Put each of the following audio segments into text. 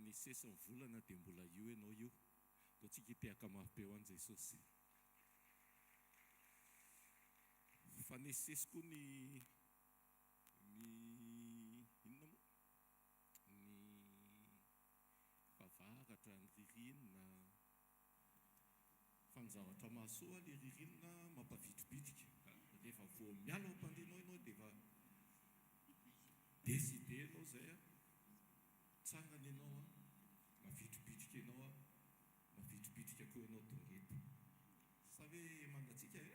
Mifanesesy ny volana dia mbola io ianao io. Ataontsika hitehaka mafy be ho an'i Jesosy. Mifanesisesy koa ny ny inona moa? Ny fahavaratra, ny ririnina. Fa ny zavatra mahasoa le ririnina mampavitribitrika. Rehefa vao miala ao am-pandrianao ianao dia efa décidé ianao izay an, mitsangana ianao an, mavitribitrika ianao an, mavitribitrika koa ianao tonga eto. Sa ve mangatsiaka e?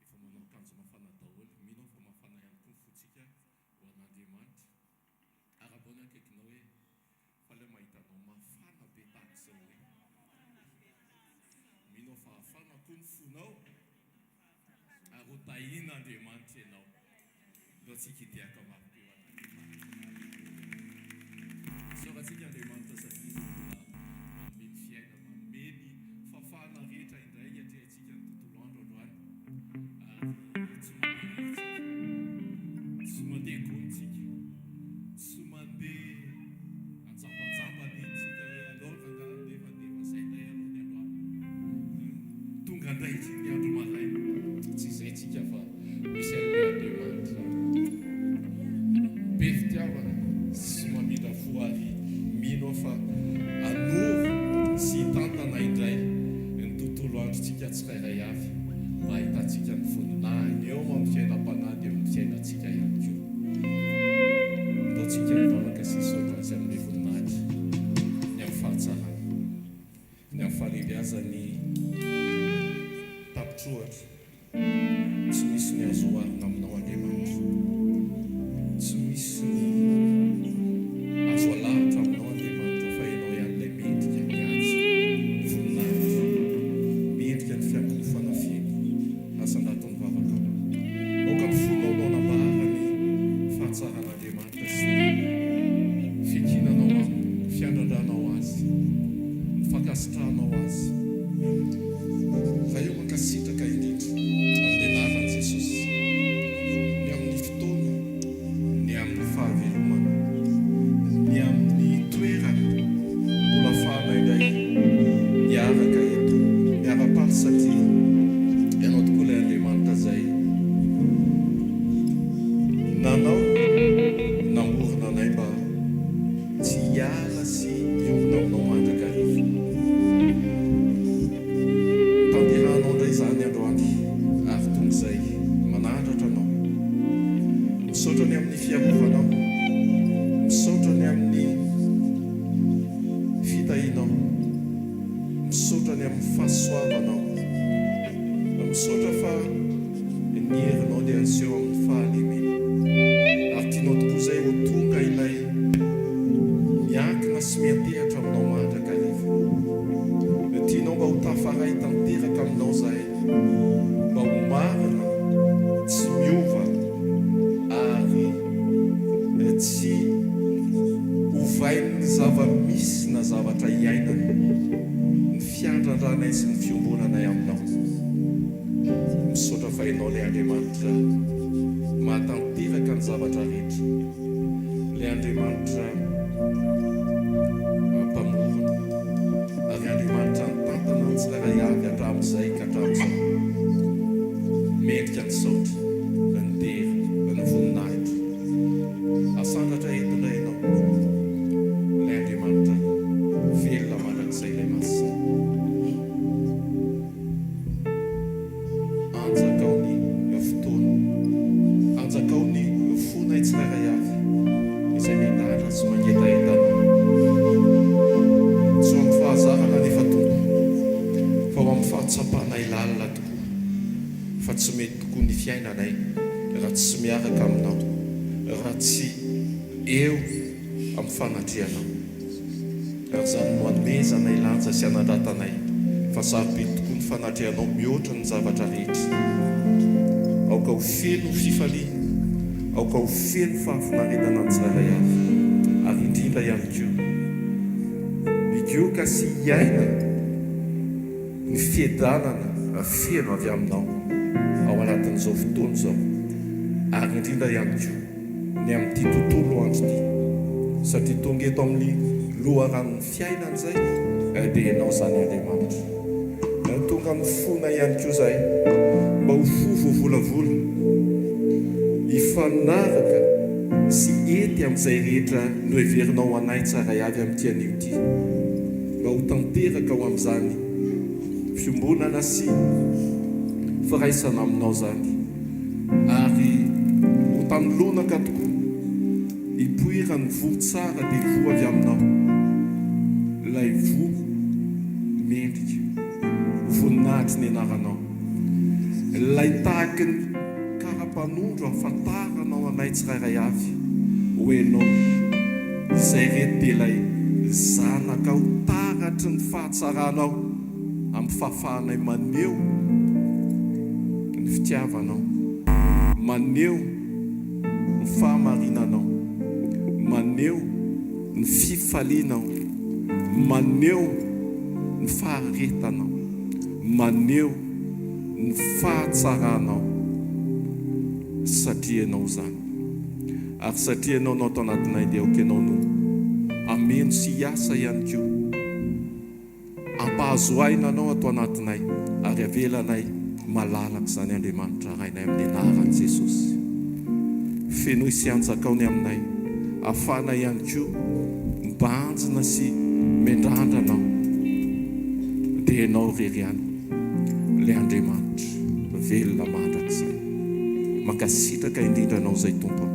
Efa manao akanjo mafana daholo. Mino aho fa mafana ihany koa ny fontsika ho an'Andriamanitra. Arahaba ny akaikinao hoe, Faly aho mahita anao mafana be tahaka izao e. Mino aho fa hafana koa ny fonao ary ho tahian'Andriamanitra ianao. Ndao tsika hitehaka mafy be ho an'Andriamanitra. Isaorantsika Andriamanitra satria Izy mbola manome ny fiainana, manome ny fahafahana rehetra indray hiatrehantsika ny tontolo andro androany. Ary tsy mandeha irery tsika, tsy mandeha gony tsika, tsy mandeha anjambanjambany iny tsika hoe aleo rangahy nefa dia efa zay indray aloha ny androany. Tonga indray ity ny andro maraina. Tsy izay tsika fa misy an'ilay Andriamanitra be fitiavana sy mamindra fo ary mino aho fa hanoro sy hitantana indray ny tontolo androntsika tsirairay avy mba hahitantsika ny voninahiny eo amin'ny fiainam-panahy dia eo amin'ny fiainantsika ihany koa. Ndao tsika hivavaka sy hisaotra Azy hanome voninahitra ny amin'ny fahatsarany, ny amin'ny fahalehibiazany tapitr'ohatra. Tsy misy ny azo oharina aminao Andriamanitra. Tsy misy ny azo alahatra aminao Andriamanitra fa Ianao ihany ilay mendrika ny haja, ny voninahitra, mendrika ny fiankohofana feno. Asandrato ny vavakao. Aoka ny fonao no hanambara ny fahatsaran'Andriamanitra sy ny fiankinanao Aminy, ny fiandrandranao Azy, ny fankasitrahanao Azy. Fa eo mankasitraka indrindra amin'ny anaran'i Jesosy, ny amin'ny fotoana, ny amin'ny fahavelomana, ny amin'ny toerana mbola afahana indray miaraka eto, miara-paly satria Ianao tokoa ilay Andriamanitra izay nanao, namorona anay mba tsy hiala sy hiorina aminao mandrakariva. Tanterahanao indray izany androany ary tonga izay manandratra anao. Misaotra ny amin'ny fiarovanao. Misaotra ny amin'ny fitahianao. Misaotra ny amin'ny fahasoavanao. Misaotra fa ny herinao dia aseho amin'ny fahalemena. Ary tianao tokoa izay ho tonga ilay miankina sy miantehatra aminao mandrakariva. Tianao mba ho tafaray tanteraka aminao izahay, mba ho marina, tsy miova ary tsy ovain'ny zava-misy na zavatra iainana ny fiandrandranay sy ny fiombonanay aminao. Misaotra fa Ianao ilay Andriamanitra mahatanteraka ny zavatra rehetra, ilay Andriamanitra Mpamorona, ary Andriamanitra nitantana ny tsirairay avy hatramin'izay ka hatramin'izao. Mendrika ny saotra, ny dera, ny voninahitra. Asandratra eto indray Ianao, ilay Andriamanitra velona mandrakizay, ilay Masina. Anjakao ny fotoana. Anjakao ny fonay tsirairay avy izay miandrandra sy mangetaheta Anao. Tsy ho amin'ny fahazarana anefa Tompo, fa ho amin'ny fahatsapanay lalina tokoa fa tsy mety tokoa ny fiainanay raha tsy miaraka Aminao, raha tsy eo amin'ny fanatrehanao. Ary izany no anomezanay lanja sy anandratanay fa sarobidy tokoa ny fanatrehanao mihoatra ny zavatra rehetra. Aoka ho feno fifaliana, aoka ho feno fahafinaretana ny tsirairay avy, ary indrindra ihany koa higoka sy hiaina ny fiadanana feno avy aminao ao anatin'izao fotoana izao, ary indrindra ihany koa. ny amin'ity tontolo andro ity satria tonga eto amin'ny. Loharanon'ny fiainana izay, dia Ianao izany Andriamanitra. Tonga amin'ny fonay ihany koa izahay, mba ho fo voavolavola, hifanaraka sy hety amin'izay rehetra noheverinao ho anay tsirairay avy amin'ity anio ity, mba ho tanteraka ho amin'izany fiombonana sy firaisana aminao izany, ary ho tany lonaka tokoa. Ipoiran'ny voa tsara dia voa avy aminao, ilay voa mendrika ho voninahitry ny anaranao, ilay tahaky ny kara-panondro ahafantaranao anay tsirairay avy ho enao, izay ireto dia ilay zanakao taratry ny fahatsaranao amin'ny fahafahanay maneho ny fitiavanao, maneho. ny fahamarinanao, maneho ny fifalianao, maneho ny faharetanao, maneho ny fahatsaranao, satria Ianao izany. Ary satria Ianao no ato anatinay dia aoka Ianao no hameno sy hiasa ihany koa. Ampahazo aina Anao ato anatinay ary avelanay malalaka izany Andriamanitra Rainay amin'ny anaran'i Jesosy. Fenoy sy anjakao ny aminay ahafahanay ihany koa mibanjina sy miandrandra Anao dia Ianao irery ihany ilay Andriamanitra velona mandrakizay. Mankasitraka indrindra Anao izay Tompo.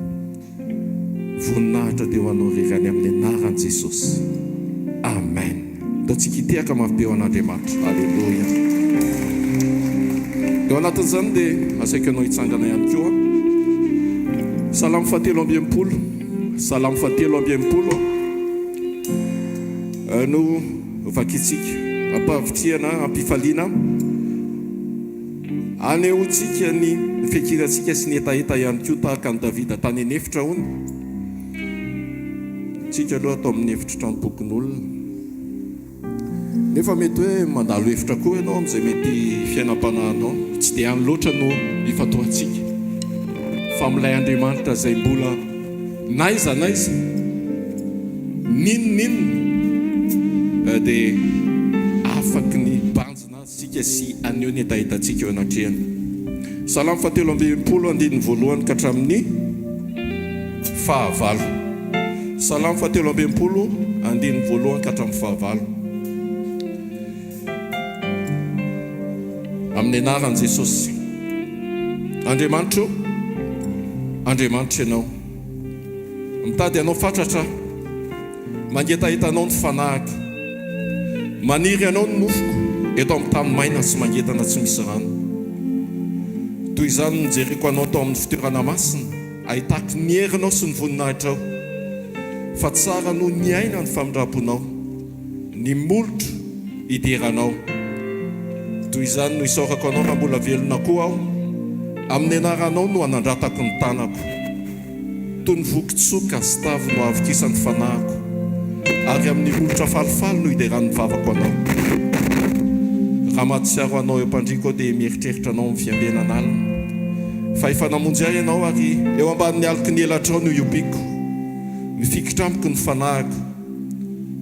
Voninahitra dia ho anao irery any amin'ny anaran'i Jesosy. Amen. Ndao tsika hitehaka mafy be ho an'Andriamanitra. Aleloia. Eo anatin'izany dia asaiko ianao hitsangana ihany koa. Salamo fahatelo amby 60. Salamo fahatelo amby 60 no vakintsika. Ampahavitrihana, ampifaliana. Anehoantsika ny fikirantsika sy ny hetaheta ihany koa tahaka an'i Davida tany an'efitra hono. Tsika aloha ato amin'ny efitry tranom-pokonolona. Nefa mety hoe mandalo efitra koa ianao amin'izay mety fiainam-panahinao. Tsy dia any loatra no ifantohantsika fa amin'ilay Andriamanitra izay mbola n'aiza n'aiza, n'inon'inona dia afaky ny banjina azy. Tsika sy haneho ny hetahetantsika eo anatrehany. Salamo fahatelo amby 60 andininy voalohany ka hatramin'ny fahavalo. Salamo fahatelo amby 60 andininy voalohany ka hatramin'ny fahavalo. Amin'ny anaran'i Jesosy. Andriamanitro, Andriamanitro Ianao. Mitady Anao fatratra aho. Mangetaheta Anao ny fanahiko. Maniry Anao ny nofoko eto amin'ny tany maina sy mangetana tsy misy rano. Toy izany no nijereko Anao tao amin'ny fitoerana masina, ahitako ny herinao sy ny voninahitrao. Fa tsara noho ny aina ny famindram-ponao, ny molotro hidera Anao. Toy izany no isaorako Anao raha mbola velona koa aho, amin'ny anaranao no anandratako ny tanako. Toy ny voky tsoka sy tavy no ahavokisan'ny fanahiko, ary amin'ny molotra falifaly no hideran'ny vavako Anao. Raha mahatsiaro Anao eo am-pandriako aho dia mieritreritra Anao amin'ny fiambenana alina. Fa efa namonjy ahy Ianao ary eo ambanin'ny aloky ny elatrao no iompiako. Mifikitra amiko ny fanahiko.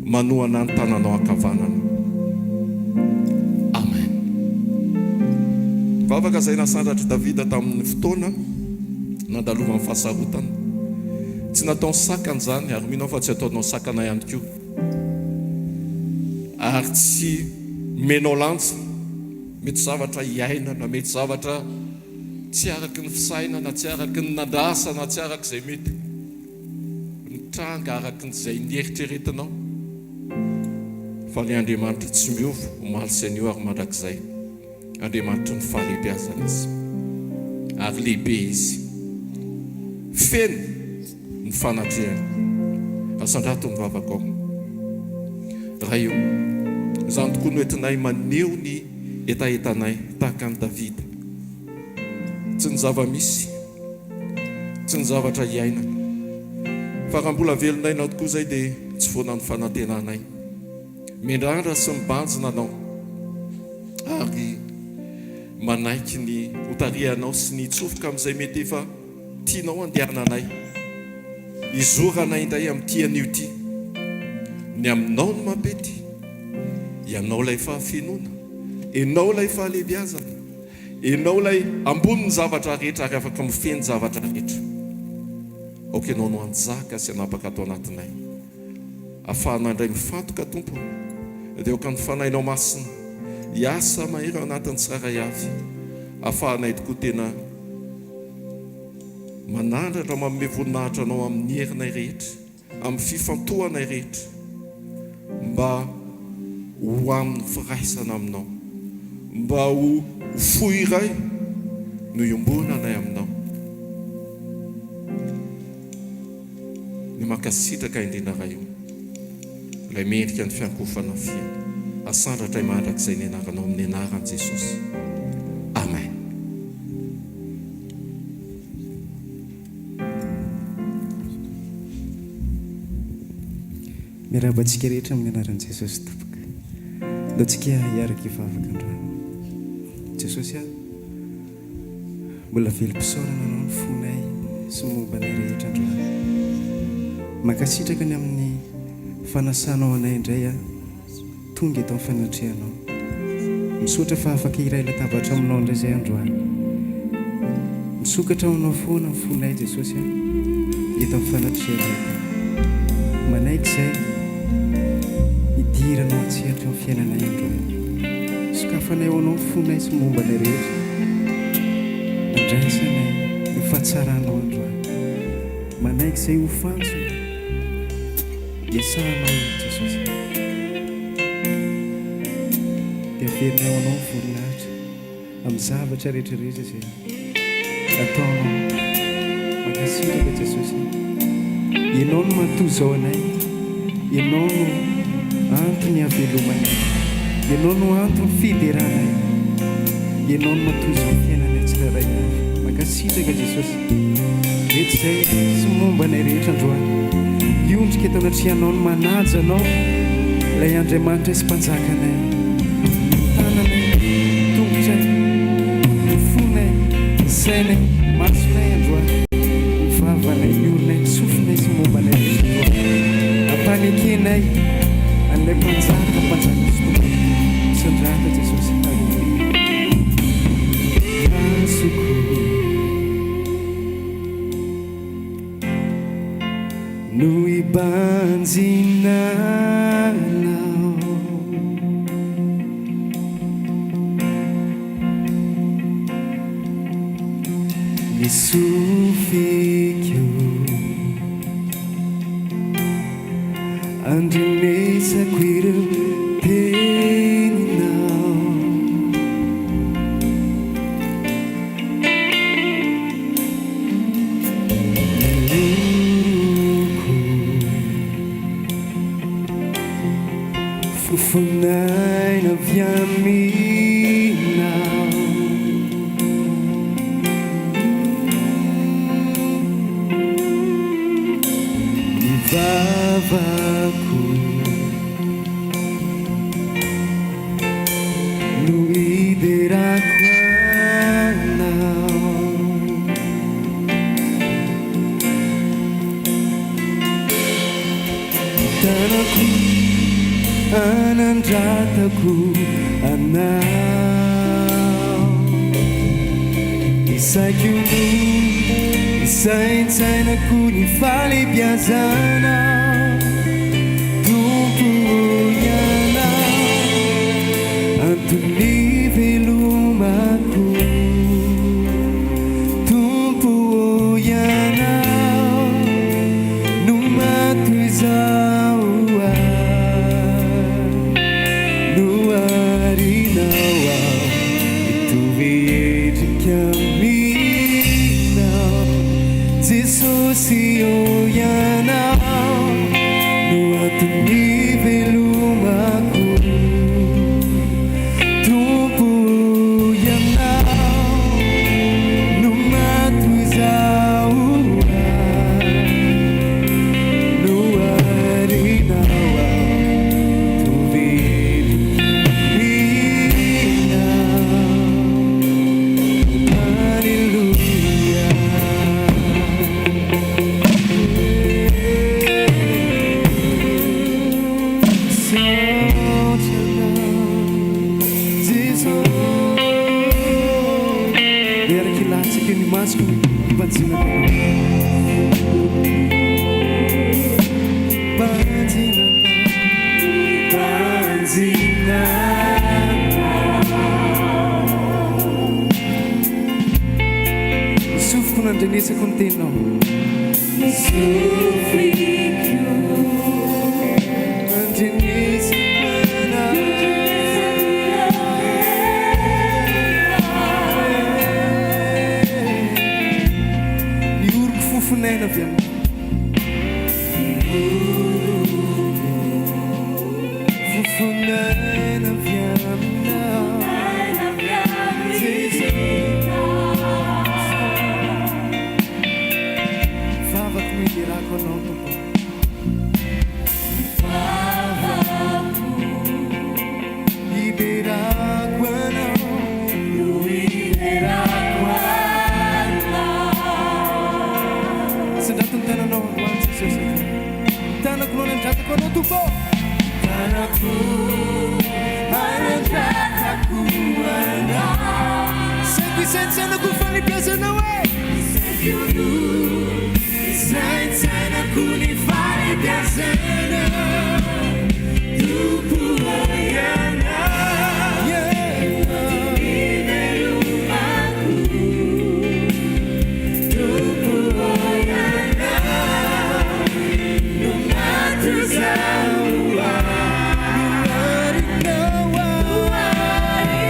Manohana ny tananao ankavanana. Amen. Vavaka izay nasandratr'i Davida tamin'ny fotoana nandalovany fahasarotana. Tsy nataony sakana izany ary mino aho fa tsy ataonao sakana ihany koa. Ary tsy omenao lanja. Mety zavatra iainana, mety zavatra tsy araky ny fisainana, tsy araky ny nandrasana, tsy araky izay mety. Mitranga araka izay nieritreretinao fa ilay Andriamanitra tsy miova omaly sy anio ary mandrakizay. Andriamanitry ny fahalehibiazana Izy. Ary lehibe Izy. Feno ny fanatrehany. Asandrato ny vavakao. Ray o, izany tokoa no entinay maneho ny hetahetanay tahaka an'i Davida. Tsy ny zava-misy. Tsy ny zavatra iainana. Fa raha mbola velon'aina tokoa izay dia tsy foana ny fanantenanay. Miandrandra sy mibanjina Anao ary manaiky ny hotarihanao sy ny hitsofoka amin'izay mety efa tianao handehananay. Hizoranay indray amin'ity anio ity. Ny aminao no mampety. Ianao ilay fahafenoana. Ianao ilay fahalehibiazana. Ianao ilay ambonin'ny zavatra rehetra ary afaka mifehy ny zavatra rehetra. Aoka Ianao no hanjaka sy hanapaka ato anatinay. Afahana indray mifantoka Tompo o. Dia aoka ny Fanahinao Masina hiasa mahery ao anatin'ny tsirairay avy. Afahanay tokoa tena manandratra manome voninahitra Anao amin'ny herinay rehetra, amin'ny fifantohanay rehetra mba ho amin'ny firaisana Aminao, mba ho fo iray no iombonanay Aminao. Ny mankasitraka indrindra Ray o, ilay mendrika ny fiankohofana feno. Asandratray mandrakizay ny anaranao amin'ny anaran'i Jesosy. Amen. Miarahaba antsika rehetra amin'ny anaran'i Jesosy tompoko. Ndao tsika hiaraka hivavaka androany. Jesosy a. Mbola velom-pisaorana Anao ny fonay sy ny momba anay rehetra androany. Mankasitraka ny amin'ny fanasanao anay indray aho tonga eto amin'ny fanatrehanao. Misaotra fa afaka hiray latabatra aminao indray izay androany. Misokatra ho Anao foana ny fonay Jesosy a, eto amin'ny fanatrehanao eto. Manaiky izay hidiranao an-tsehatra eo amin'ny fiainanay androany. Sokafanay ho Anao ny fonay sy ny momba anay rehetra. Andraisanay ny fahatsaranao androany. Manaiky izay ho fantsona iasanao eo Jesosy. Dia averinay ho Anao ny voninahitra. Amin'ny zavatra rehetra rehetra izay ataonao. Mankasitraka Jesosy. Ianao no matoa izao anay. Ianao no antony havelomanay. Ianao no antony fideranay. Ianao no matoa izao fiainanay tsirairay avy. Mankasitraka Jesosy. Rehetra izay sy momba anay rehetra androany. Hiondrika eto anatrehanao ny manaja Anao, ilay Andriamanitra sy Mpanjakanay. Ny tananay, ny tongotray, ny fonay, ny sainay, ny masonay androany, ny vavanay, ny oronay, ny sofinay sy ny momba anay rehetra androany. Ampanekenay an'ilay Mpanjaka, Mpanjaka sy Tompo. Misandrata Jesosy. Haleloia. Masoko. No hibanjinanao. Ny sofiko andrenesako ireo teninao. Ny oroko, fofonaina avy aminao. Ny vavako. No hiderako anao. Ny tanako anandratako anao. Ny saiko no isaintsainako ny fahalebiazanao. Tompo ô Ianao anton'ny velomako Tompo ô Ianao no matoy izaho ahy Noharinao aho mitovy endrika aminao Jesosy ô Ianao. masoko no hibanjinako anao. Hibanjina anao. Hibanjina anao. Ny sofiko nandrenesako ny teninao. Ny sofiko nandrenesako anao. Ny oroko fofon'aina avy aminao. Ny oroko fofon'aina avy aminao. Vavako no hiderako Anao Tompo. Vavako hiderako Anao no hiderako Anao. Asandrato ny tananao ho an'i Jesosy. Tanako no anandratako Anao Tompo. Tanako anandratako Anao. Saiko isaintsainako ny fahalehibiazanao e. Saiko isaintsainako ny fahalehibiazanao. Tompo ô Ianao. Ivelomako. Tompo ô Ianao. No maty zaho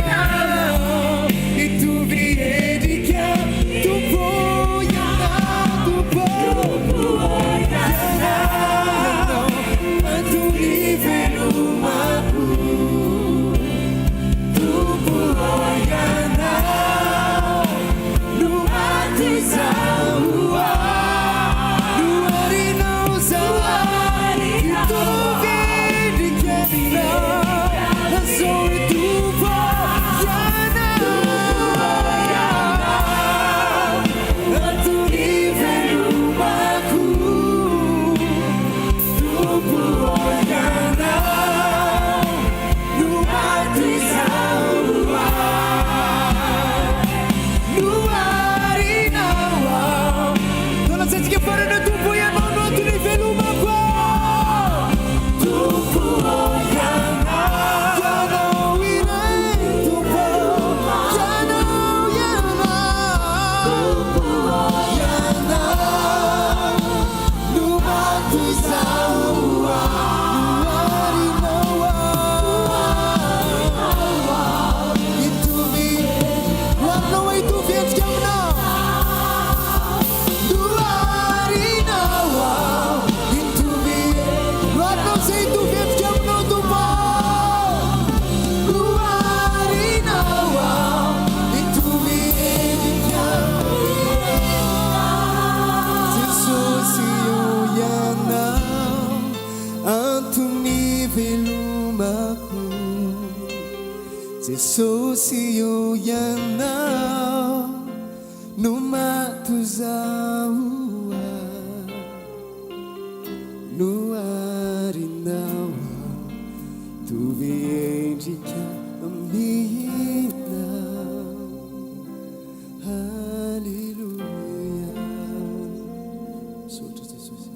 Noharinao hitovy endrika Tompo Ianao Tompo Ianao antony ivelomako Tompo Ianao no maty zaho Noharinao zaho hitovy endrika aminao Zao Tompo Ianao antony ivelomako Tompo Ianao no maty zaho Noharinao Tolatsaintsika farany Tompo Ianao no antony ivelomako Tompo Ianao Ianao irery Tompo Ianao Ianao Ianao no maty zaho Noharinao hitovy Noharinao hitovy endrika aminao Noharinao hitovy Noharinao izay hitovy endrika aminao Tompo Noharinao hitovy endrika Jesosy ô Ianao antony ivelomako Jesosy ô Ianao no maty zaho Noharinao hitovy endrika aminao Haleloia Misaotra Jesosy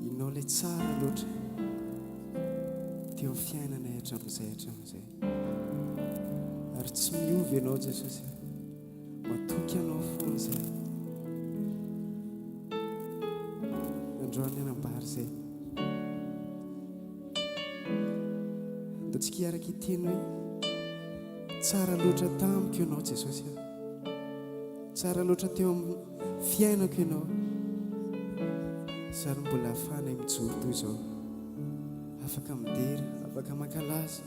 Ianao ilay tsara loatra teo amin'ny fiainanay hatramin'izay hatramin'izay ary tsy miova Ianao Jesosy matoky Anao foana izahay androany hanambara izay Andaontsika hiaraka hiteny hoe tsara loatra tamiko Ianao Jesosy a. Tsara loatra teo amin'ny fiainako Ianao. Izany mbola ahafahanay mijoro toy izao. Afaka midera, afaka mankalaza,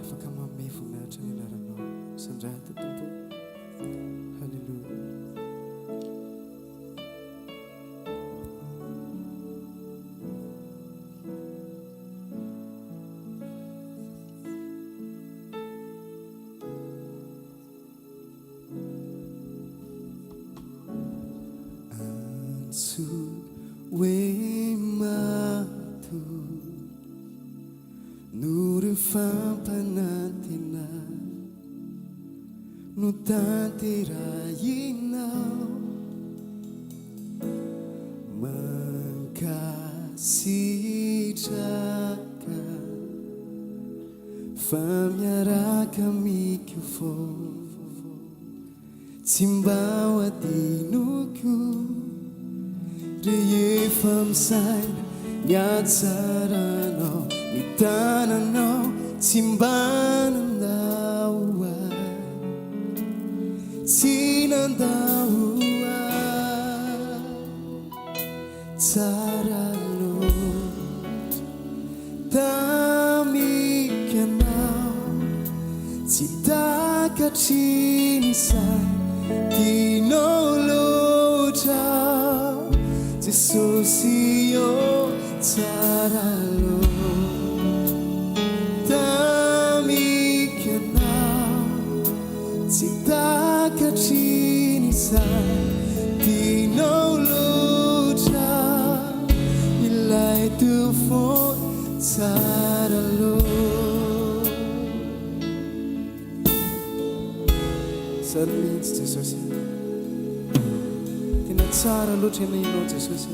afaka manome voninahitra ny anaranao. Sandrata Tompo. Haleloia. Antso hoe mato noho ireo fampanantenana. Notanterahinao. Mankasitraka fa miaraka amiko foana. Tsy mba ho adinoko rehefa misaina ny hatsaranao, ny tananao tsy mba nandao ahy, tsy nandao ahy, tsara loatra tamiko ianao, tsy takatry ny saina, tianao loatra aho, Jesosy ô, tsara loatra tamiko ianao, tsy takatry ny saina, tianao loatra ilay teo foana, tsara loatra. Zany mihitsy Jesosy a. Tena tsara loatra ianao ianao Jesosy a.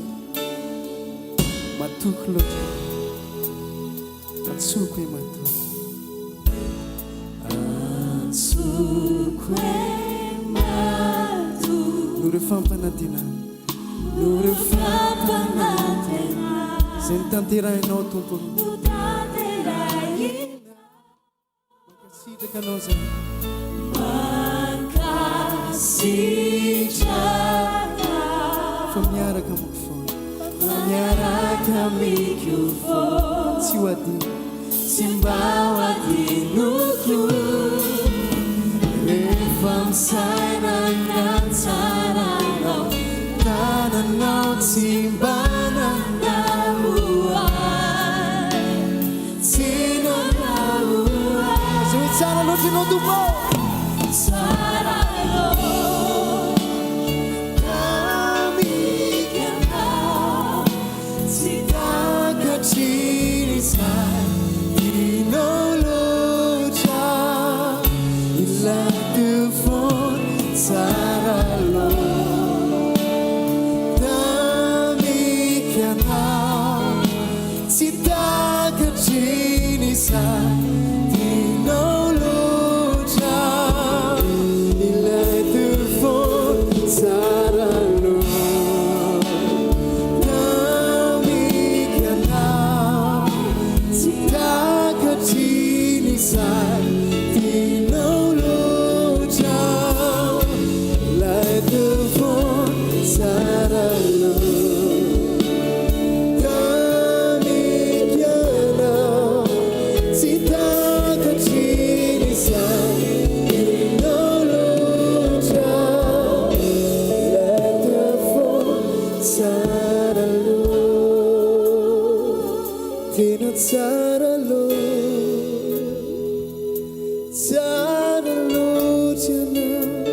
Matoky loatra. Antsoko e matoky. Antsoko e matoky. Noho ireo fampanantenana. Noho ireo fampanantenana. Izay notanterahinao Tompo. Notanterahinao. Mankasitraka anao zay. Mankasitraka. Fa miaraka amiko foana. Fa miaraka amiko foana. Tsy ho adino. Tsy mba ho adinoko. Rehefa misaina ny hatsaranao. Tananao tsy mba nandao ahy. Tsy nandao ahy. Zay hoe tsara loatra ianao Tompo ô. Tsara loatra tamiko ianao. Tsy takatry ny saina. Tianao loatra ilay teo foana. Tsara loatra tamiko ianao. Tsy takatry ny saina. Tianao loatra ilay teo foana. Tsara loatra tamiko ianao. Tsy takatry ny saina. Tianao loatra ilay teo foana. Tsara loatra tamiko ianao. Tsy takatry ny saina. Tianao loatra ilay teo foana. Tsara loatra, tena tsara loatra, tsara loatra ianao,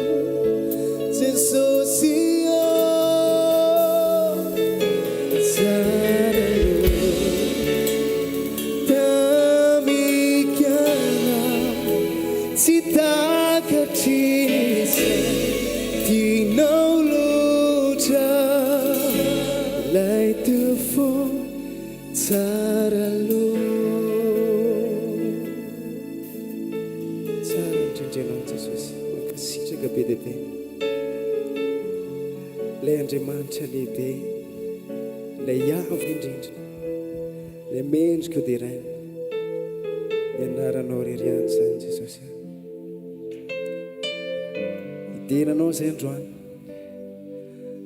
Jesosy ô, tsara loatra tamiko ianao, tsy takatry ny saina, tianao loatra ilay teo foana. Tsara loatra. Tsara indrindra ianao Jesosy. Mankasitraka be dia be. Ilay Andriamanitra lehibe, ilay avo indrindra, ilay mendrika ho deraina. Ny anaranao irery ihany izany Jesosy. Hidera anao izay androany.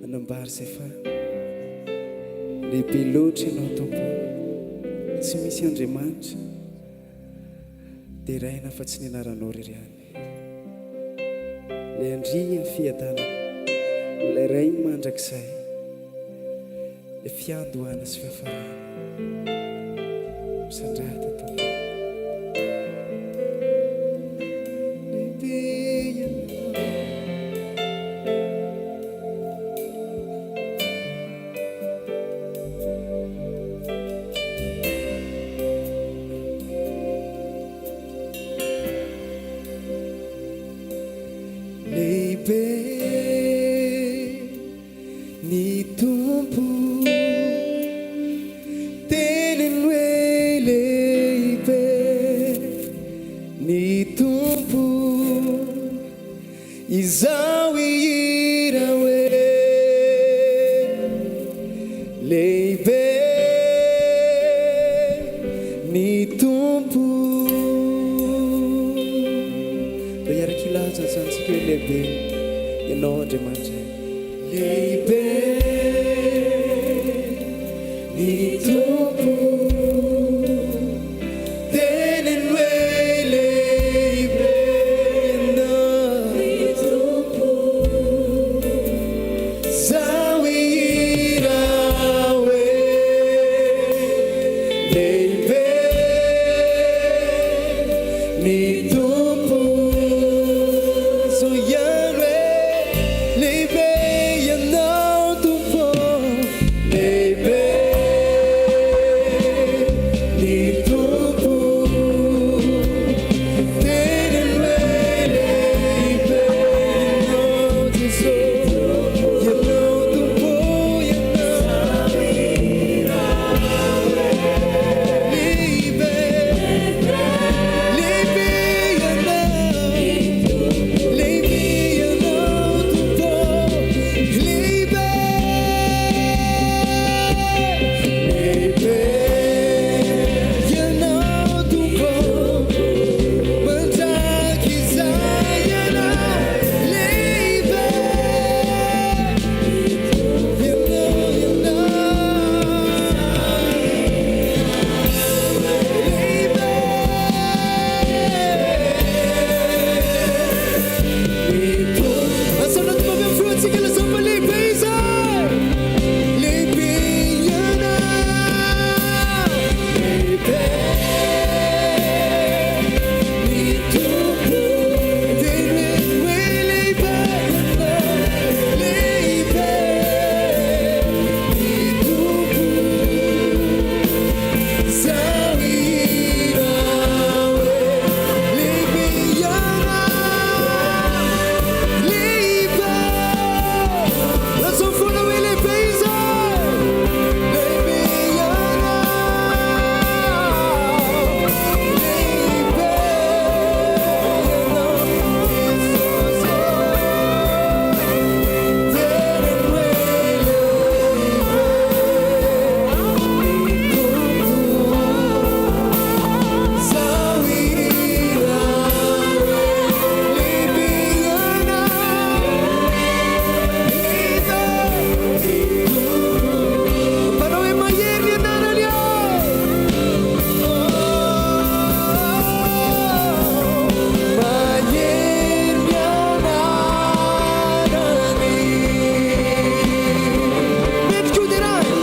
Hanambara izay fa lehibe loatra Ianao Tompo. Tsy misy Andriamanitra deraina afa-tsy ny anaranao irery ihany. Ilay Andrian'ny fiadanana, ilay Ray mandrakizay, ilay fiandohana sy fiafarana. Misandrata Tompo. Lehibe Ianao. Lehibe ny Tompo. Mba hiaraka hilaza izany tsika hoe lehibe Ianao Andriamanitra. Lehibe ny Tompo. Teneno hoe lehibe Ianao. Ny Tompo. Zaho hihira hoe lehibe ny Tompo. Zao ihany hoe lehibe Ianao Tompo. Lehibe ny Tompo. Teneno hoe lehibe Ianao Jesosy. Ianao Tompo, Ianao. Lehibe, lehibe Ianao. Lehibe Ianao Tompo. Lehibe, lehibe Ianao Tompo. Mandrakizay Ianao. Lehibe Ianao, Ianao. Lehibe. Asana tompo avy amin'ny feontsika lazao fa lehibe izy. Lehibe Ianao. Lehibe ny Tompo. Teny hoe lehibe Ianao. Lehibe ny Tompo. Zaho hihira hoe lehibe Ianao. Lehibe. Lazao foana hoe lehibe izy. Lehibe Ianao. Lehibe Ianao Jesosy. Teneno hoe lehibe ny Tompo. Zaho hihira hoe lehibe Ianao. Lehibe ny Tompo. Mpanao hoe mahery ny anarany eo. Mahery ny anarany. Mendrika ho derana.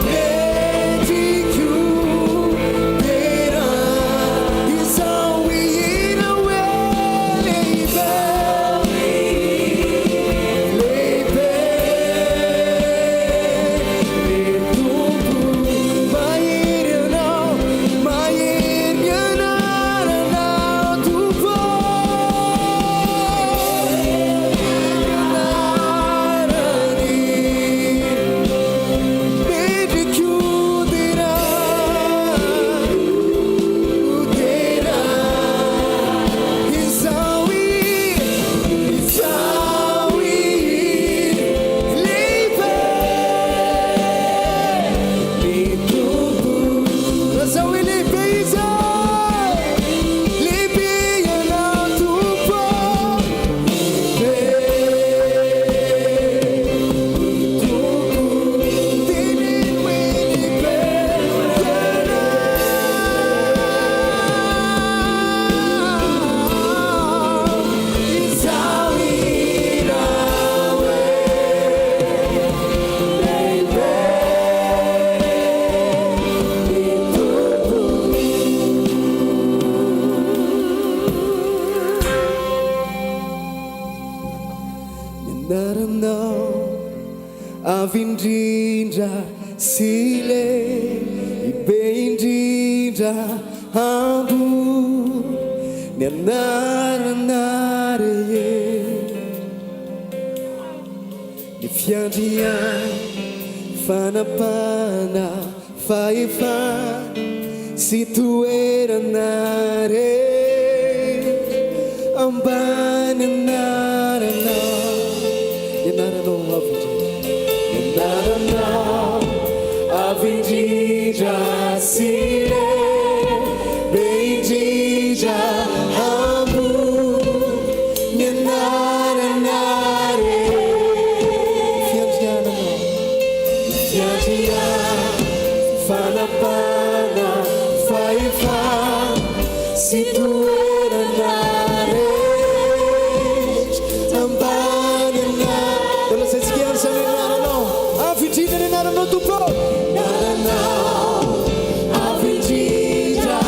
Mendrika ho derana. Izaho hihira hoe lehibe. Lehibe ny Tompo. Mahery Ianao, mahery ny anaranao Tompo. Ny anarany. Mendrika ho derana, ho derana. Izaho hihira, izaho hihira. Lehibe ny Tompo. Lazao hoe lehibe izy. Lehibe Ianao Tompo. Lehibe ny Tompo. Teneno hoe lehibe Ianao. Izaho hihira hoe lehibe ny Tompo. Ny anaranao avo indrindra sy lehibe indrindra ambony ny anarana rehetra. Ny fiandrianana, fanapahana, fahefana sy toerana rehetra ambany anaranao. Ny anaranao avo indrindra. Ny anaranao sy lehibe indrindra ambony ny anarana rehetra. Fiandriananao. Fiandrianana, fanapahana, fahefana sy toerana rehetra ambany anarana. Dia lazaintsika ihany izany anaranao. Avo indrindra ny anaranao Tompo ô. Anaranao avo indrindra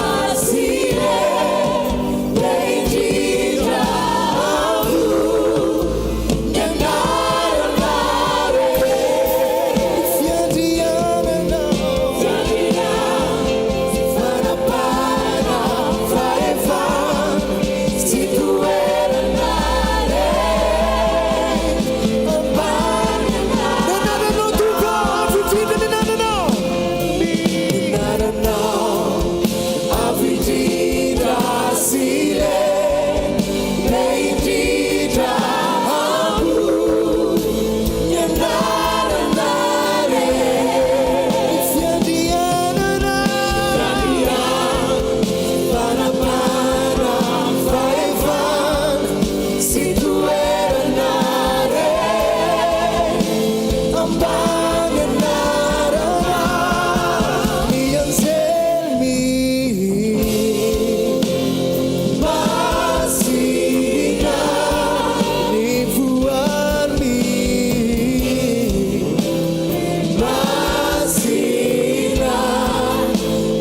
sy lehibe indrindra ambony ny anarana rehetra. Fiandriananao. Fiandrianana, fanapahana, fahefana sy toerana rehetra ambany Ny anaranao Tompo ô. Avo indrindra ny anaranao. Anaranao avo indrindra sy lehibe indrindra ambony ny anarana rehetra. Fiandrianana. Fanapahana, fahefana sy toerana rehetra ambany anarana. Ny anjely Masina ny voary Masina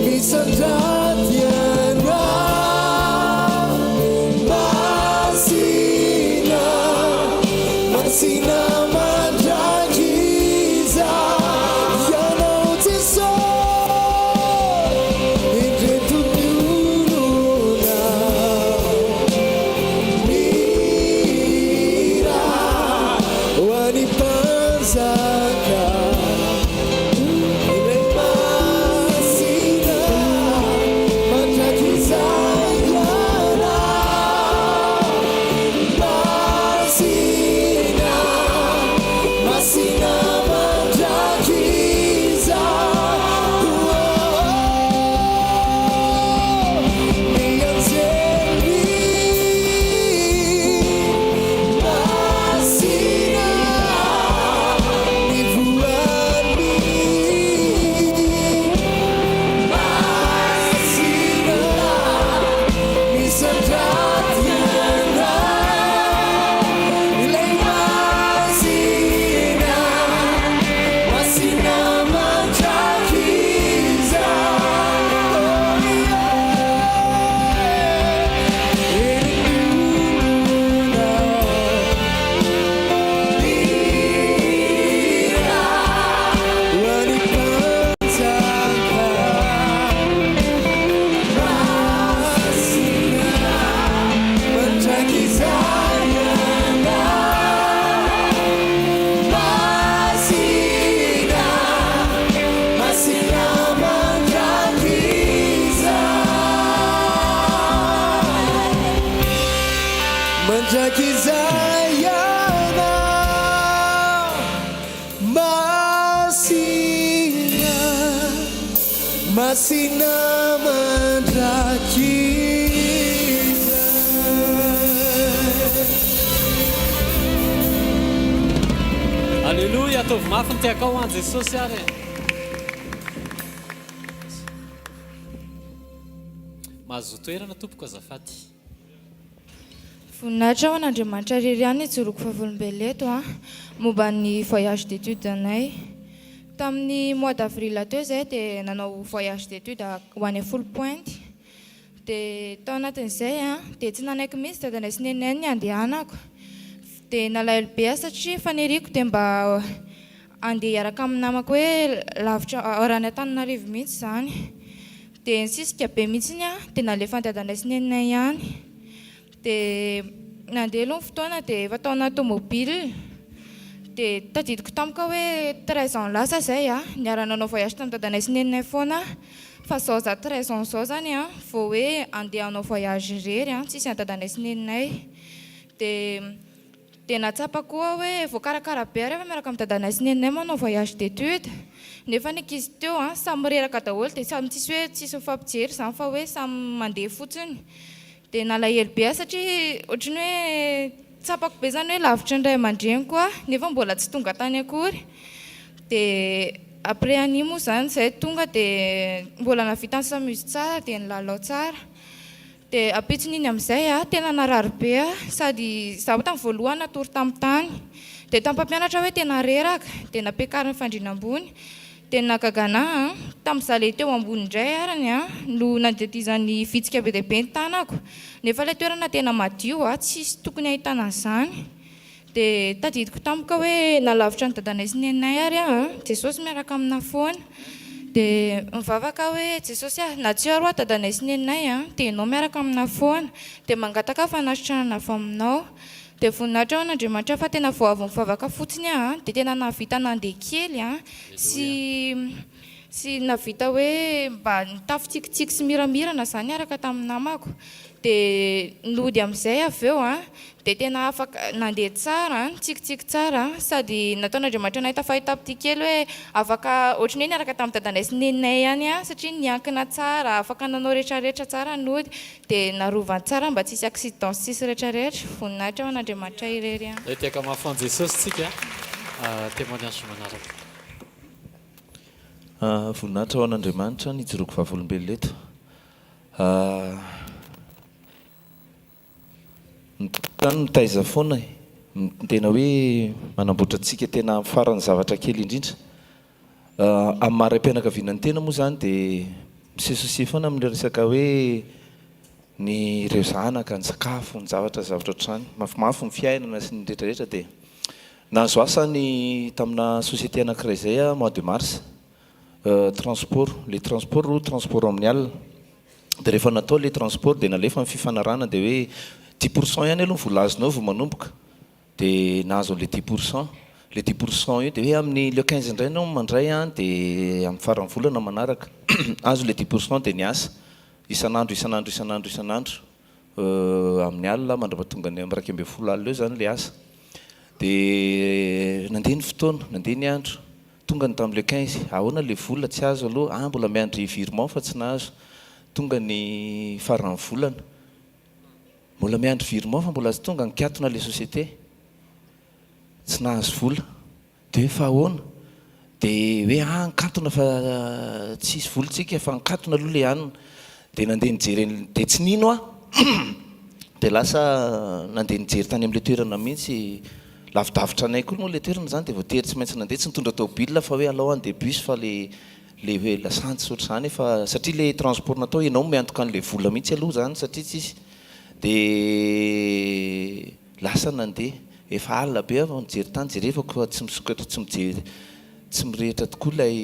misandratiana. Masina Masina mandrakizay. Ianao Jesosy, indreto ny olona. Mihira Ho an'ny mpanjaka. Ilay masina mandrakizay ianao. Masina, masina mandrakizay. Ny anjely Masina ny voary Masina misandratiana. Ilay masina, masina mandrakizay. Oh, yeah. Mihira Ho an'ny mpanjaka. Masina mandrakizay ianao. Masina, masina mandrakizay. Mandrakizay ianao. Masina, masina mandrakizay. Alléluia, ataovy mafy ny tehakao ho an'i Jesosy ary. Mahazo toerana tompoko azafady. Voninahitra ho an'Andriamanitra irery ihany ijoroako vavolombelona eto a momba ny voyage d'étude anay. Tamin'ny mois d'avril teo izay dia nanao voyage d'étude ho any Foulpointe. Dia tao anatin'izay a dia tsy nanaiky mihitsy dadanay sy neninay ny andehanako. Dia nalahelo be aho satria faniriako dia mba andeha hiaraka amin'ny namako hoe lavitra raha any Antananarivo mihitsy izany. Dia nisisika be mihitsy aho dia nalefan'ny dadanay sy neninay ihany. Dia nandeha aloha ny fotoana dia efa tao anaty tomobile. Dia tadidiko tampoka hoe 13 ans lasa izay a niara-nanao voyage tamin'ny dadanay sy neninay foana aho. Fa zao za 13 ans zao zany a vao hoe andeha hanao voyage irery a tsisy an'i dadanay sy neninay. Dia Dia nahatsapa koa aho hoe voakarakara be aho rehefa miaraka amin'i dadanay sy neninay manao voyage d'études. Nefa ny ankizy teo an, samy reraka daholo dia samy tsisy hoe tsisy mifampijery izany fa hoe samy mandeha fotsiny. Dia nalahelo be aho satria ohatran'ny hoe tsapako be izany hoe lavitry ny ray aman-dreniko aho nefa mbola tsy tonga tany akory. Dia après an'iny moa izany izahay tonga dia mbola nahavita ni-s'amuse tsara dia nilalao tsara. Dia ampitson'iny amin'izay aho tena narary be aho sady izaho tamin'ny voalohany natory tamin'ny tany. Dia tamin'ny mpampianatra hoe tena reraka, dia nampiakariny fandriana ambony. Dia ny nahagaga anah an, tamin'izaho ilay teo ambony indray arany an, no nandedizan'ny vitsika be dia be ny tanako. Nefa ilay toerana tena madio an, tsisy tokony ahitana an'izany. Dia tadidiko tampoka hoe nalavitra an'i dadanay sy neninay ary aho an, Jesosy miaraka aminà foana. Dia mivavaka aho hoe Jesosy ah, na tsy eo ary hoa dadanay sy neninay an, dia ianao miaraka aminà foana. Dia mangataka aho fanasitranana avy aminao. Dia voninahitra ho an'Andriamanitra fa tena vao avy nivavaka fotsiny aho an, dia tena nahavita nandeha kely an, sy sy nahavita hoe mba nitafitsikitsiky sy miramirana izany niaraka tamin'ny namako. Dia nody amin'izay avy eo an, dia tena afaka nandeha tsara, nitsikitsiky tsara, sady nataon'Andriamanitra nahita fahitapity kely hoe afaka ohatran'ny hoe niaraka tamin'i dadanay sy neninay ihany aho satria niankina tsara, afaka nanao retraretra tsara nody, dia narovany tsara mba tsy hisy accident sy tsisy retraretra. Voninahitra ho an'Andriamanitra irery ihany. Ilay tehaka mafy ho an'i Jesosy tsika témoignage manaraka. Voninahitra ho an'Andriamanitra ny hijoroako vavolombelona eto. Ny Tompo izany mitaiza foana e, ny tena hoe manamboatra antsika tena amin'ny faran'ny zavatra kely indrindra. Amin'ny maha raim-pianakaviana ny tena moa izany dia mi-se soucier foana amin'ilay resaka hoe ny ireo zanaka, ny sakafo, ny zavatra zavatra ohatr'izany. Mafimafy ny fiainana sy ny rehetra rehetra dia nahazo asa ny tamina société anankiray izay aho mois de mars. Transport, le transport ro transport amin'ny alina. Dia rehefa natao le transport dia nalefa ny fifanarahana dia hoe dix pour cent ihany aloha ny vola azonao vao manomboka. Dia nahazo an'le dix pour cent. Le dix pour cent io dia hoe amin'ny le quinze indray ianao mandray an, dia amin'ny faran'ny volana manaraka. Azo le dix pour cent dia niasa isan'andro isan'andro isan'andro isan'andro amin'ny alina mandrapatonga ny amin'ny 11 alina eo izany le asa. Dia nandeha ny fotoana, nandeha ny andro. Tonga ny tamin'ny le 15, ahoana le vola tsy azo aloha, ah mbola miandry virement fa tsy nahazo. Tonga ny faran'ny volana, mbola miandry virement fa mbola tsy tonga, nikatona le société, tsy nahazo vola. De hoe fa ahoana? De hoe ah nikatona fa tsisy vola tsika fa nikatona aloha le anona. De nandeha nijery an'le, de tsy nino aho, de lasa nandeha nijery tany amin'le toerana mihitsy. Lavidavitra anay koa moa ilay toerana izany dia voatery tsy maintsy nandeha, tsy nitondra tôbila fa hoe alao handeha bus fa le le hoe lasantsy sy ohatr'izany efa satria le transport natao ianao no miantoka an'ilay vola mihitsy aloha izany satria tsisy dia lasa nandeha efa alina be aho vao nijery tany jerevako fa tsy misokatra tsy mijery tsy mirehitra tokoa ilay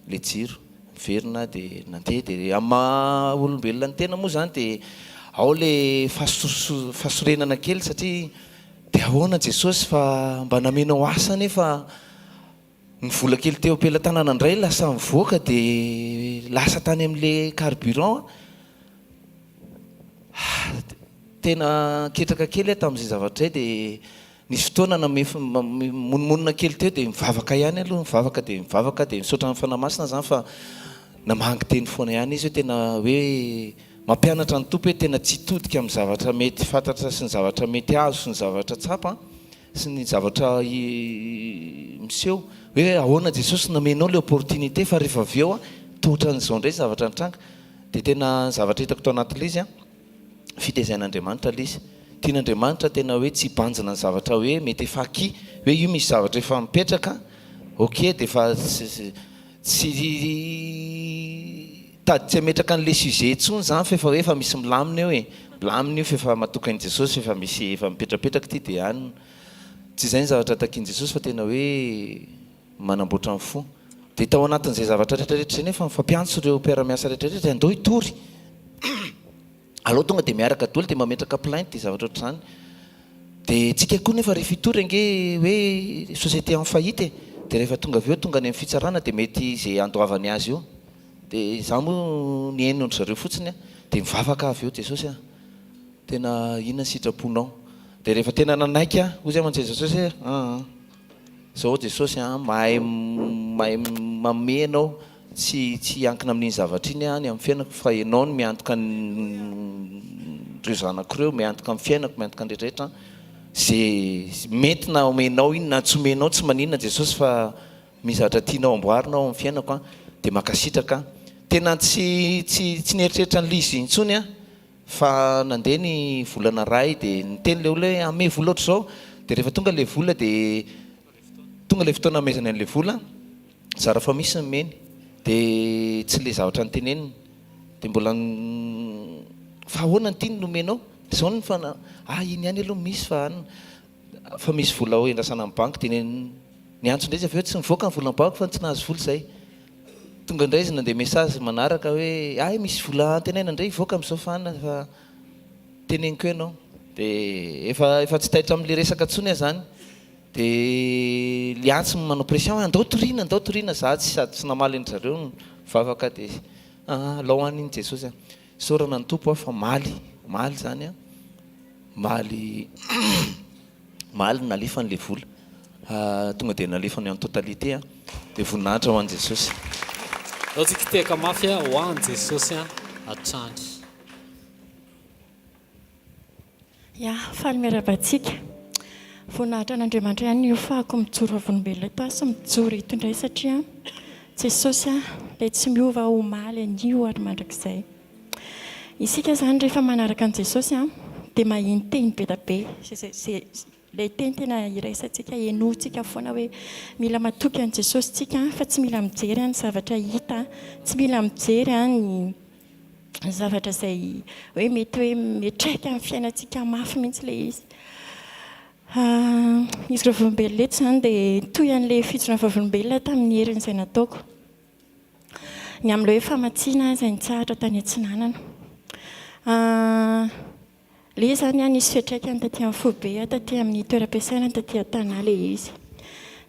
ilay jiro. Miverina aho dia nandeha dia amin'ny maha olombelona ny tena moa izany dia ao ilay fahasorenana kely satria dia ahoana Jesosy fa mba namenao asa nefa ny vola kely teo am-pelatanana indray lasa nivoaka dia lasa tany amin'ilay carburant Tena ketraka kely aho tamin'izay zavatra izay dia Nisy fotoana namefy mimonomonona kely teo dia mivavaka ihany aloha, mivavaka dia mivavaka dia misaotra ny Fanahy Masina izany fa namangy teny foana ihany izy hoe tena hoe mampianatra ny Tompo hoe tena tsy hitodika amin'ny zavatra mety fantatra sy ny zavatra mety azo sy ny zavatra tsapa sy ny zavatra miseho hoe ahoana Jesosy namenao ilay opportunité fa rehefa avy eo toa ohatran'izao indray zavatra nitranga dia tena zavatra hitako tao anatin'ilay izy an. fitezain'Andriamanitra ilay izy. Tian'Andriamanitra tena hoe tsy hibanjina ny zavatra hoe mety efa acquis, hoe io misy zavatra efa mipetraka, ok dia efa tsy tady tsy hametraka an'ilay sujet intsony izany fa efa hoe efa misy milamina eo e, milamina io f'efa matoky an'i Jesosy f'efa misy efa mipetrapetraka ity dia any. Tsy izay ny zavatra takian'i Jesosy fa tena hoe manamboatra ny fo. Dia tao anatin'izay zavatra rehetra rehetra izay nefa mifampiantso ireo mpiara-miasa rehetra rehetra dia andao hitory. Aleo tonga dia miaraka daholo dia mametraka plainte dia zavatra ohatr'izany. Dia tsika koa nefa rehefa hitory ange hoe société en faillite e. Dia rehefa tonga avy eo tonga any amin'ny fitsarana dia mety izay andoavany azy eo. Dia izaho moa nihaino an-dry zareo fotsiny an. Dia mivavaka aho avy eo, Jesosy an, tena inona ny sitraponao? Dia rehefa tena nanaiky aho, hoy aho aman-dry Jesosy hoe, aa, izao Jesosy a, mahay mahay manome Ianao, tsy tsy hiankina amin'iny zavatra iny aho ny amin'ny fiainako fa Ianao no miantoka an'ireo zanako ireo, miantoka ny fiainako, miantoka ny rehetra rehetra, ze mety na omenao iny na tsy omenao tsy maninona Jesosy fa misy zavatra tianao amboarina ao amin'ny fiainako an, dia mankasitraka an. Tena tsy tsy tsy nieritreritra an'ilay izy intsony aho fa nandeha ny volana iray dia niteny ilay olona hoe hanome vola ohatr'izao, dia rehefa tonga ilay vola dia tonga ilay fotoana hanomezany an'ilay vola, zara fa misy ny meny, dia tsy ilay zavatra noteneniny, dia mbola fa ahoana ity no nomenao? Izao no fa ah iny ihany aloha misy fa an, fa misy vola ao endrasana amin'ny banky dia niantso indray izy avy eo tsy nivoaka ny vola amin'ny banky fa tsy nahazo vola izay. Tonga indray izy nandeha message manaraka hoe hay misy vola antenaina indray hivoaka amin'izao fa an fa teneniko ianao. Dia efa efa tsy taitra amin'ilay resaka intsony aho izany. Dia ilay antso manao pression hoe andao toriana andao toriana, za tsy sady tsy namaly an-dry zareo no nivavaka dia aa alao any iny Jesosy a. Isaorana ny Tompo aho fa omaly, omaly izany an, omaly omaly no nalefany ilay vola, tonga dia nalefany en totalité an, dia voninahitra ho an'i Jesosy. Ndao tsika hitehaka mafy ho an'i Jesosy hatrany. Ya, faly miarahaba antsika. Voninahitra an'Andriamanitra ihany ny hofahako mijoro vavolombelona eto aho sy mijoro eto indray satria Jesosy ilay tsy miova omaly, anio ary mandrakizay. Isika izany rehefa manaraka an'i Jesosy dia maheno teny be dia be, ilay teny tena iraisantsika, henointsika foana hoe mila matoky an'i Jesosy tsika fa tsy mila mijery ny zavatra hita, tsy mila mijery ny zavatra izay hoe mety hoe miantraika amin'ny fiainantsika mafy mihitsy ilay izy. Izy ireo vavolombelona eto izany dia toy an'ilay fijoroana vavolombelona tamin'ny heriny izay nataoko. Ny amin'ilay hoe famatsiana izay nitsahatra tany Atsinanana. Ilay izy izany nisy fiantraikany taty amin'ny foibe, taty amin'ny toeram-piasana, taty an-tanà ilay izy.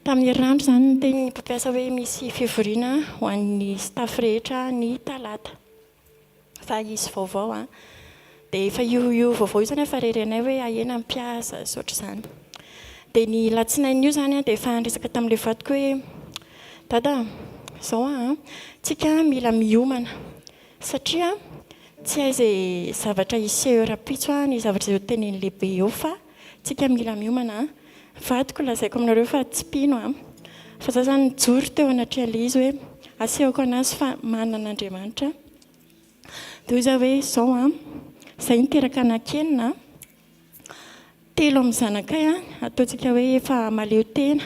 Tamin'ny herinandro izany niteny ny mpampiasa hoe misy fivoriana ho an'ny staff rehetra ny talata. Fa hisy vaovao an. Dia efa io io vaovao io izany efa rerenay hoe ahena ny mpiasa sy ohatr'izany. Dia ny alatsinain'io izany dia efa niresaka tamin'ilay vadiko hoe Dada a, izao an, tsika mila miomana Satria tsy hay izay zavatra hiseho eo rahampitso an, ny zavatra izay ho tenenin'ny lehibe eo fa tsika mila miomana an. Vadiko lazaiko aminareo fa tsy mpino an. Fa za zany nijoro teo anatrehan'ilay izy hoe asehoko anazy fa manana an'Andriamanitra aho. Dia hoy za hoe izao an, izay niteraka anankienina an. Telo amin'ny zanakay ataontsika hoe efa mahaleo tena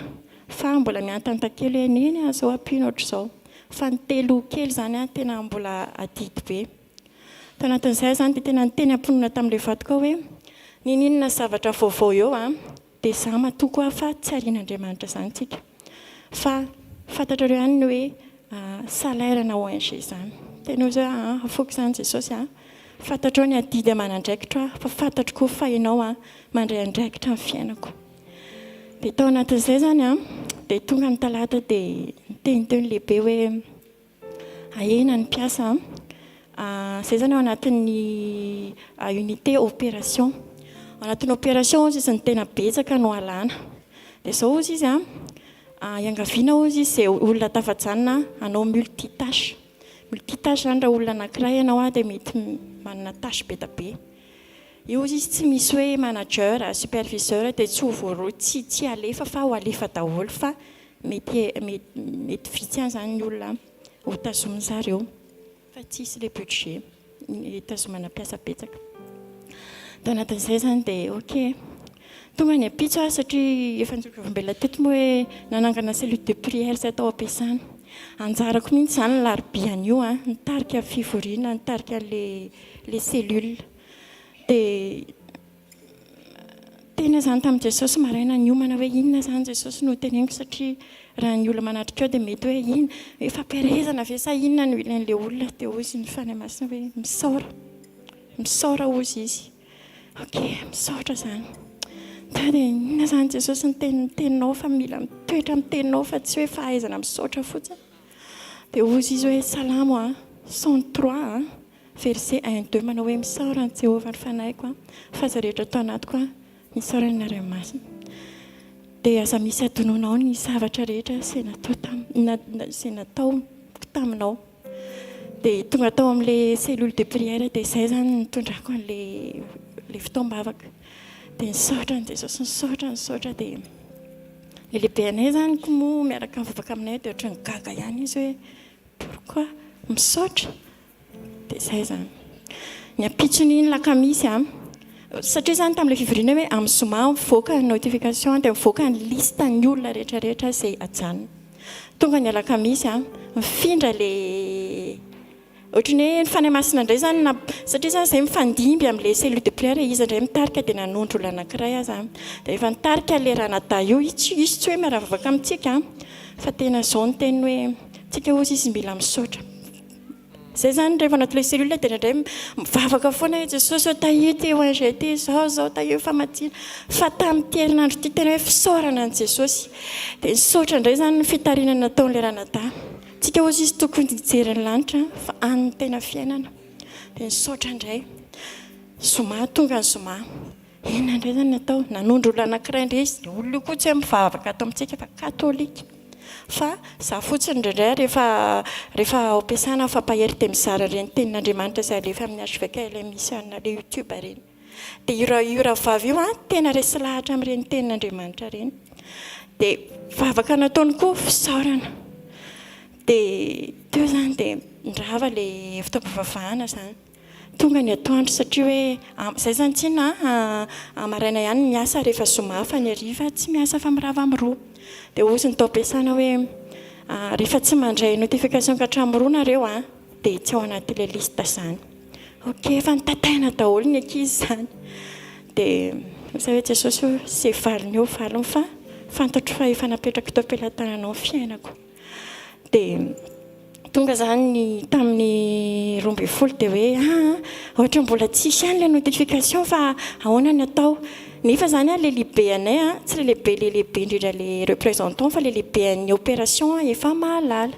fa mbola mihantanta kely hoe neny a, zao ampiana ohatr'izao. Fa ny telo kely izany tena mbola adidy be. Tao anatin'izay aho izany dia tena niteny am-pinoana tamin'ilay vadiko aho hoe n'inon'inona zavatra vaovao eo dia izaho matoky aho fa tsy arian'Andriamanitra izany tsika. Fa fantatrareo ihany ny hoe salaire ana ONG izany. Tena hoy izy hoe aa afoiko izany Jesosy a. Fantatrao ny adidy aman'andraikitro aho fa fantatro koa fa ianao a mandray andraikitra ny fiainako. Dia tao anatin'izay izany a dia tonga ny talata dia niteny teo ny lehibe hoe ahena ny mpiasa a. Izay izany ao anatin'ny unité opération. Ao anatin'ny opération hozy izy ny tena betsaka no alana. Dia izao hozy izy a, iangaviana hozy izy izay olona tafajanona hanao multitâche. Multitâche izany raha olona anankiray ianao dia mety manana tâche be dia be. Io hozy izy tsy misy hoe manager, superviseur dia tsy ho voaroa, tsy tsy alefa fa ho alefa daholo fa mety mety vitsy ihany izany ny olona ho tazomin-dry zareo. Fa tsisy le budget hitazomana mpiasa betsaka. Tao anatin'izay izany dia ok. Tonga ny ampitso aho satria efa nijoro vavolombelona teto moa hoe nanangana cellule de prière izay tao am-piasana. Anjarako mihitsy izany ny larobia an'io an, nitarika fivoriana, nitarika an'ilay ilay cellule. Dia Tena izany tamin'i Jesosy maraina niomana hoe inona izany Jesosy no hoteneniko satria raha ny olona manatrika eo dia mety hoe inona, hoe fampielezana ve sa inona no ilain'ilay olona dia hoy ny Fanahy Masina hoe misaora, misaora hozy izy. Ok, misaotra izany. Dia dia inona izany Jesosy ny teny teninao fa mila mitoetra amin'ny teninao fa tsy hoe fahaizana misaotra fotsiny. Dia hozy izy hoe Salamo a, 103 a. Verset un, deux manao hoe misaora an'i Jehovah ny fanahiko an, fa izay rehetra ato anatiko an, Isaorana ny Ray Masina. Dia aza misy adinoinao ny zavatra rehetra izay natao tam, izay natao taminao. Dia tonga tao amin'ilay cellule de prière dia izay izany nitondrako an'ilay ilay fotoam-bavaka. Dia nisaotra an'i Jesosy, nisaotra, nisaotra dia ilay lehibenay izany koa moa miaraka mivavaka aminay dia ohatran'ny gaga ihany izy hoe pourquoi misaotra? Dia izay izany. Ny ampitson'iny lakamisy an, satria izany tamin'ilay fivoriana hoe amin'ny zoma mivoaka ny notification dia mivoaka ny liste ny olona rehetra rehetra izay ajanona. Tonga ny alakamisy an, mifindra ilay ohatran'ny hoe ny Fanahy Masina indray izany na satria izany izay mifandimby amin'ilay cellule de prière iza indray mitarika dia nanondro olona anankiray aho izany. Dia rehefa nitarika ilay ranadahy io, izy tsy izy tsy hoe miara-mivavaka amintsika an, fa tena izao ny teniny hoe tsika hozy izy mila misaotra. Zay zany rehefa anaty ilay cellule dia indraindray mivavaka foana hoe Jesosy ô tahio ity ONG ity, izao izao, tahio famatsiana. Fa tamin'ity herinandro ity tena hoe fisaorana an'i Jesosy. Dia nisaotra indray izany ny fitarihana nataon'ilay ranadahy. Tsika hozy izy tokony hijery ny lanitra fa any ny tena fiainana. Dia nisaotra indray. Zoma tonga ny zoma. Inona indray izany ny atao? Nanondro olona anankiray indray izy. Io olona io koa tsy hoe mivavaka ato amintsika fa katolika. Fa za fotsiny indraindray rehefa rehefa ao am-piasana mifampahery dia mizara ireny tenin'Andriamanitra izay alefa amin'ny HVKLM Mission ilay youtube ireny. Dia io ra io rahavavy io an tena resy lahatra amin'ireny tenin'Andriamanitra ireny. Dia vavaka nataony koa fisaorana. Dia teo izany dia nirava ilay fotoam-pivavahana izany. Tonga ny atoandro satria hoe izay izany tsinona an, maraina ihany ny miasa rehefa zoma fa ny hariva tsy miasa fa mirava amin'ny roa. Dia hozy ny tao am-piasana hoe rehefa tsy mandray notification ka hatramin'ny roa nareo an, dia tsy ao anatin'ilay liste izany. Ok, efa nitataina daholo ny ankizy izany. Dia hoy izaho hoe Jesosy ô, izay valiny eo valiny fa fantatro fa efa napetrako teo am-pelatananao ny fiainako. Dia tonga izany ny tamin'ny 12 dia hoe aa ohatra mbola tsisy ihany ilay notification fa ahoana ny atao. Nefa izany ilay lehibe anay an, tsy ilay lehibe ilay lehibe indrindra ilay représentant fa ilay lehiben'ny opération efa mahalala.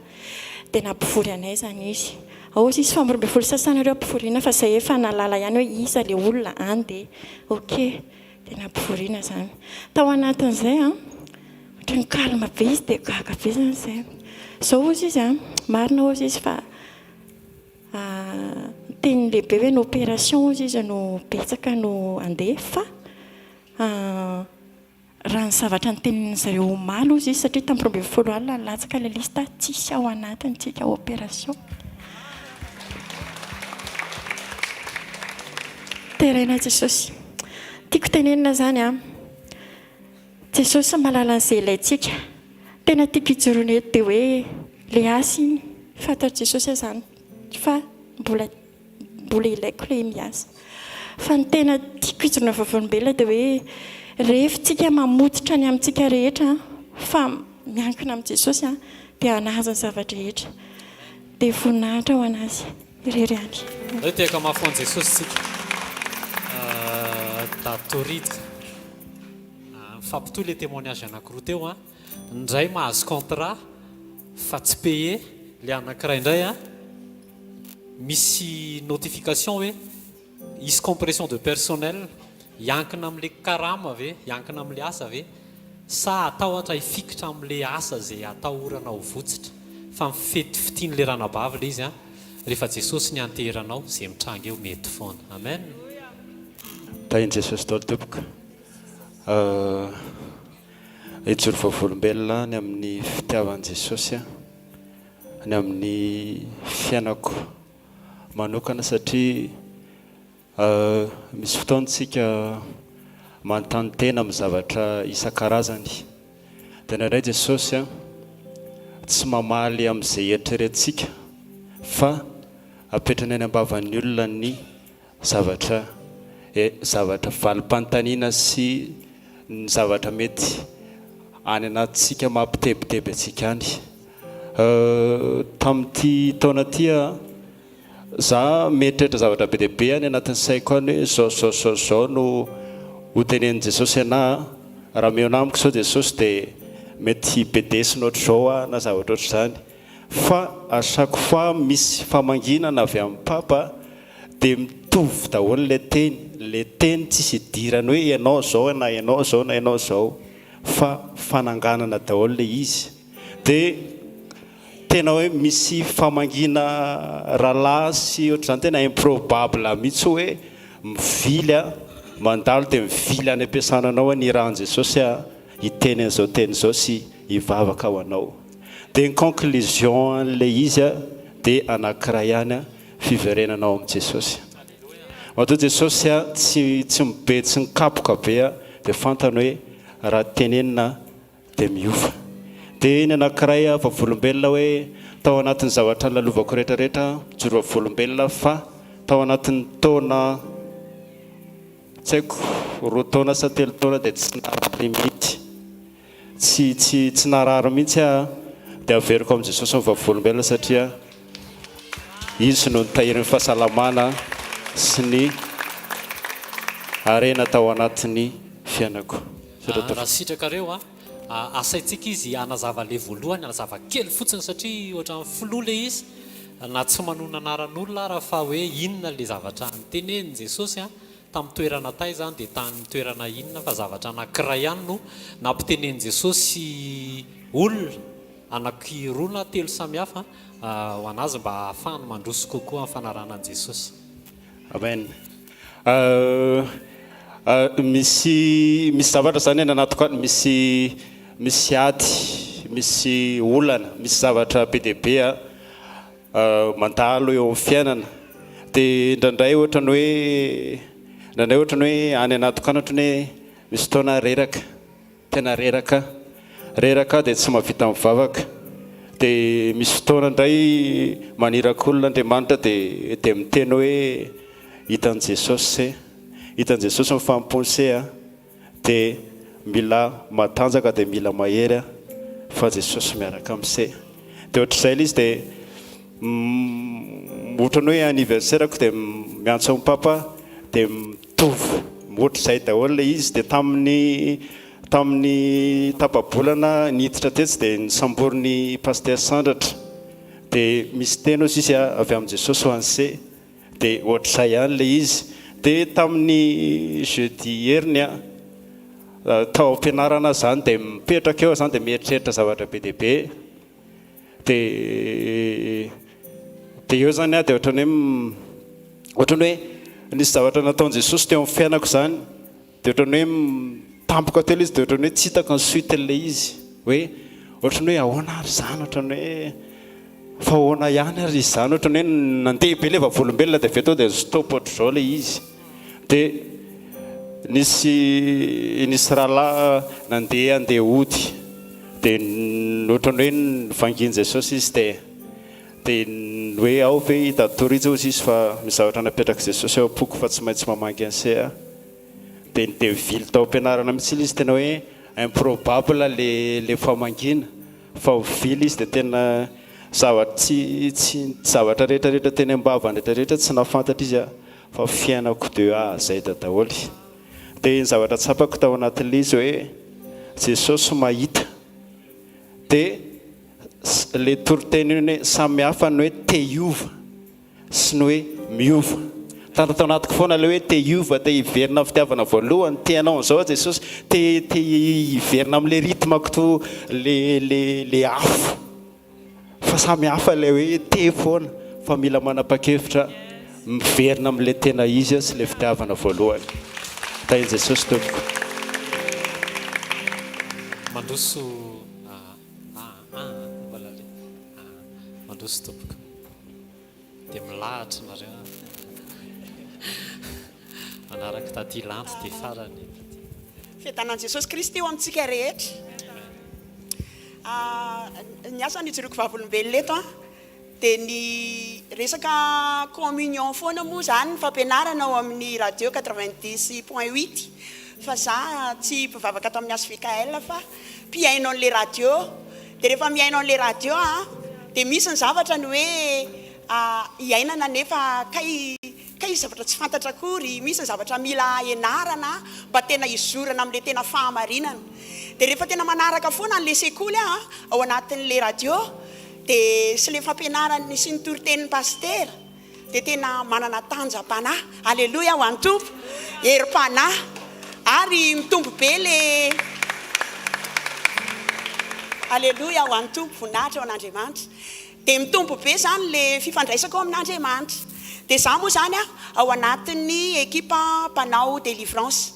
Dia nampivory anay izany izy. Ao izy fa amin'ny 12 sasanareo ampivoriana fa izay efa nahalala ihany hoe iza ilay olona any dia ok. Dia nampivoriana izany. Tao anatin'izay an, ohatran'ny calme be izy dia gaga be izany izahay. Izao hozy izy an, marina hozy izy fa ny tenin'ny lehibe hoe ny opération hozy izy no betsaka no handeha fa raha ny zavatra notenenin'ny zareo omaly hozy izy satria tamin'ny 12 alina nilatsaka ilay liste tsisy ao anatiny tsika opération. Deraina Jesosy. Tiako tenenina zany an. Jesosy mahalala an'izay ilaintsika. Tena tiako hijoroana eto dia hoe le asa iny fantatr'i Jesosy aho zany fa mbola mbola ilaiko le miasa. Fa ny tena tiako hijoroana vavolombelona dia hoe rehefa tsika mamototra ny amintsika rehetra fa miankina amin'i Jesosy an dia hanahaza ny zava-drehetra. Dia voninahitra ho an'Azy irery ihany. Aleo tehaka mafy ho an'i Jesosy isika. Datorija. Mifampitohy ilay témoignage anankiroa teo an. Ny iray mahazo contrat fa tsy payé, ilay anankiray indray an misy notification hoe hisy compression de personnel, hiankina amin'ilay karama ve, hiankina amin'ilay asa ve? Sa hatahotra hifikitra amin'ilay asa izay atahorana ho votsitra? Fa mifety fitian'ilay ranabavy ilay izy an! Rehefa Jesosy ny anteheranao, izay mitranga eo mety foana. Amen! Tahin'i Jesosy daholo tompoko. Hijoro vavolombelona ny amin'ny fitiavan'i Jesosy aho, ny amin'ny fiainako manokana satria Misy fotoana isika manontany tena amin'ny zavatra isan-karazany. Dia indraindray Jesosy tsy mamaly amin'izay eritreretintsika fa apetrany any am-bavan'ny olona ny zavatra zavatra valim-panontaniana sy ny zavatra mety any anatintsika mampitebiteby antsika any. Tamin'ity taona ity aho Za mieritreritra zavatra be dia be any anatin'ny saiko any hoe zao zao zao zao no ho tenenin'i Jesosy anah, raha mihaona amiko zao Jesosy dia mety bedesina ohatr'izao aho na zavatra ohatr'izany, fa à chaque fois misy famanginana avy amin'ny Papa dia. Mitovy daholo ilay teny, ilay teny tsisy idirany hoe ianao izao na ianao izao na ianao izao fa fananganana daholo ilay izy. Dia tena hoe misy famangiana rahalahy sy ohatr'izany tena improbable mihitsy hoe mivily a, mandalo dia mivily any am-piasana anao hoe nirahan'i Jesosy aho hiteny an'izao teny izao sy hivavaka ho anao. Dia ny conclusion an'ilay izy dia anankiray ihany, fiverenana ao amin'i Jesosy. Matoa Jesosy tsy tsy mibe tsy mikapoka be dia fantany hoe raha tenenina dia miova. Dia ny anankiray vavolombelona hoe tao anatin'ny zavatra lalovako rehetra rehetra mijoro vavolombelona fa tao anatin'ny taona tsy haiko roa taona sa telo taona dia tsy narary mihitsy. Tsy tsy tsy narary mihitsy aho dia averiko amin'i Jesosy ny vavolombelona satria Izy no nitahiry ny fahasalamana sy ny harena tao anatin'ny fiainako. Misaotra Raha tompoko. sitrakareo a, asaintsika izy hanazava le voalohany, hanazava kely fotsiny satria ohatran'ny flou le izy, na tsy manonona anaran'olona ara fa hoe inona le zavatra nitenenin'i Jesosy a, Tamin'ny toerana taiza dia tany toerana inona fa zavatra anankiray ihany no nampitenenin'i Jesosy olona anankiroa na telo samihafa ho an'azy mba hahafahany mandroso kokoa amin'ny fanarahana an'i Jesosy. Amen. Misy misy zavatra zany any anatiko any, misy misy ady, misy olana, misy zavatra be dia be a. mandalo eo amin'ny fiainana dia indraindray ohatran'ny hoe indraindray ohatran'ny hoe any anatiko any ohatran'ny hoe misy fotoana reraka tena reraka reraka aho dia tsy mahavita mivavaka dia misy fotoana indray maniraka olona Andriamanitra dia dia miteny hoe hitan'i Jesosy se hitan'i Jesosy ny fanompoany se a Dia mila matanjaka dia mila mahery a fa Jesosy miaraka am se. Dia ohatr'izay ilay izy dia ohatran'ny hoe anniversaire-ko dia miantso an'i papa dia mitovy ohatr'izay daholo ilay izy dia tamin'ny tamin'ny tapa-bolana niditra tetsy dia nosamborin'i Pasteur Sandratra dia misy teny hozy izy avy amin'i Jesosy ho an'i se. Dia ohatr'izay ihany ilay izy. Dia tamin'ny jeudi heriny an, tao am-pianarana aho izany dia mipetraka eo aho izany dia mieritreritra zavatra be dia be. Dia dia eo izany aho dia ohatran'ny hoe ohatran'ny hoe nisy zavatra nataon'i Jesosy teo amin'ny fiainako izany. Dia ohatran'ny hoe tampoka teo ilay izy dia ohatran'ny hoe tsy hitako ny suite-n'ilay izy. Hoe ohatran'ny hoe ahoana ary izany, ohatran'ny hoe fa ahoana ihany ary izy izany, ohatran'ny hoe nandeha be ilay vavolombelona dia avy eo tonga dia stop ohatr'izao ilay izy. Dia nisy nisy rahalahy nandeha handeha hody dia ohatran'ny hoe novangian'i Jesosy izy dia dia hoe ao ve i Dadatoa Rija hozy izy fa misy zavatra napetrak'i Jesosy ao am-poko fa tsy maintsy mamangy an'se aho. Dia dia nivily tao am-pianarana mihitsy ilay izy, tena hoe improbable le le famangiana fa nivily izy dia tena zavatra tsy tsy zavatra rehetra rehetra teny am-bavany rehetra rehetra tsy nahafantatra izy fa fiainako de A à Z daholo. Dia ny zavatra tsapako tao anatin'ilay izy hoe Jesosy mahita dia le toriteny iny hoe samy hafa ny hoe te hiova. sy ny hoe miova. Tantara tao anatiko foana ilay hoe te hiova, te hiverina amin'ny fitiavana voalohany, te hanao an'izao aho Jesosy, te te hiverina amin'ilay rythme-ko to le le le afo. Fa samy hafa ilay hoe te foana fa mila manapa-kevitra miverina amin'ilay tena izy sy ilay fitiavana voalohany. Tahin'i Jesosy tompoko. Mandroso ah ah ah mbola le ah mandroso tompoko. Dia milahatra nareo an. Manaraka taty lanto dia farany taty. Fiadanan'i Jesosy Kristy ho amintsika rehetra. Ny asa nijoroako vavolombelona eto an, dia ny resaka communion foana moa izany ny fampianarana ao amin'ny radio 90 point huit fa za tsy mpivavaka ato amin'ny HVKL fa mpihaino an'ilay radio, dia rehefa mihaino an'ilay radio an, dia misy ny zavatra ny hoe iainana nefa kay kay zavatra tsy fantatra akory, misy ny zavatra mila ianarana mba tena hizorana amin'ilay tena fahamarinana. Dia rehefa tena manaraka foana an'ilay sekoly aho an, ao anatin'ilay radio, dia sy ilay fampianarany sy ny toritenin'ny pasitera. dia tena manana tanjam-panahy, Aleloia ho an'ny Tompo, herim-panahy, ary mitombo be le Aleloia ho an'ny Tompo, voninahitra ho an'Andriamanitra. Dia mitombo be izany le fifandraisako amin'Andriamanitra. Dia izaho moa izany ao anatin'ny ekipa mpanao délivrance.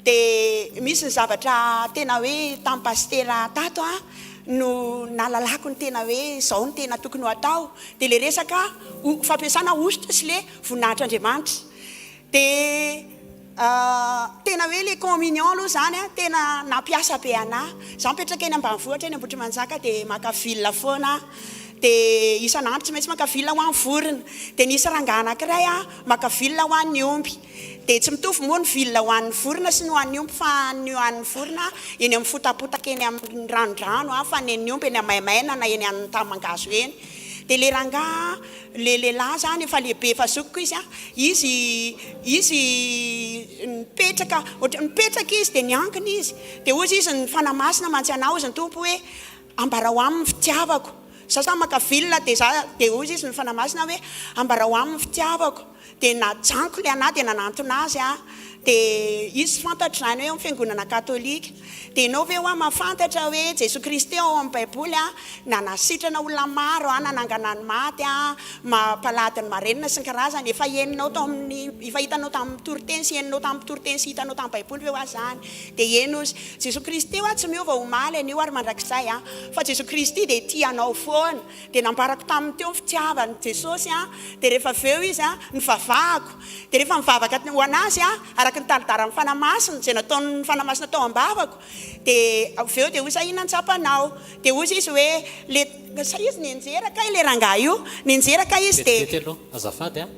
Dia misy ny zavatra tena hoe tamin'ny pasitera tato an, no nahalalako ny tena hoe izao no tena tokony ho atao, dia ilay resaka fampiasana hosotra sy ilay voninahitr'Andriamanitra. Dia tena hoe ilay communion aloha izany an, tena nampiasa be anà. Izaho mipetraka eny ambanivohitra eny Ambohitrimanjaka dia maka ville foana aho. Dia isan'andro tsy maintsy maka ville ho an'ny vorona. Dia nisy rangahy anankiray maka ville ho an'ny omby. Dia tsy mitovy moa ny ville ho an'ny vorona sy ny ho an'ny omby fa ny ho an'ny vorona eny amin'ny fotapotaka eny amin'ny ranondrano fa ny an'ny omby eny amin'ny maimaina na eny amin'ny tany mangahazo eny. Dia ilay rangahy, ilay lehilahy izany efa lehibe efa zokiko izy an, izy izy nipetraka ohatran'ny nipetraka izy dia niankina izy. Dia hozy izy ny Fanahy Masina mantsy anah hozy ny Tompo hoe ambarao aminy ny fitiavako. Za zany maka ville dia za dia hozy izy ny Fanahy Masina hoe ambarao aminy ny fitiavako. Dia najanoko ilay anah dia nanantona azy aho. Dia izy fantatro izany hoe ao amin'ny fiangonana katolika. Dia ianao ve hoa mahafantatra hoe Jesoa Kristy ao amin'ny baiboly an, nanasitrana olona maro an, nanangana ny maty an, mampalady ny marenina sy ny karazany. Efa henonao tao amin'ny, efa hitanao tamin'ny toriteny sy henonao tamin'ny mpitoriteny sy hitanao tamin'ny baiboly ve hoa izany? Dia eny hozy. Jesoa Kristy hoa tsy miova omaly, anio ary mandrakizay an. Fa Jesoa Kristy dia tia anao foana. Dia nambarako taminy teo ny fitiavan'i Jesosy an, dia rehefa avy eo izy an, nivavahako, dia rehefa nivavaka ho an'azy aho, araka ny tari-daran'ny Fanahy Masina, izay nataon'ny Fanahy Masina tao am-bavako, dia avy eo dia hoy izy, inona ny tsapanao? Dia hoy izy hoe, le, sa izy nianjera kay ilay rangahy io, nianjera kay izy dia. Vetivety aloha, azafady an,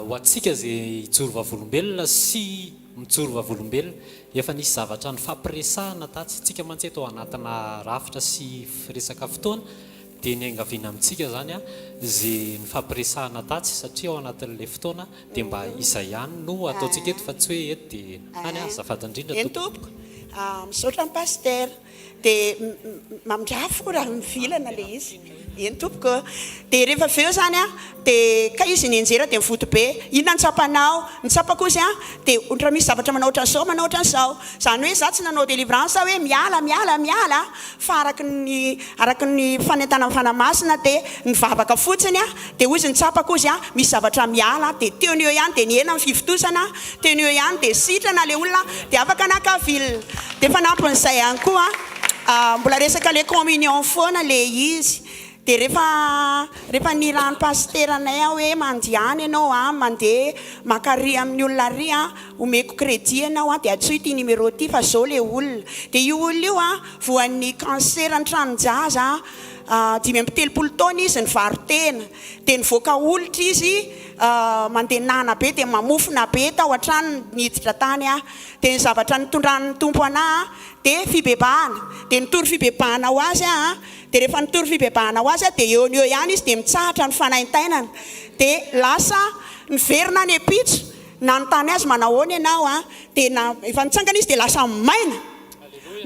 ho antsika izay hijoro vavolombelona sy mijoro vavolombelona, Efa nisy zavatra nifampiresahana tatsy, tsika mantsy eto anatina rafitra sy resaka fotoana dia niangaviana amintsika izany ze nifampiresahana tatsy satria ao anatin'ilay fotoana dia mba izay ihany no ataontsika eto fa tsy hoe eto dia any azafady indrindra Eny tompoko. tompoko, misaotra ny Pasitera. Dia mamindrafo raha mivilana ilay izy. Eny tompoko ô. Dia rehefa avy eo izany an, dia kay izy nianjera dia nivoto be. Inona no tsapanao? Ny tsapako ozy an, dia ohatra misy zavatra manao ohatran'izao, manao ohatran'izao. Izany hoe izaho tsy nanao délivrance hoe miala, miala, miala, fa araka ny araka ny fanentanan'ny Fanahy Masina dia nivavaka fotsiny aho, dia ozy ny tsapako ozy an, misy zavatra miala, dia teo no eo ihany dia nihena ny fivontosana, teo no eo ihany dia sitrana ilay olona, dia afaka naka ville. Dia fanampin'izay ihany koa, mbola resaka le communion foana le izy, dia rehefa rehefa nirahan'ny pasiteranay aho hoe mandehana ianao an, mandeha maka ary amin'ny olona ary an, omeko crédit ianao an, dia antsoy ity numéro ity fa zao le olona. Dia io olona io an, voan'ny cancer ny tranon-jaza an, 35 taona izy nivaro-tena, dia nivoaka olitra izy mandeha nana be dia mamofona be tao an-tranony niditra tany aho. Dia ny zavatra nitondran'ny Tompo anah dia fibebahana. Dia nitory fibebahana ho azy aho an, dia rehefa nitory fibebahana ho azy aho dia eo no eo ihany izy dia mitsahatra ny fanaintainana. Dia lasa niverina any ampitso, nanontany azy manahoana ianao an, dia na efa nitsangana izy dia lasa maina.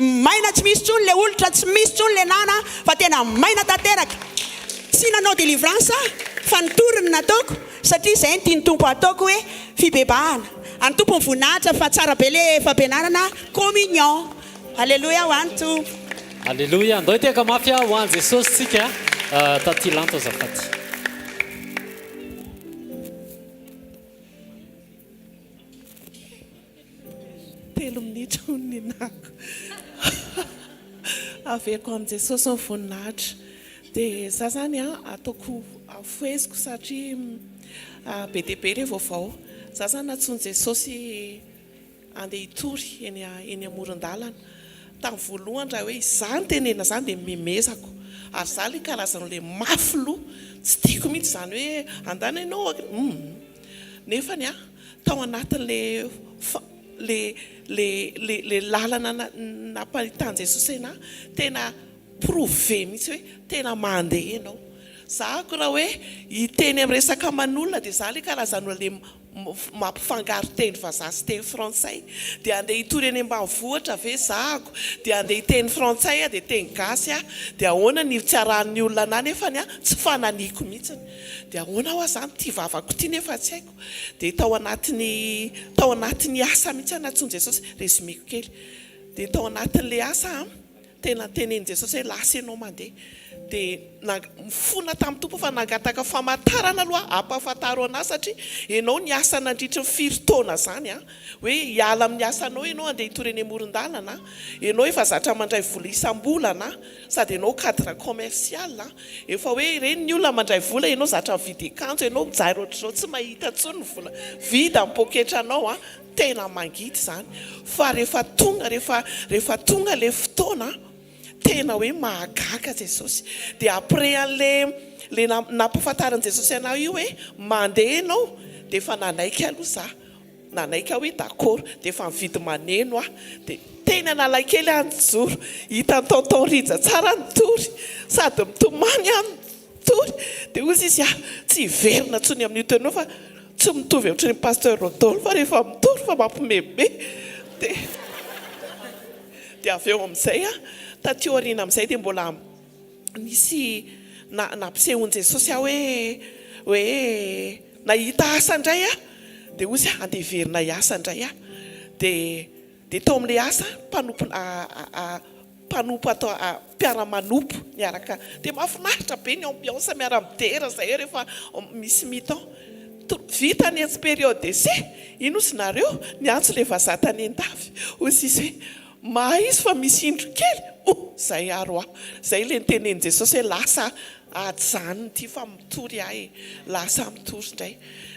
Maina tsy misy intsony le olitra, tsy misy intsony le nana fa tena maina tanteraka. Tsy nanao délivrance aho fa nitory ny nataoko satria izay no tian'ny Tompo hataoko hoe fibebahana. An'ny Tompo ny voninahitra fa tsara be le fampianarana communion. Aleloia ho an'ny Tompo. Aleloia, andao hitehaka mafy ho an'i Jesosy tsika taty lanto azafady. Telo minitra hono ny nako. Averiko amin'i Jesosy ny voninahitra. Dia za zany an, ataoko afoheziko satria be dia be ilay vaovao. Za zany nantsoin'i Jesosy handeha hitory eny eny amoron-dalana. Tamin'ny voalohany raha hoe izaho no tenenina izany dia mimezako. Ary za ilay karazan'ilay mafy loha. Tsy tiako mihitsy izany hoe andana ianao, hum. Nefany an, tao anatin'le le le le le lalana nampahitan'i Jesosy anah, tena prouver mihitsy hoe tena mandeha ianao. Zahako raha hoe hiteny amin'ny resaka aman'olona dia za le karazan'olona le mampifangaro teny vazaha sy teny frantsay. Dia andeha hitory eny ambanivohitra ve zahako dia andeha hiteny frantsay aho dia teny gasy aho dia ahoana ny tsy arahan'ny olona anah nefany an tsy fananiko mihitsiny. Dia ahoana hoa zany ity vavako ity nefa tsy haiko. Dia tao anatin'ny tao anatin'ny asa mihitsy aho nantsoin'i Jesosy, résumé-ko kely. Dia tao anatin'ilay asa an, tena tenenin'i Jesosy hoe lasa ianao mandeha. Dia nifona tamin'ny Tompo aho fa nangataka famantarana aloha aho, ampahafantaro an'ahy satria ianao niasa nandritry ny firy taona izany an, hoe hiala amin'ny asanao ianao handeha hitory eny amoron-dalana, ianao efa zatra mandray vola isam-bolana, sady ianao cadre commercial an, efa hoe ireny ny olona mandray vola ianao zatra mividy akanjo ianao mijaly ohatr'izao tsy mahita intsony ny vola vide amin'ny poketranao an, Tena mangidy izany fa rehefa tonga rehefa rehefa tonga le fotoana tena hoe mahagaga Jesosy dia après an'le le nampahafantarin'i Jesosy anah io hoe mandeha ianao dia efa nanaiky aloha za nanaiky aho hoe d'accord dia efa nividy maneno aho dia teny Analakely aho nijoro hitan'i tonton Rija tsara nitory sady mitomany aho Tory dia hozy izy ah tsy hiverina tsony amin'io toerana io fa tsy mitovy ohatry ny pasteur Rodolphe rehefa mitory fa mampimeme dia dia avy eo amin'izay ah taty aoriana amin'izay dia mbola nisy na nampisehoan'i Jesosy aho hoe hoe nahita asa indray aho dia hozy ah andeha hiverina hiasa indray aho dia dia tao amin'ilay asa mpanompo mpanompo atao mpiara-manompo miaraka dia mahafinaritra be ny ambiance miara-midera zay rehefa misy mi-temps vita ny etsy période d'essai ino ozy nareo niantso le vazaha tany an-dafy ozy izy hoe mahay izy fa misy indro kely oh zay ary hoa zay le nitenenin'i Jesosy hoe lasa ajanony ity fa mitory ahy e lasa mitory indray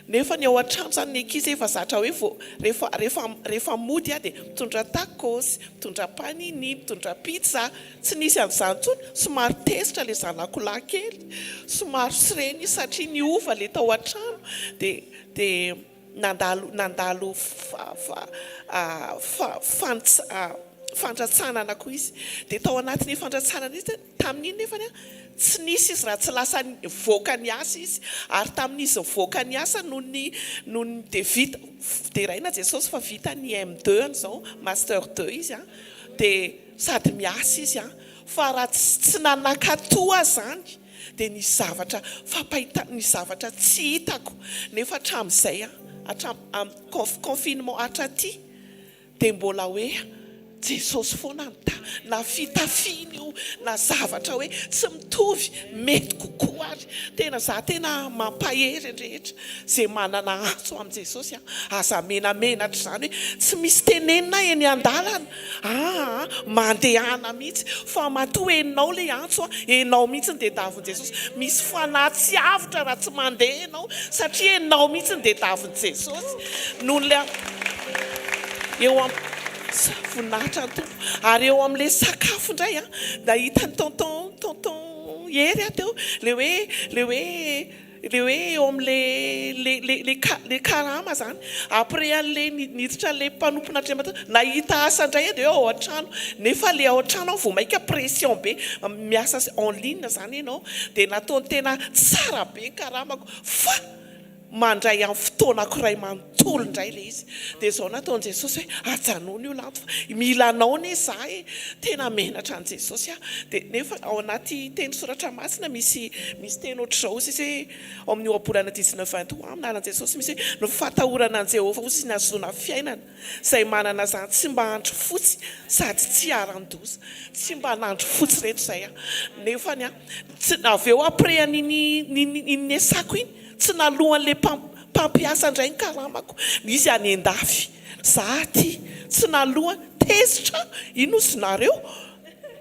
nefa ny ao an-trano zany ny ankizy efa zatra hoe vao rehefa rehefa rehefa mody aho dia mitondra tacos mitondra panini mitondra pizza tsy nisy an'izany intsony somary tezitra le zanako lahy kely somary sorena izy satria niova le tao an-trano dia dia nandalo nandalo fa fa fa fantsa fandratsanana koa izy dia tao anatin'iny fandratsanana iny Tamin'iny nefany tsy nisy izy raha tsy lasa nivoaka niasa izy, ary tamin'izy nivoaka niasa noho ny noho ny dia vita, deraina Jesosy fa vita ny M deux any izao, master deux izy an, dia sady miasa izy an, fa raha tsy tsy nanakato aho izany dia nisy zavatra fampahita nisy zavatra tsy hitako, nefa hatramin'izay an, hatram amin'ny conf confinement hatraty Dia mbola hoe Jesosy foana ny ta, na fitafiana io na zavatra hoe tsy mitovy, mety kokoa ary. Tena za tena mampahery ny rehetra ze manana antso amin'i Jesosy an, aza menamenatra izany hoe tsy misy tenenina eny andalana aa, mandehana mihitsy fa matoa enao le antso an, enao mihitsy no tediavin'i Jesosy, misy fanahy tsy avotra raha tsy mandeha enao satria enao mihitsy no tediavin'i Jesosy noho le Eo am voninahitra ny Tompo. Ary eo amin'ilay sakafo indray an, nahita an'i tonton tonton Hery aho teo, ilay hoe ilay hoe ilay hoe eo amin'ilay le le le ka le karama izany. Après an'ilay niditra an'ilay mpanompon'Andriamanitra, nahita asa indray aho dia hoe ao an-trano. Nefa ilay ao an-trano aho vao mainka pression be, miasa en ligne izany ianao. Dia nataony tena tsara be ny karamako. Fa Mandray amin'ny fotoanako iray manontolo indray ilay izy. Dia izao nataon'i Jesosy hoe, ajanony io lanto fa mila anao anie izaho e! Tena menatra an'i Jesosy aho. Dia nefa ao anaty teny soratra masina misy misy teny ohatr'izao hozy izy hoe, ao amin'ny ohabolana 19 23 amin'ny anaran'i Jesosy misy hoe, ny fatahorana an'i Jehovah hozy izy ny hahazoana fiainana, izay manana izany tsy mba andry fotsy sady tsy iharan-doza. Tsy mba nandry fotsy ireto izay aho. Nefany an, tsy avy eo après an'iny iny iny niasako iny, Tsy naloan'le mpampiasa indray ny karamako, izy any an-dafy, za aty, tsy naloany, tezitra aho, ino ozy nareo,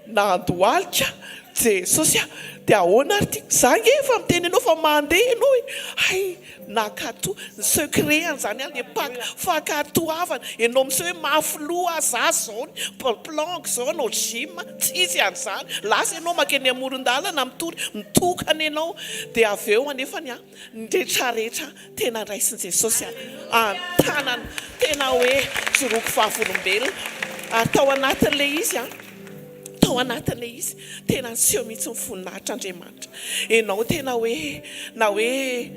nandohalika, Jesosy a, dia ahoana ary ty, za ange efa miteny anao fa mandeha ianao e, hay, nankatoa, ny secret an'izany any le mpaka, fankatoavana, ianao miseho hoe mafy loha za zao, planque zao, hanao gym, tsisy an'izany, lasa ianao mankeny amoron-dalana mitory, mitokana ianao, dia avy eo anefany an, ny retraretra tena raisin'i Jesosy an-tanana, tena hoe joroako vavolombelona, ary tao anatin'ilay izy an, tao. Tao anatin'ilay izy, tena niseho mihitsy ny voninahitr'Andriamanitra. Ianao tena hoe, na hoe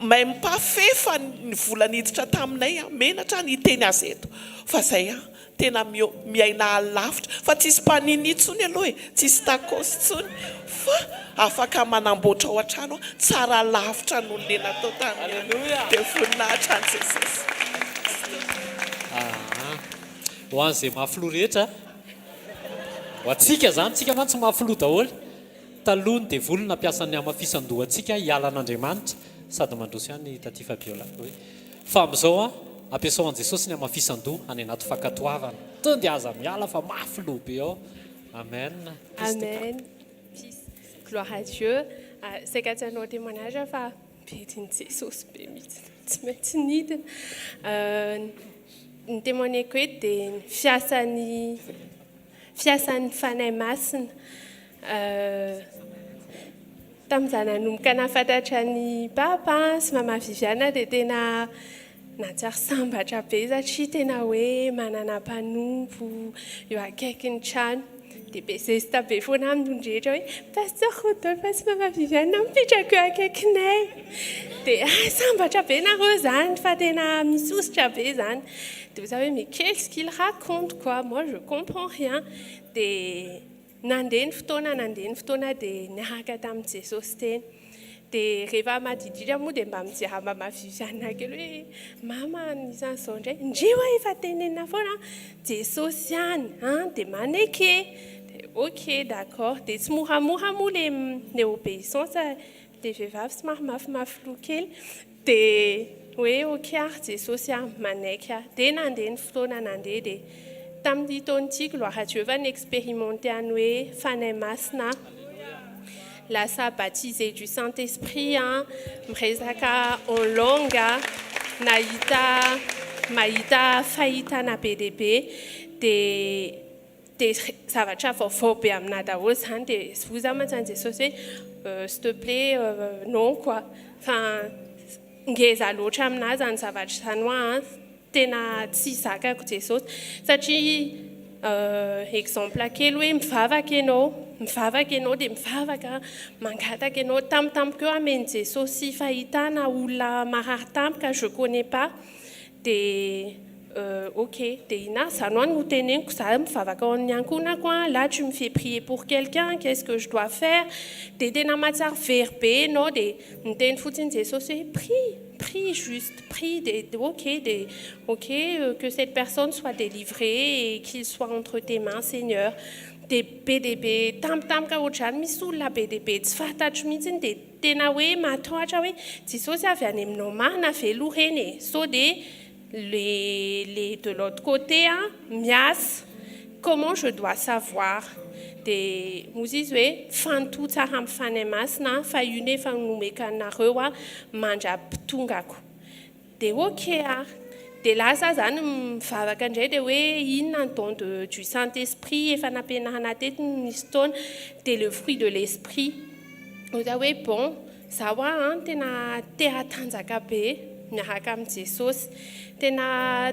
même pas fait fa ny vola niditra taminay an, menatra aho ny hiteny azy eto fa zay an, tena miaina lavitra fa tsisy panini intsony aloha e, tsisy tacos intsony fa afaka manamboatra ao an-trano aho, tsara lavitra noho le natao tamin'ny andro, dia voninahitra an'i Jesosy. Aa. Ho an'izay mafy loha rehetra, ho antsika izany, tsika mantsy mafy loha daholo. Taloha ny devoly nampiasa ny hamafisan-dohantsika hiala an'Andriamanitra sady mandroso ihany taty Fabiola oui. Fa amin'izao an, ampiasao an'i Jesosy ny hamafisan-doha any anaty fankatoavana. Tonga dia aza miala fa mafy loha be ao. Amen. Peace tompoko. Amen. Peace. Gloire à Dieu. Saika tsy hanao témoignage aho fa bedin'i Jesosy be mihitsy tsy maintsy nidina. Ny témoigner-ko eto dia ny fiasan'ny fiasan'ny Fanahy Masina. Tamin'izaho nanomboka nahafantatra an'i Papa sy Mama Viviane dia tena nahatsiaro sambatra be satria tena hoe manana mpanompo eo akaikin'ny trano. Dia be zesta be foana amin'ny olon-drehetra hoe Pasteur Rodolphe sy Mama Viviane mipetraka eo akaikinay. Dia sambatra be nareo izany fa tena misosotra be izany. Dia hoy izaho hoe mais qu'est-ce qu'il raconte quoi, moi je comprends rien. Dia nandeha ny fotoana, nandeha ny fotoana dia niaraka tamin'i Jesosy teny. Dia rehefa madiditra moa dia mba mijery an'i Mama Viviane kely hoe Mama anisan'izao indray, ndry hoa efa tenenina foana an, Jesosy ihany an, dia maneke. Dia ok d'accord. Dia tsy moramora moa ilay obéissance, ilay vehivavy somary mafimafy loha kely. Dia hoe ok ary Jesosy ah, manaiky aho. Dia nandeha ny fotoana nandeha dia tamin'ity taona ity gloire à Dieu fa ni-expérimenter an'ny hoe Fanahy Masina aho. Lasa baptisé du Saint Esprit aho, miresaka en langue aho, nahita mahita fahitana be dia be. Dia Dia zavatra vaovao be aminà daholo izany dia hoy za mantsy an'i Jesosy hoe s'il te plait non quoi fa ngeza loatra aminà izany zavatra izany hoa an, tena tsy zakako Jesosy satria exemple kely hoe mivavaka ianao, mivavaka ianao dia mivavaka, mangataka ianao, tampotampoka eo amen'i Jesosy fahitana olona marary tampoka je connais pas Dia ok, dia inona ary izany hoa no teneniko, za mivavaka ao amin'ny ankohonako an, là tu me fais prier pour quelqu'un, qu'est ce que je dois faire? Dia tena mahatsiaro very be ianao, dia niteny fotsiny Jesosy hoe prie, prie juste, prie, dia ok, dia ok, que cette personne soit délivrée et qu'il soit entre tes mains Seigneur. Dia be dia be tampotampoka ohatr'izany misy olona be dia be tsy fantatro mihitsy dia Tena hoe matahotra hoe Jesosy avy any aminao marina ve aloha reny e? Sao dia le le de l'autre côté an miasa, comment je dois savoir? Dia hozy izy hoe fantoho tsara amin'ny Fanahy Masina fa io nefa nomeko anareo an mandra-pitongako. Dia ok ary. Dia lasa aho izany mivavaka indray dia hoe inona ny don de du Saint Esprit efa nampianarina teto nisy fotoana, dia le fruit de l'esprit. Hoy aho hoe bon, za hoa an tena te hatanjaka be miaraka amin'i Jesosy. Tena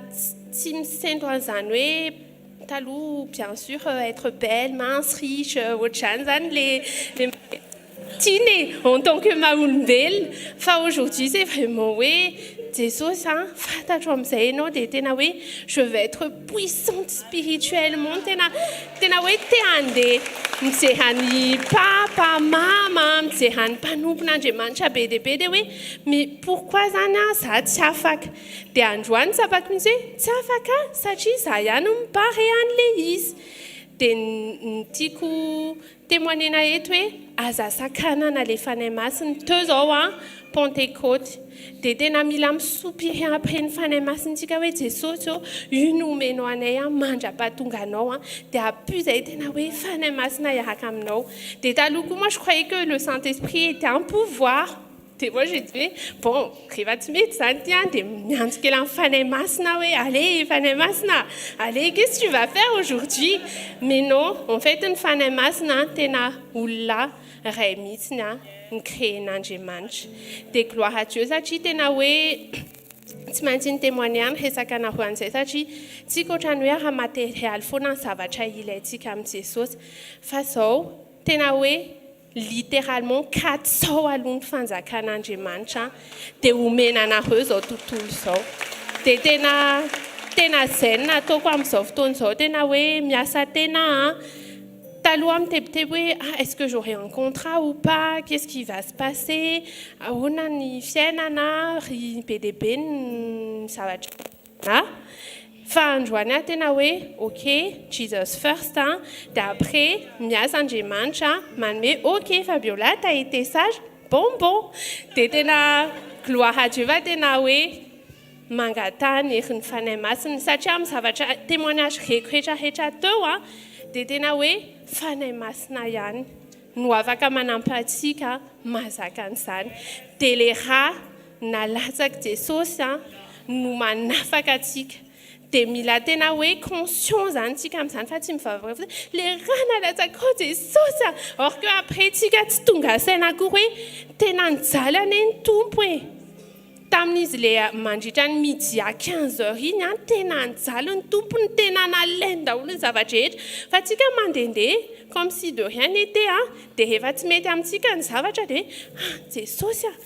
tsy misento an'izany hoe taloha bien sûr être belle, mince, riche, ohatr'izany izany le le Tiana e, en tant que maha olombelona, fa aujourd'hui c'est vraiment hoe Jesosy a, fantatro amin'izay ianao dia tena hoe je vais être puissante spirituellement, tena tena hoe te handeha mijery an'i papa, mama, mijery an'ny mpanompon'Andriamanitra be dia be dia hoe mais pourquoi zany aho za tsy afaka? Dia androany tsapako mihitsy hoe tsy afaka aho satria za ihany no mi-barrer an'ilay izy. Dia ny tiako Témoignena eto hoe aza sakanana le Fanahy Masina, teo zao an Pentecote dia tena mila mi-soupirer après ny Fanahy Masina tsika hoe Jesosy ô io no omenao anay an mandra-pahatonga anao an dia ampio zay tena hoe Fanahy Masina hiaraka aminao dia taloha koa moi je croyais que le Saint Esprit était un pouvoir Dia moi j'ai dit hoe bon rehefa tsy mety izany ity an dia miantso kely amin'ny Fanahy Masina aho hoe allez Fanahy Masina allez qu'est-ce que tu vas faire aujourd'hui? Mais non en fait ny Fanahy Masina an tena olona iray mihitsiny an ni-créer-n'Andriamanitra. Dia gloire à Dieu satria tena hoe. Tsy maintsy ni-témoigner aho niresaka anareo an'izay satria tsika ohatran'ny hoe ara-materialy foana ny zavatra ilaintsika amin'i Jesosy. Fa izao, tena hoe littéralement katsao aloha ny fanjakan'Andriamanitra dia omena anareo izao tontolo izao. Dia tena tena izay no nataoko amin'izao fotoana izao, tena hoe miasa tena aho. Taloha aho mitebiteby hoe ah est-ce que j'aurai un contrat ou pas, qu'est-ce qui va se passer, ahoana ny fiainana, ry be dia be ny zavatra ah. Fa androany aho tena hoe ok, Jesus first ah, dia après miasa Andriamanitra manome ok Fabiola t'as été sage, bon bon. Dia tena gloire à Dieu fa tena hoe Mangataha ny herin'ny Fanahy Masina satria amin'ny zavatra témoignage reko rehetra rehetra teo an dia tena hoe Fanahy Masina ihany no afaka manampy antsika mahazaka an'izany. Dia le rà nalatsak'i Jesosy an no manafaka antsika. Dia mila tena hoe conscient izany tsika amin'izany fa tsy mivavaka fotsiny le rà nalatsakao Jesosy a! Or que après tsika tsy tonga saina akory hoe tena nijaly anie ny Tompo e! Tamin'izy le mandritra ny midi à 15 heures iny an, tena nijaly ny tompony, tena nalainy daholo ny zava-drehetra. Fa tsika mandehandeha comme si de rien n'était an, dia rehefa tsy mety amintsika ny zavatra dia ah Jesosy ah,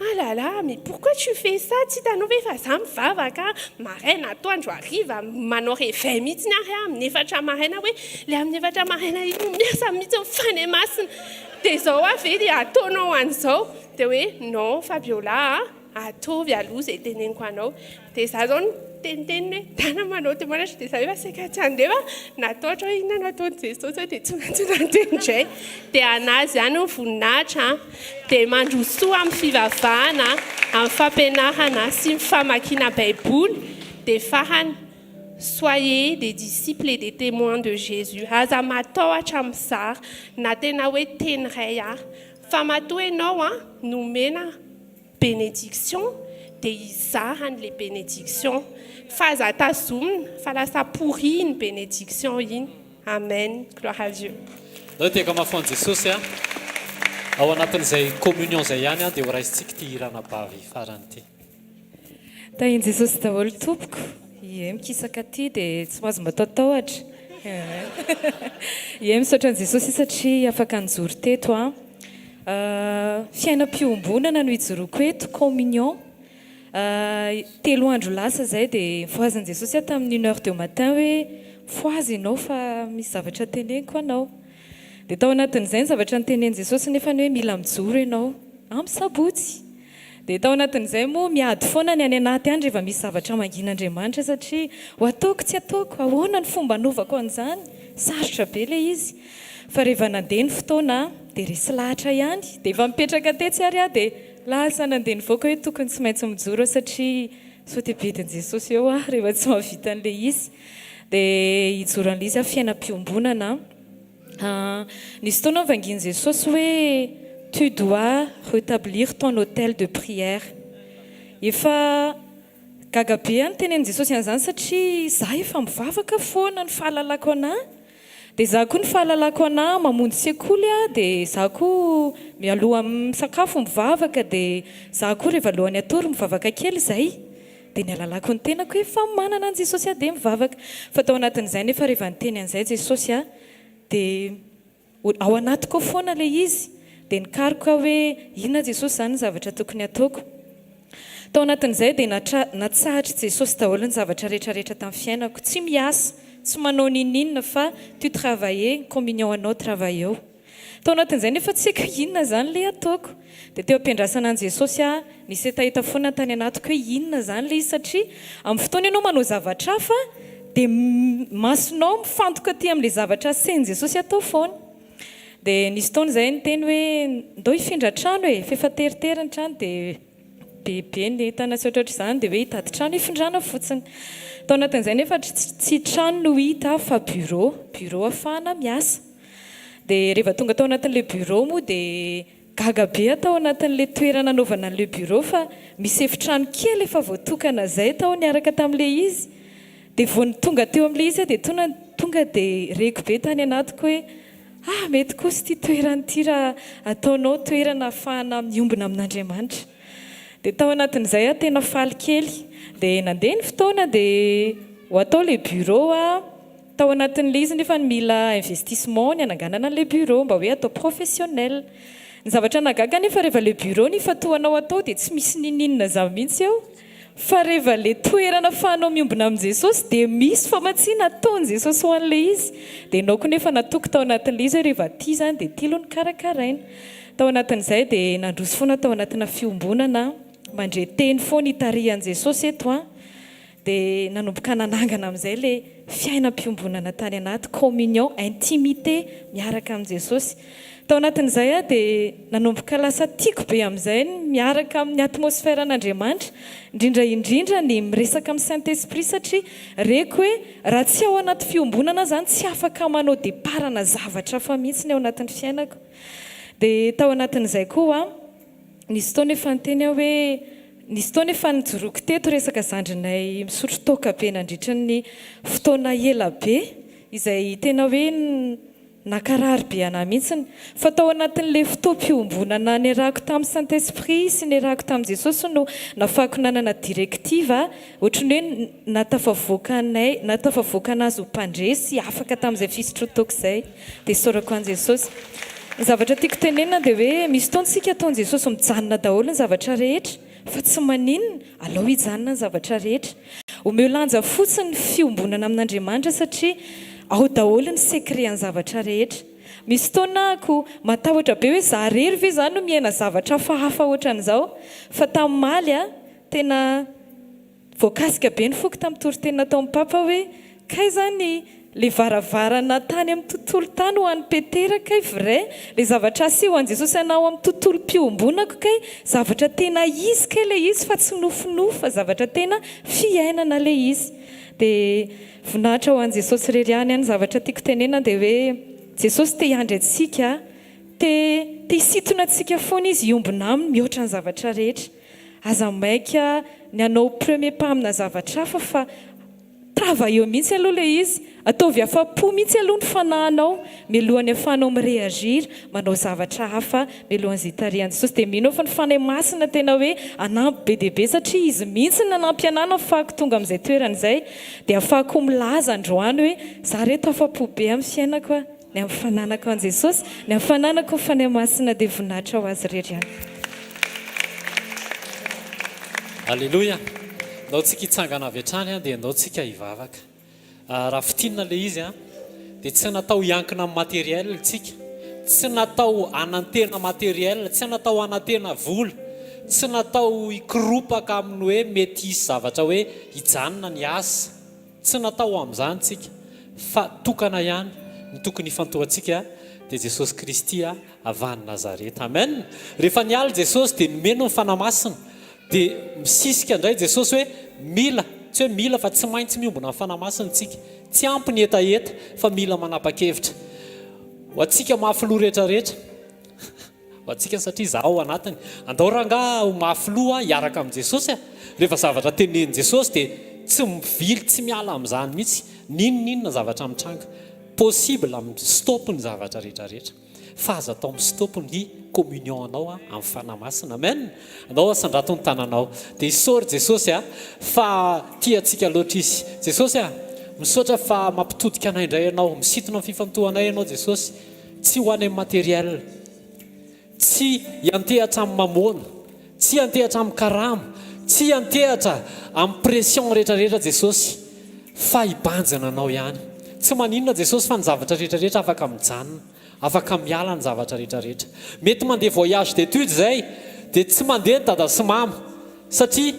ah là là, mais pourquoi tu fais ça, tsy hitanao ve fa za mivavaka maraina, atoandro, hariva, manao réveil mihitsy ary aho amin'ny efatra maraina hoe le amin'ny efatra maraina iny no miasa mihitsy ny Fanahy Masina, dia izao aho ve dia ataonao an'izao? Dia hoe non Fabiola a, ataovy aloha izay teneniko anao. Dia izaho izao niteniteny hoe ndana manao témoignage dia izaho efa saika tsy handeha fa natahotra hoe inona no ataon'i Jesosy eo dia tsy maintsy nandeha indray. Dia an'Azy ihany ny voninahitra a. Dia mandrosoa amin'ny fivavahana, amin'ny fampianarana sy ny famakiana baiboly dia farany soyez des disciples et des témoins de Jésus. Aza matahotra mizara na tena hoe teny iray ary. Fa matoa enao an nomena bénédiction dia hizara an'le bénédiction fa aza tazomina fa lasa pourri iny bénédiction iny. Amen gloire à Dieu. Ndao hitehaka mafy ho an'i Jesosy a. Ao anatin'izay communion izay ihany dia ho raisintsika ity hira anabavy farany ity. Tahin'i Jesosy daholo tompoko. Ie mikisaka aty dia tsy mahazo mataotahotra. Ie misaotra an'i Jesosy satria afaka nijoro teto aho. Fiainam-piombonana no ijoroako eto, communion. Telo andro lasa izay dia nifohazin'i Jesosy aho tamin'ny une heure du matin hoe mifohaza ianao fa misy zavatra teneniko anao. Dia tao anatin'izay ny zavatra notenenin'i Jesosy nefa ny hoe mila mijoro ianao amin'ny sabotsy. Dia tao anatin'izay moa miady foana ny any anaty any rehefa misy zavatra mangin'Andriamanitra satria ho ataoko tsy ataoko, ahoana ny fomba anaovako an'izany, sarotra be ilay izy. Fa rehefa nandeha ny fotoana dia resy lahatra ihany, dia efa nipetraka tetsy ary aho dia lasa nandeha nivoaka hoe tokony tsy maintsy mijoro aho satria sao dia bedin'i Jesosy eo aho rehefa tsy mahavita an'ilay izy. Dia hijoro an'ilay izy aho fiainam-piombonana. Nisy fotoana nivangian'i Jesosy hoe tu dois retablir ton autel de prière. Efa gaga be aho nitenenin'i Jesosy an'izany satria izaho efa mivavaka foana ny fahalalako anà. Dia izaho koa ny fahalalako anà mamonjy sekoly aho dia izaho koa mialoha misakafo mivavaka dia izaho koa rehefa alohan'ny hatory mivavaka kely izay. Dia ny alalako ny tenako hoe fa manana an'i Jesosy aho dia mivavaka. Fa tao anatin'izay nefa rehefa niteny an'izay Jesosy a, dia ao anatiko ao foana ilay izy. Dia nikaroka aho hoe inona Jesosy izany ny zavatra tokony hataoko. Tao anatin'izay dia natsahatr'i Jesosy daholo ny zavatra rehetra rehetra tamin'ny fiainako. Tsy miasa, tsy manao n'inon'inona fa tu travailler, communion anao travailleo. Tao anatin'izay nefa tsy haiko inona izany ilay ataoko. Dia teo am-piandrasana an'i Jesosy aho, nisy hetaheta foana tany anatiko hoe inona izany ilay izy satria amin'ny fotoana ianao manao zavatra hafa dia masonao mifantoka aty amin'ilay zavatra asain'i Jesosy atao foana. Dia nisy fotoana izahay niteny hoe ndao hifindra trano e, f'efa teritery ny trano dia be be ny entana sy ohatrohatr'izany dia hoe hitady trano hifindrana fotsiny. Tao anatin'izay nefa tsy trano no hita fa bureau, bureau ahafahana miasa. Dia rehefa tonga tao anatin'ilay bureau moa dia gaga be aho tao anatin'ilay toerana nanaovana an'ilay bureau fa misy efitrano kely efa voatokana izay tao niaraka tamin'ilay izy. Dia vao ny tonga teo amin'ilay izy aho dia tona tonga dia reko be tany anatiko hoe ah mety kosa ity toerana ity raha ataonao toerana ahafahana miombona amin'Andriamanitra. Dia tao anatin'izay aho tena faly kely. Dia nandeha ny fotoana dia ho atao ilay bureau a, tao anatin'ilay izy nefa mila investissement ny hananganana an'ilay bureau mba hoe atao professionnel. Ny zavatra nahagaga anefa rehefa ilay bureau no ifantohanao atao dia tsy misy n'inon'inona izany mihitsy eo. Fa reva le toerana afahanao miombona amin'i Jesosy dia misy famatsiana ataon'i Jesosy ho an'ilay izy. Dia enao koa nefa natoky tao anatin'ilay izy hoe reva aty izany dia ity aloha no karakaraina. Tao anatin'izay dia nandroso foana tao anatina fiombonana, mandre teny foana itarihan'i Jesosy eto an. Dia nanomboka nanangana amin'izay ilay fiainam-piombonana tany anaty, communion, intimité miaraka amin'i Jesosy. Tao anatin'izay aho dia nanomboka lasa tiako be amin'izay ny miaraka amin'ny atmosphère an'Andriamanitra, indrindra indrindra ny miresaka amin'ny Saint Esprit satria reko hoe raha tsy ao anaty fiombonana aho izany tsy afaka manao départ-na zavatra hafa mihitsy ny ao anatin'ny fiainako. Dia tao anatin'izay koa aho, nisy fotoana efa niteny aho hoe nisy fotoana efa nijoroako teto resaka zandrinay misotro toaka be nandritra ny fotoana ela be izay tena hoe Nankarary be anah mihitsiny. Fa tao anatin'ilay fotoam-piombonana niarahako tamin'ny Saint Esprit sy niarahako tamin'i Jesosy no nafahako nanana directive ohatran'ny hoe nahatafavoaka anay, nahatafavoaka an'azy ho mpandresy afaka tamin'izay fisotroan-toaka izay. Dia isaorako an'i Jesosy. Ny zavatra tiako tenenina dia hoe misy fotoana isika ataon'i Jesosy mijanona daholo ny zavatra rehetra fa tsy maninona, alao hijanona ny zavatra rehetra. Omeo lanja fotsiny ny fiombonana amin'Andriamanitra satria ao daholo ny secret an'ny zavatra rehetra. Misy fotoana ahako matahotra be hoe za rery ve zany no miaina zavatra hafahafa ohatran'izao? Fa tamin'ny maly a, tena voakasika be ny foko tamin'ny toriteny nataon'i Papa hoe kay zany le varavarana tany amin'ny tontolo tany ho an'i Petera kay vrai, le zavatra aseho an'i Jesosy anao amin'ny tontolom-piombonako kay zavatra tena izy kay le izy fa tsy nofinofy fa zavatra tena fiainana le izy. Dia voninahitra ho an'i Jesosy irery ihany an, ny zavatra tiako tenenina dia hoe Jesosy te hiandry antsika, te te hisintona antsika foana izy hiombona aminy mihoatra ny zavatra rehetra. Aza maika ny hanao premier pas amina zavatra hafa fa Tava eo mihitsy aloha ilay izy. Ataovy afa-po mihitsy aloha ny fanahinao mialohan'ny ahafahanao mi-réagir, manao zavatra hafa mialohan'izay hitarihan'i Jesosy. Dia mino aho fa ny Fanahy Masina tena hoe hanampy be dia be satria Izy mihitsy no nanampy anah nahafahako tonga amin'izay toerana izay. Dia ahafahako milaza androany hoe za reto afa-po be amin'ny fiainako a. Ny amin'ny fananako an'i Jesosy, ny amin'ny fananako ny Fanahy Masina dia voninahitra ho Azy irery ihany. Aleloia! Ndao tsika hitsangana avy hatrany dia ndao tsika hivavaka. Raha fintinina ilay izy dia tsy natao hiankina amin'ny matériel tsika, tsy natao hanantena matériel, tsy natao hanantena vola, tsy natao hikoropaka amin'ny hoe mety hisy zavatra hoe hijanona ny asa. Tsy natao ho amin'izany tsika fa tokana ihany ny tokony hifantohantsika dia Jesosy Kristy avy any Nazareta. Amen! Rehefa niala Jesosy dia nomeny ny Fanahy Masina dia misisika indray Jesosy hoe mila, tsy hoe mila fa tsy maintsy miombona amin'ny Fanahy Masina tsika. Tsy ampy ny hetaheta fa mila manapa-kevitra. Ho antsika mafy loha rehetra rehetra. Ho antsika satria izaho ao anatiny. Andao rangaha ho mafy loha hiaraka amin'i Jesosy a! Rehefa zavatra tenenin'i Jesosy dia tsy mivily tsy miala amin'izany mihitsy n'inon'inona zavatra mitranga. Possible mi-stop ny zavatra rehetra rehetra. Fa aza atao mi-stop ny communion anao amin'ny Fanahy Masina. Amen! Andao asandrato ny tananao. Dia isaory Jesosy a! Fa tia antsika loatra Izy. Jesosy a! Misaotra fa mampitodika anay indray Ianao. Misintona ny fifantohanay Ianao Jesosy. Tsy ho any amin'ny matériel, tsy hiantehatra amin'ny mamôna, tsy hiantehatra amin'ny karama, tsy hiantehatra amin'ny pression rehetra rehetra Jesosy fa hibanjina Anao ihany. Tsy maninona Jesosy fa ny zavatra rehetra rehetra afaka mijanona, afaka miala ny zavatra rehetra rehetra. Mety mandeha voyage d'études izay dia tsy mandeha ny dada sy mama. Satria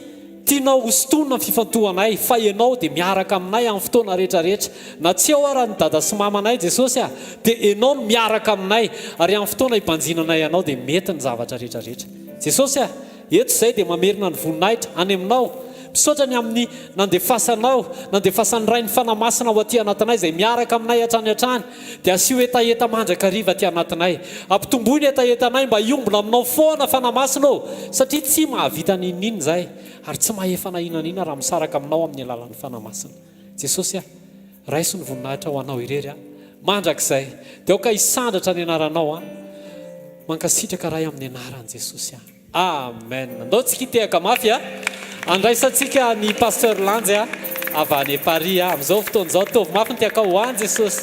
tianao ho sintonina ny fifantohanay fa Ianao dia miaraka aminay amin'ny fotoana rehetra rehetra. Na tsy eo ara ny dada sy mamanay Jesosy a, dia Ianao no miaraka aminay ary amin'ny fotoana hibanjinanay Anao dia mety ny zavatra rehetra rehetra. Jesosy a, eto izay dia mamerina ny voninahitra any Aminao. Misaotra ny amin'ny nandefasanao, nandefasan'ny Ray ny Fanahy Masina ho aty anatinay izay miaraka aminay hatrany hatrany. Dia asio hetaheta mandrakariva aty anatinay. Ampitomboy ny hetahetanay mba hiombona aminao foana Fanahy Masina ô! Satria tsy mahavita n'inon'inona izahay ary tsy mahefa na inona na inona raha misaraka aminao amin'ny alalan'ny Fanahy Masina. Jesosy a! Raiso ny voninahitra ho Anao irery aho mandrakizay. Dia aoka hisandratra ny anaranao aho. Mankasitraka Ray amin'ny anaran'i Jesosy aho. Amen. Andao tsika hitehaka mafy a. Andraisantsika ny Pasteur Lanjy a, avy any Paris a. Amin'izao fotoana izao, ataovy mafy ny tehakao ho an'i Jesosy.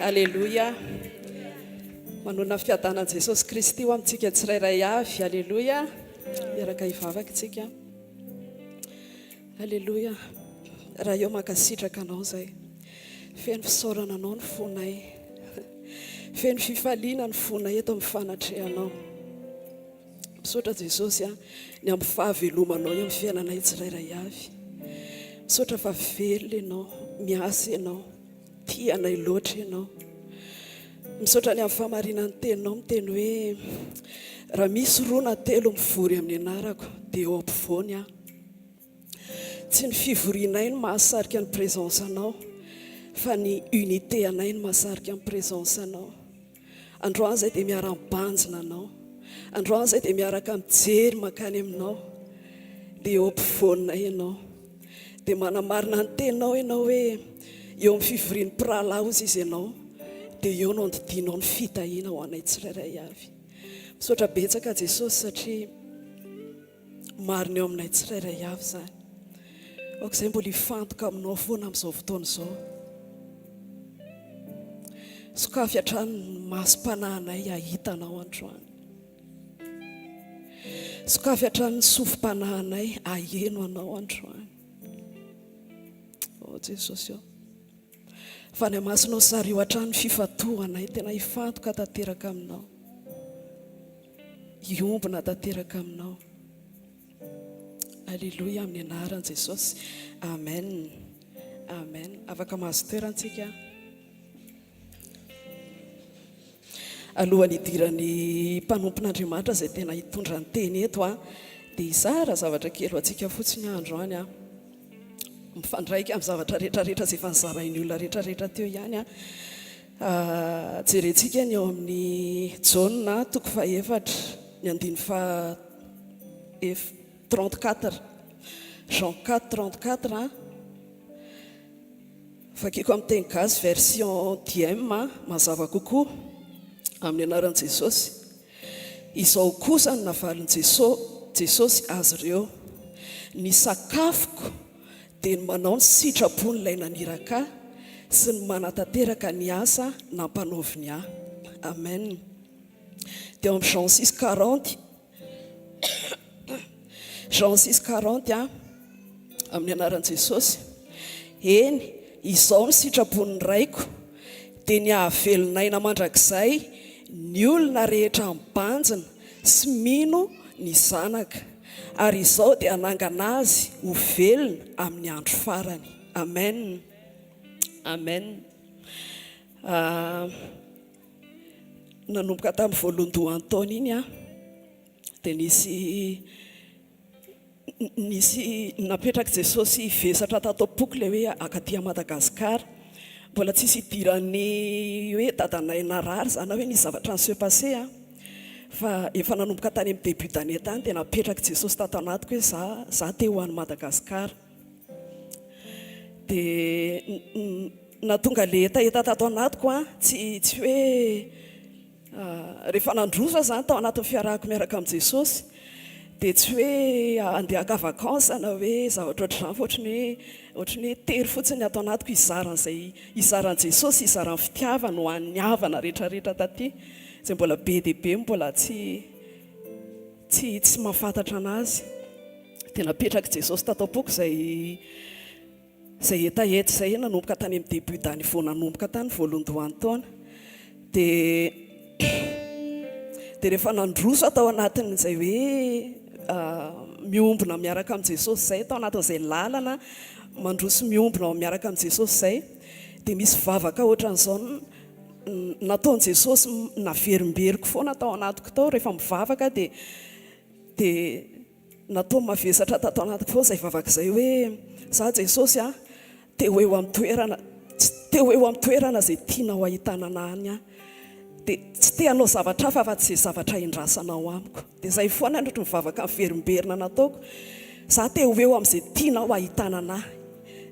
Aleloia. Manonona fiadanan'i Jesosy Kristy ho amintsika tsirairay avy. Aleloia. Miaraka hivavaka isika. Aleloia. Ray ô mankasitraka anao izay. Feno fisaorana anao ny fonay. Feno fifaliana ny fonay eto amin'ny fanatrehanao. Misaotra Jesosy a, ny amin'ny fahavelomanao eo amin'ny fiainanay tsirairay avy. Misaotra fa velona ianao, miasa ianao, tia anay loatra ianao. Misaotra ny amin'ny fahamarinan'ny teninao miteny hoe raha misy roa na telo mivory amin'ny anarako dia eo ampovoany aho. Tsy ny fivorianay no mahasarika ny présence anao fa ny unité anay no mahasarika ny présence anao. Androany izay dia miara-mibanjina anao. Androany izay dia miaraka mijery mankany aminao. Dia eo ampovoaninay ianao. Dia manamarina ny teninao ianao hoe eo amin'ny fivorian'ny mpirahalahy hozy izy ianao dia eo no andidianao ny fitahiana ho anay tsirairay avy. Misaotra betsaka Jesosy satria Marina eo aminay tsirairay avy izany. Aoka izay mbola hifantoka aminao foana amin'izao fotoana izao. Sokafy hatrany ny masom-panahinay hahita anao androany. Sokafy hatrany ny sofim-panahinay haheno anao androany. Oh Jesosy ô. Fanahy Masinao sariho hatrany ny fifantohanay tena hifantoka tanteraka aminao. Hiombona tanteraka aminao. Aleloia amin'ny anaran'i Jesosy. Amen. Amen. Afaka mahazo toerana tsika. Alohan'ny hidiran'ny mpanompon'Andriamanitra izay tena hitondra ny teny eto a, dia hizara zavatra kely ho antsika fotsiny aho androany a. Mifandraika amin'ny zavatra rehetrarehetra izay efa nozarain'ny olona rehetrarehetra teo ihany a. Jerentsika ny ao amin'ny Jaona toko fahefatra, ny andininy faha 34. Jean 4, 34. Vakiko amin'ny teny gasy version diem mazava kokoa amin'ny anaran'i Jesosy. Izao kosa no navalin'i Jesosy azy ireo, Ny sakafoko dia ny manao ny sitrapon'Ilay naniraka Ahy sy ny manatanteraka ny asa nampanaoviny Ahy. Amen. Dia ao amin'ny Jean 6, 40, Jean 6, 40, amin'ny anaran'i Jesosy, Eny, izao ny sitrapon'ny Raiko, dia ny hahavelon'aina mandrakizay ny olona rehetra mibanjina sy mino ny Zanaka, ary izao dia hanangana azy ho velona amin'ny andro farany. Amen. Amen. Nanomboka tamin'ny voalohandohan'ny taona iny aho dia nisy Nisy napetrak'i Jesosy vesatra tato am-poko ilay hoe hankaty à Madagascar. Mbola tsisy idiran'ny hoe dadanay narary izany na hoe nisy zavatra ni-se passer an. Fa efa nanomboka tany amin'ny début d'année tany dia napetrak'i Jesosy tato anatiko hoe za, za te ho any Madagascar. Dia nahatonga ilay hetaheta tato anatiko an, tsy tsy hoe Rehefa nandroso aho izany tao anatin'ny fiarahako miaraka amin'i Jesosy dia tsy hoe handeha haka vacances na hoe zavatra ohatr'izany fa ohatran'ny hoe ohatran'ny hoe tery fotsiny ny ato anatiko hizara an'izay hizara an'i Jesosy hizara ny fitiavany ho an'ny havana rehetrarehetra taty izay mbola be dia be mbola tsy tsy tsy mahafantatra an'azy dia napetrak'i Jesosy tato am-poko izay Izay hetaheta izay nanomboka tany amin'ny début d'année vao nanomboka tany voalohandohan'ny taona dia dia rehefa nandroso aho tao anatin'izay hoe miombona miaraka amin'i Jesosy izay tao anatin'izay lalana mandroso miombona miaraka amin'i Jesosy izay dia misy vavaka ohatran'izao nataon'i Jesosy naverimberiko foana tao anatiko tao rehefa mivavaka dia dia Natao mavesatra tato anatiko foana izay vavaka izay hoe, Za Jesosy a, te ho eo amin'ny toerana, te ho eo amin'ny toerana izay tianao hahitana anah any aho. Dia tsy te hanao zavatra hafa afa-tsy izay zavatra endrasanao amiko. Dia izay foana ny ohatry ny vavaka miverimberina nataoko. Za te ho eo amin'izay tianao hahitana anah.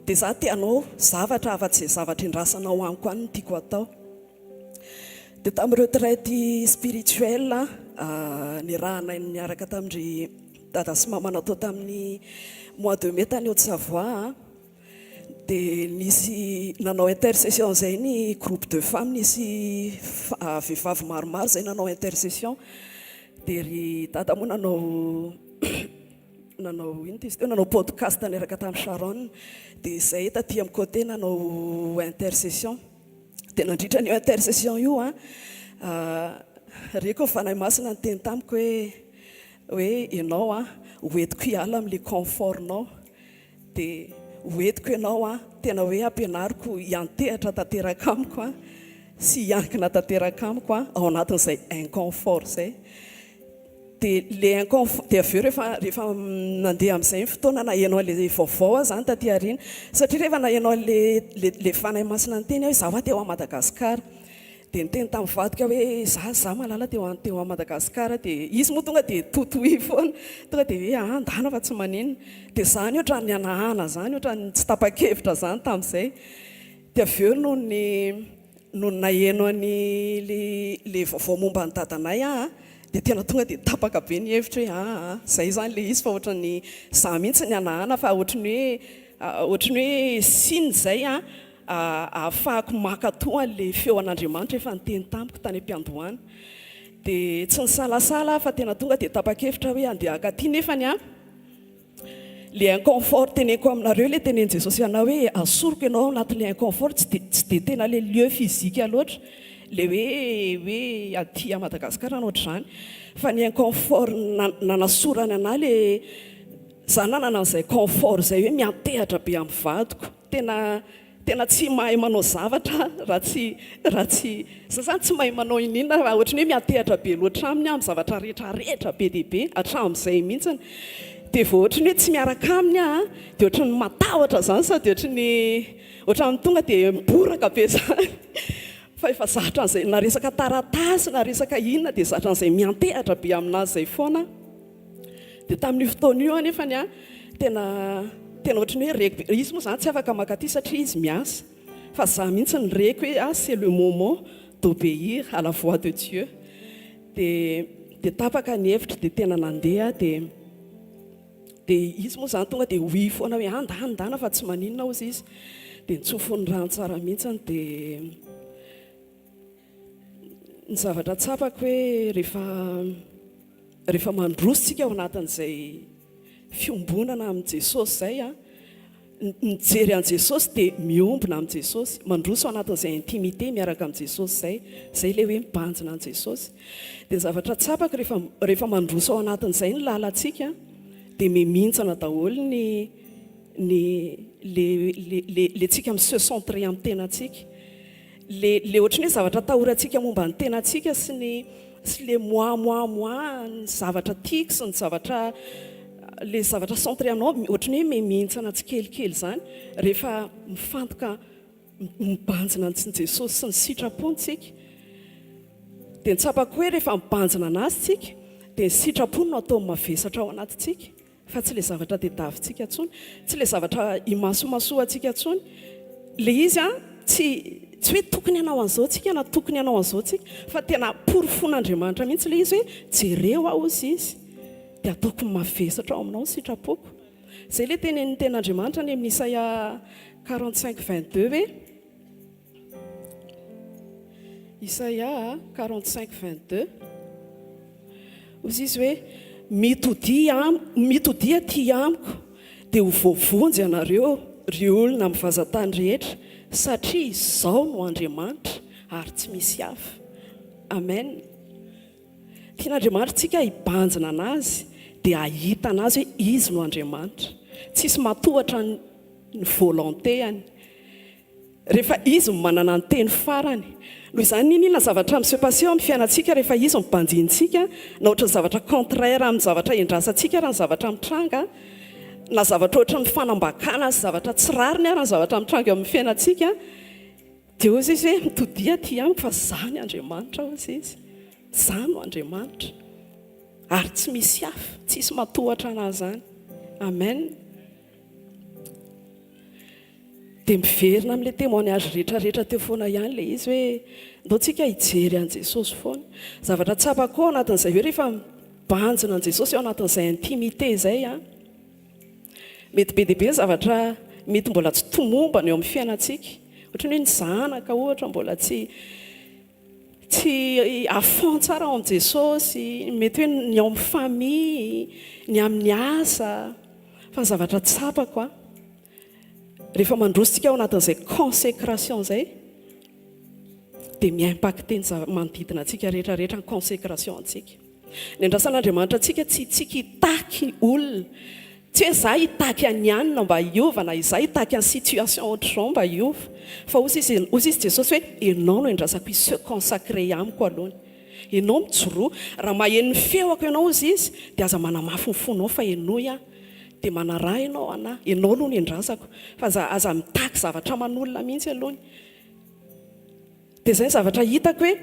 Dia za te hanao zavatra afa-tsy izay zavatra endrasanao amiko any no tiako hatao. Dia tamin'ny retraite spirituelle. niarahanay niaraka tamin-dry dada sy mama natao tamin'ny mois de mai tany Haute-Savoie dia nisy nanao intercession izay ny groupe de femmes, nisy vehivavy maromaro izay nanao intercession dia ry dada moa nanao nanao inona izy teo, nanao podcast niaraka tamin'i Sharon dia izay taty amin'ny côté nanao intercession. Dia nandritra an'io intercession io an, reko ny Fanahy Masina niteny tamiko hoe, hoe ianao an, ho entiko hiala amin'ilay confort-nao, dia ho entiko ianao an, tena hoe ampianariko hiantehatra tanteraka amiko an, sy hiankina tanteraka amiko an, ao anatin'izay inconfort izay. Dia le inconf dia avy eo rehefa rehefa nandeha amin'izay ny fotoana naheno an'ilay vaovao aho izany taty aoriana satria rehefa naheno an'ilay le le Fanahy Masina niteny aho hoe izaho aho teo à Madagascar dia niteny tamin'ny vadiko aho hoe izaho izaho malala teo an teo à Madagascar dia izy moa tonga dia totoy foana tonga dia hoe ah ndana fa tsy maninona dia izany ohatran'ny nihanahana izany ohatran'ny tsy tapa-kevitra izany tamin'izay dia avy eo nony Nony naheno an'i le vaovao momba an'i dadanay aho dia tena tonga dia tapaka be ny hevitro hoe aa zay izany le izy fa ohatran'ny za mihitsy nihanahana fa ohatran'ny hoe ohatran'ny hoe signe izay an ahafahako mankatò an'le feo an'Andriamanitra efa niteny tamiko tany am-piandohana. Dia tsy nisalasala aho fa tena tonga dia tapa-kevitra hoe handeha hankaty nefany an Le inconfort teneniko aminareo le tenen'i Jesosy anah hoe asoriko ianao ao anatin'le inconfort tsy de tsy de tena le lieu physique loatra le hoe hoe aty à Madagascar na ohatr'izany fa ny inconfort nanasorany anah le za nanana an'izay confort izay hoe miantehatra be amin'ny vadiko tena Tena tsy mahay manao zavatra aho raha tsy raha tsy za zany tsy mahay manao ininona raha ohatry ny hoe miantehatra be loatra aminy aho amin'ny zavatra rehetra rehetra be dia be hatramin'izay mihitsiny dia vao ohatry ny hoe tsy miaraka aminy aho dia ohatry ny matahotra zany sady ohatry ny ohatran'ny tonga dia miboraka be zany fa efa zatra an'izay na resaka taratasy na resaka inona dia zatra an'izay miantehatra be aminazy izay foana aho. Dia tamin'io fotoana io anefany an, tena tena ohatry ny hoe reko be, izy moa izany tsy afaka mankaty satria izy miasa, fa za mihitsy no reko hoe ah c'est le moment d'obéir à la voix de Dieu. Dia dia tapaka ny hevitro dia tena nandeha aho dia dia izy moa izany tonga dia oui foana hoe andana andana fa tsy maninona hozy izy. Dia nitsofiny rano tsara mihitsiny dia Ny zavatra tsapako hoe rehefa rehefa mandroso tsika ao anatin'izay fiombonana amin'i Jesosy izay an, mijery an'i Jesosy dia miombona amin'i Jesosy, mandroso ao anatin'izay intimité miaraka amin'i Jesosy izay, izay ilay hoe mibanjina an'i Jesosy. Dia ny zavatra tsapako rehefa rehefa mandroso ao anatin'izay ny lalantsika dia mimintsana daholo ny ny le le le le tsika mi-se centrer amin'ny tenantsika. Le le ohatran'ny hoe zavatra atahorantsika momba ny tenantsika sy ny sy le moi moi moi ny zavatra tiako sy ny zavatra le zavatra centré anao ohatran'ny hoe miha-mihintsana tsikelikely izany rehefa mifantoka mibanjina an'i Jesosy sy ny sitrapony tsika. Dia ny tsapako hoe rehefa mibanjina an'Azy tsika dia ny sitrapony no ataony mavesatra ao anatintsika. Fa tsy ilay zavatra tediavintsika intsony, tsy ilay zavatra imasomasoantsika intsony. Ilay izy an, tsy tsy hoe tokony hanao an'izao tsika na tokony hanao an'izao tsika, fa tena porofoin'Andriamanitra mihitsy ilay izy hoe jereo aho hozy izy, dia ataoko mavesatra ao aminao ny sitrapoko. Izay ilay tenenin'ny tenin'Andriamanitra any amin'ny Isaia 45 22 hoe. Isaia 45 22, Hoy izy hoe, Mitodia am, mitodia aty amiko, dia ho voavonjy ianareo, ry olona amin'ny vazan-tany rehetra, satria Izaho no Andriamanitra, ary tsy misy hafa. Amen. Tian'Andriamanitra isika hibanjina an'Azy, dia hahita an'Azy hoe Izy no Andriamanitra. Tsisy matohatra ny volonté-any. Rehefa Izy no manana ny teny farany. Noho izany n'inon'inona zavatra mi se passer eo amin'ny fiainantsika rehefa Izy no banjinintsika, na ohatran'ny zavatra contraire amin'ny zavatra endrasantsika ary ny zavatra mitranga, na zavatra ohatran'ny fanambakana sy zavatra tsy rariny ary ny zavatra mitranga eo amin'ny fiainantsika, dia hoy Izy hoe mitodiha aty amiko fa Izaho ny Andriamanitra hoy Izy. Izaho no Andriamanitra. Ary tsy misy hafa, tsisy matohatra an'ahy izany. Amen. Dia miverina amin'ilay témoignage rehetra rehetra teo foana ihany ilay izy hoe ndao tsika hijery an'i Jesosy foana. Zavatra tsapako ao anatin'izay hoe rehefa mibanjina an'i Jesosy ao anatin'izay intimité izay an, mety be dia be ny zavatra mety mbola tsy tomombana eo amin'ny fiainantsika. Ohatran'ny hoe ny zanaka ohatra mbola tsy tsy à fond tsara ao amin'i Jesosy, mety hoe ny ao amin'ny famille, ny amin'ny asa, fa ny zavatra tsapako an, Rehefa mandroso tsika ao anatin'izay consécration izay dia mi-impacter ny zava manodidina antsika rehetra rehetra ny consécration antsika. Ny andrasan'Andriamanitra antsika tsy tsika hitaky olona, tsy hoe za hitaky an'i anona mba hiova na izaho hitaky an'i situation ohatr'izao mba hiova, fa hozy izy hozy izy Jesosy hoe ianao no endrasako hi-se consacrer amiko aloha. Ianao mijoroa, raha maheno ny feoko ianao hozy izy dia aza manamafy ny fonao fa henoy aho. Dia manaraha ianao anah, ianao aloha no endrasako fa aza aza mitaky zavatra aman'olona mihitsy aloha. Dia izay ny zavatra hitako hoe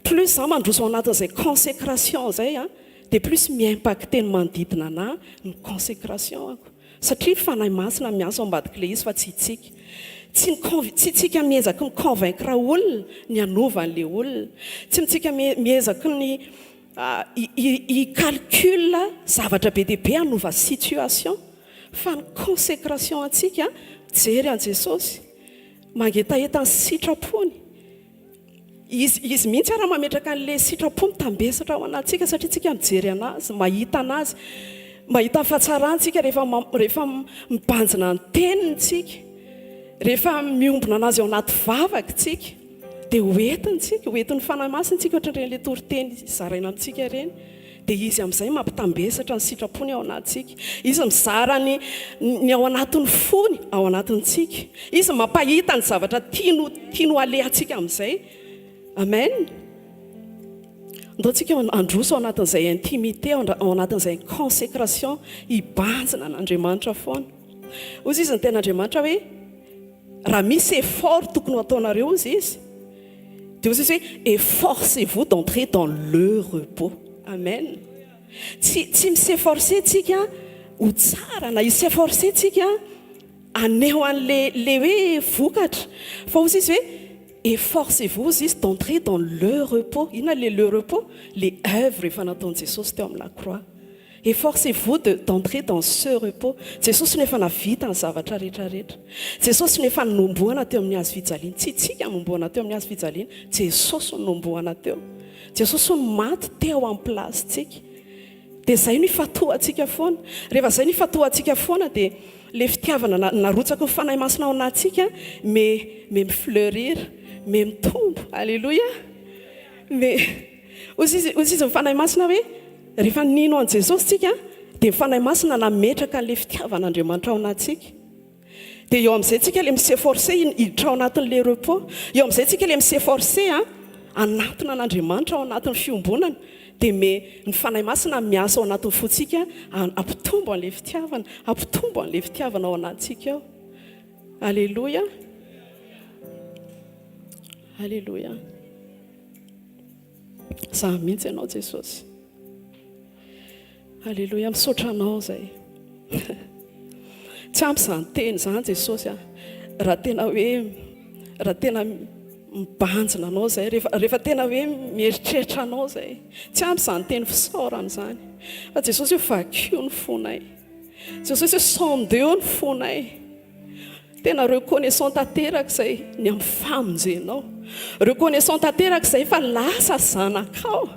plus za mandroso ao anatin'izay consécration izay an, dia plus mi-impacter ny manodidina anah ny consécration-ako. Satria Fanahy Masina miasa ao ambadik'ilay izy fa tsy itsika. Tsy ny conv- tsy itsika miezaky mi-convaincre olona ny hanova an'ilay olona. Tsy mitsika miezaky ny Hi-calcul zavatra be dia be hanova situation fa ny consecration antsika mijery an'i Jesosy, mangetaheta ny sitrapony, Izy Izy mihitsy ara mametraka an'ilay sitrapo mitambesatra ao anatintsika satria tsika mijery an'Azy, mahita an'Azy, mahita ny fahatsarany tsika rehefa rehefa mibanjina ny teniny tsika, rehefa miombona an'Azy ao anaty vavaka tsika. Dia ho entiny tsika, ho entin'ny Fanahy Masina tsika ohatran'ireny ilay toriteny zaraina amintsika ireny. Dia Izy amin'izay mampitambesatra ny sitrapony ao anatintsika. Izy mizara ny ny ao anatin'ny fony ao anatintsika. Izy mampahita ny zavatra tiany ho tiany ho alehantsika amin'izay. Amen. Ndao tsika handroso ao anatin'izay intimité, ao anatin'izay consécration, hibanjina an'Andriamanitra foana. Hoy izy ny tenin'Andriamanitra hoe. Raha misy effort tokony ho ataonareo hozy izy dia hozy izy hoe efforcez-vous d'entrer dans le repos. Amen. Tsy tsy mi-s'efforcer tsika ho tsara na hi-s'efforcer tsika haneho an'le le hoe vokatra fa hozy izy hoe efforcez-vous hozy izy d'entrer dans le repos. Inona le le repos? Le œuvre efa nataon'i Jesosy teo amin'ny la croix. Efforcez-vous de d'entrer dans ce repos. Jesosy no efa navita ny zavatra rehetra rehetra. Jesosy no efa nohomboana teo amin'ny hazo fijaliana. Tsy itsika no nohomboana teo amin'ny hazo fijaliana. Jesosy no nohomboana teo. Jesosy no maty teo amin'ny place-tsika. Dia izay no ifantohantsika foana. Rehefa izay no ifantohantsika foana dia ilay fitiavana narotsaky ny Fanahy Masina ao anatintsika me me mi-fleurir, me mitombo. Alléluia. Me Hoy izy, hoy izy ny Fanahy Masina hoe, rehefa nino an'i Jesosy tsika, dia ny Fanahy Masina nametraka an'ilay fitiavan'Andriamanitra ao anatintsika. Dia eo amin'izay tsika ilay mi-s'efforcer hiditra ao anatin'ilay repos. Eo amin'izay tsika ilay mi-s'efforcer hanatona an'Andriamanitra ao anatin'ny fiombonana. Dia me, ny Fanahy Masina miasa ao anatin'ny fontsika hampitombo an'ilay fitiavana, hampitombo an'ilay fitiavana ao anatintsika ao. Aleloia. Aleloia. Za mihitsy ianao Jesosy. Aleloia, misaotra anao zay. Tsy ampy izany teny izany Jesosy a. Raha tena hoe raha tena mibanjina anao zay, rehefa rehefa tena hoe mieritreritra anao zay. Tsy ampy izany teny fisaorana izany. Fa Jesosy io vakio ny fonay. Jesosy io sondeo ny fonay. Tena reconnaissant tanteraka izay ny amin'ny famonjenao. Reconnaissant tanteraka izay fa lasa zanakao.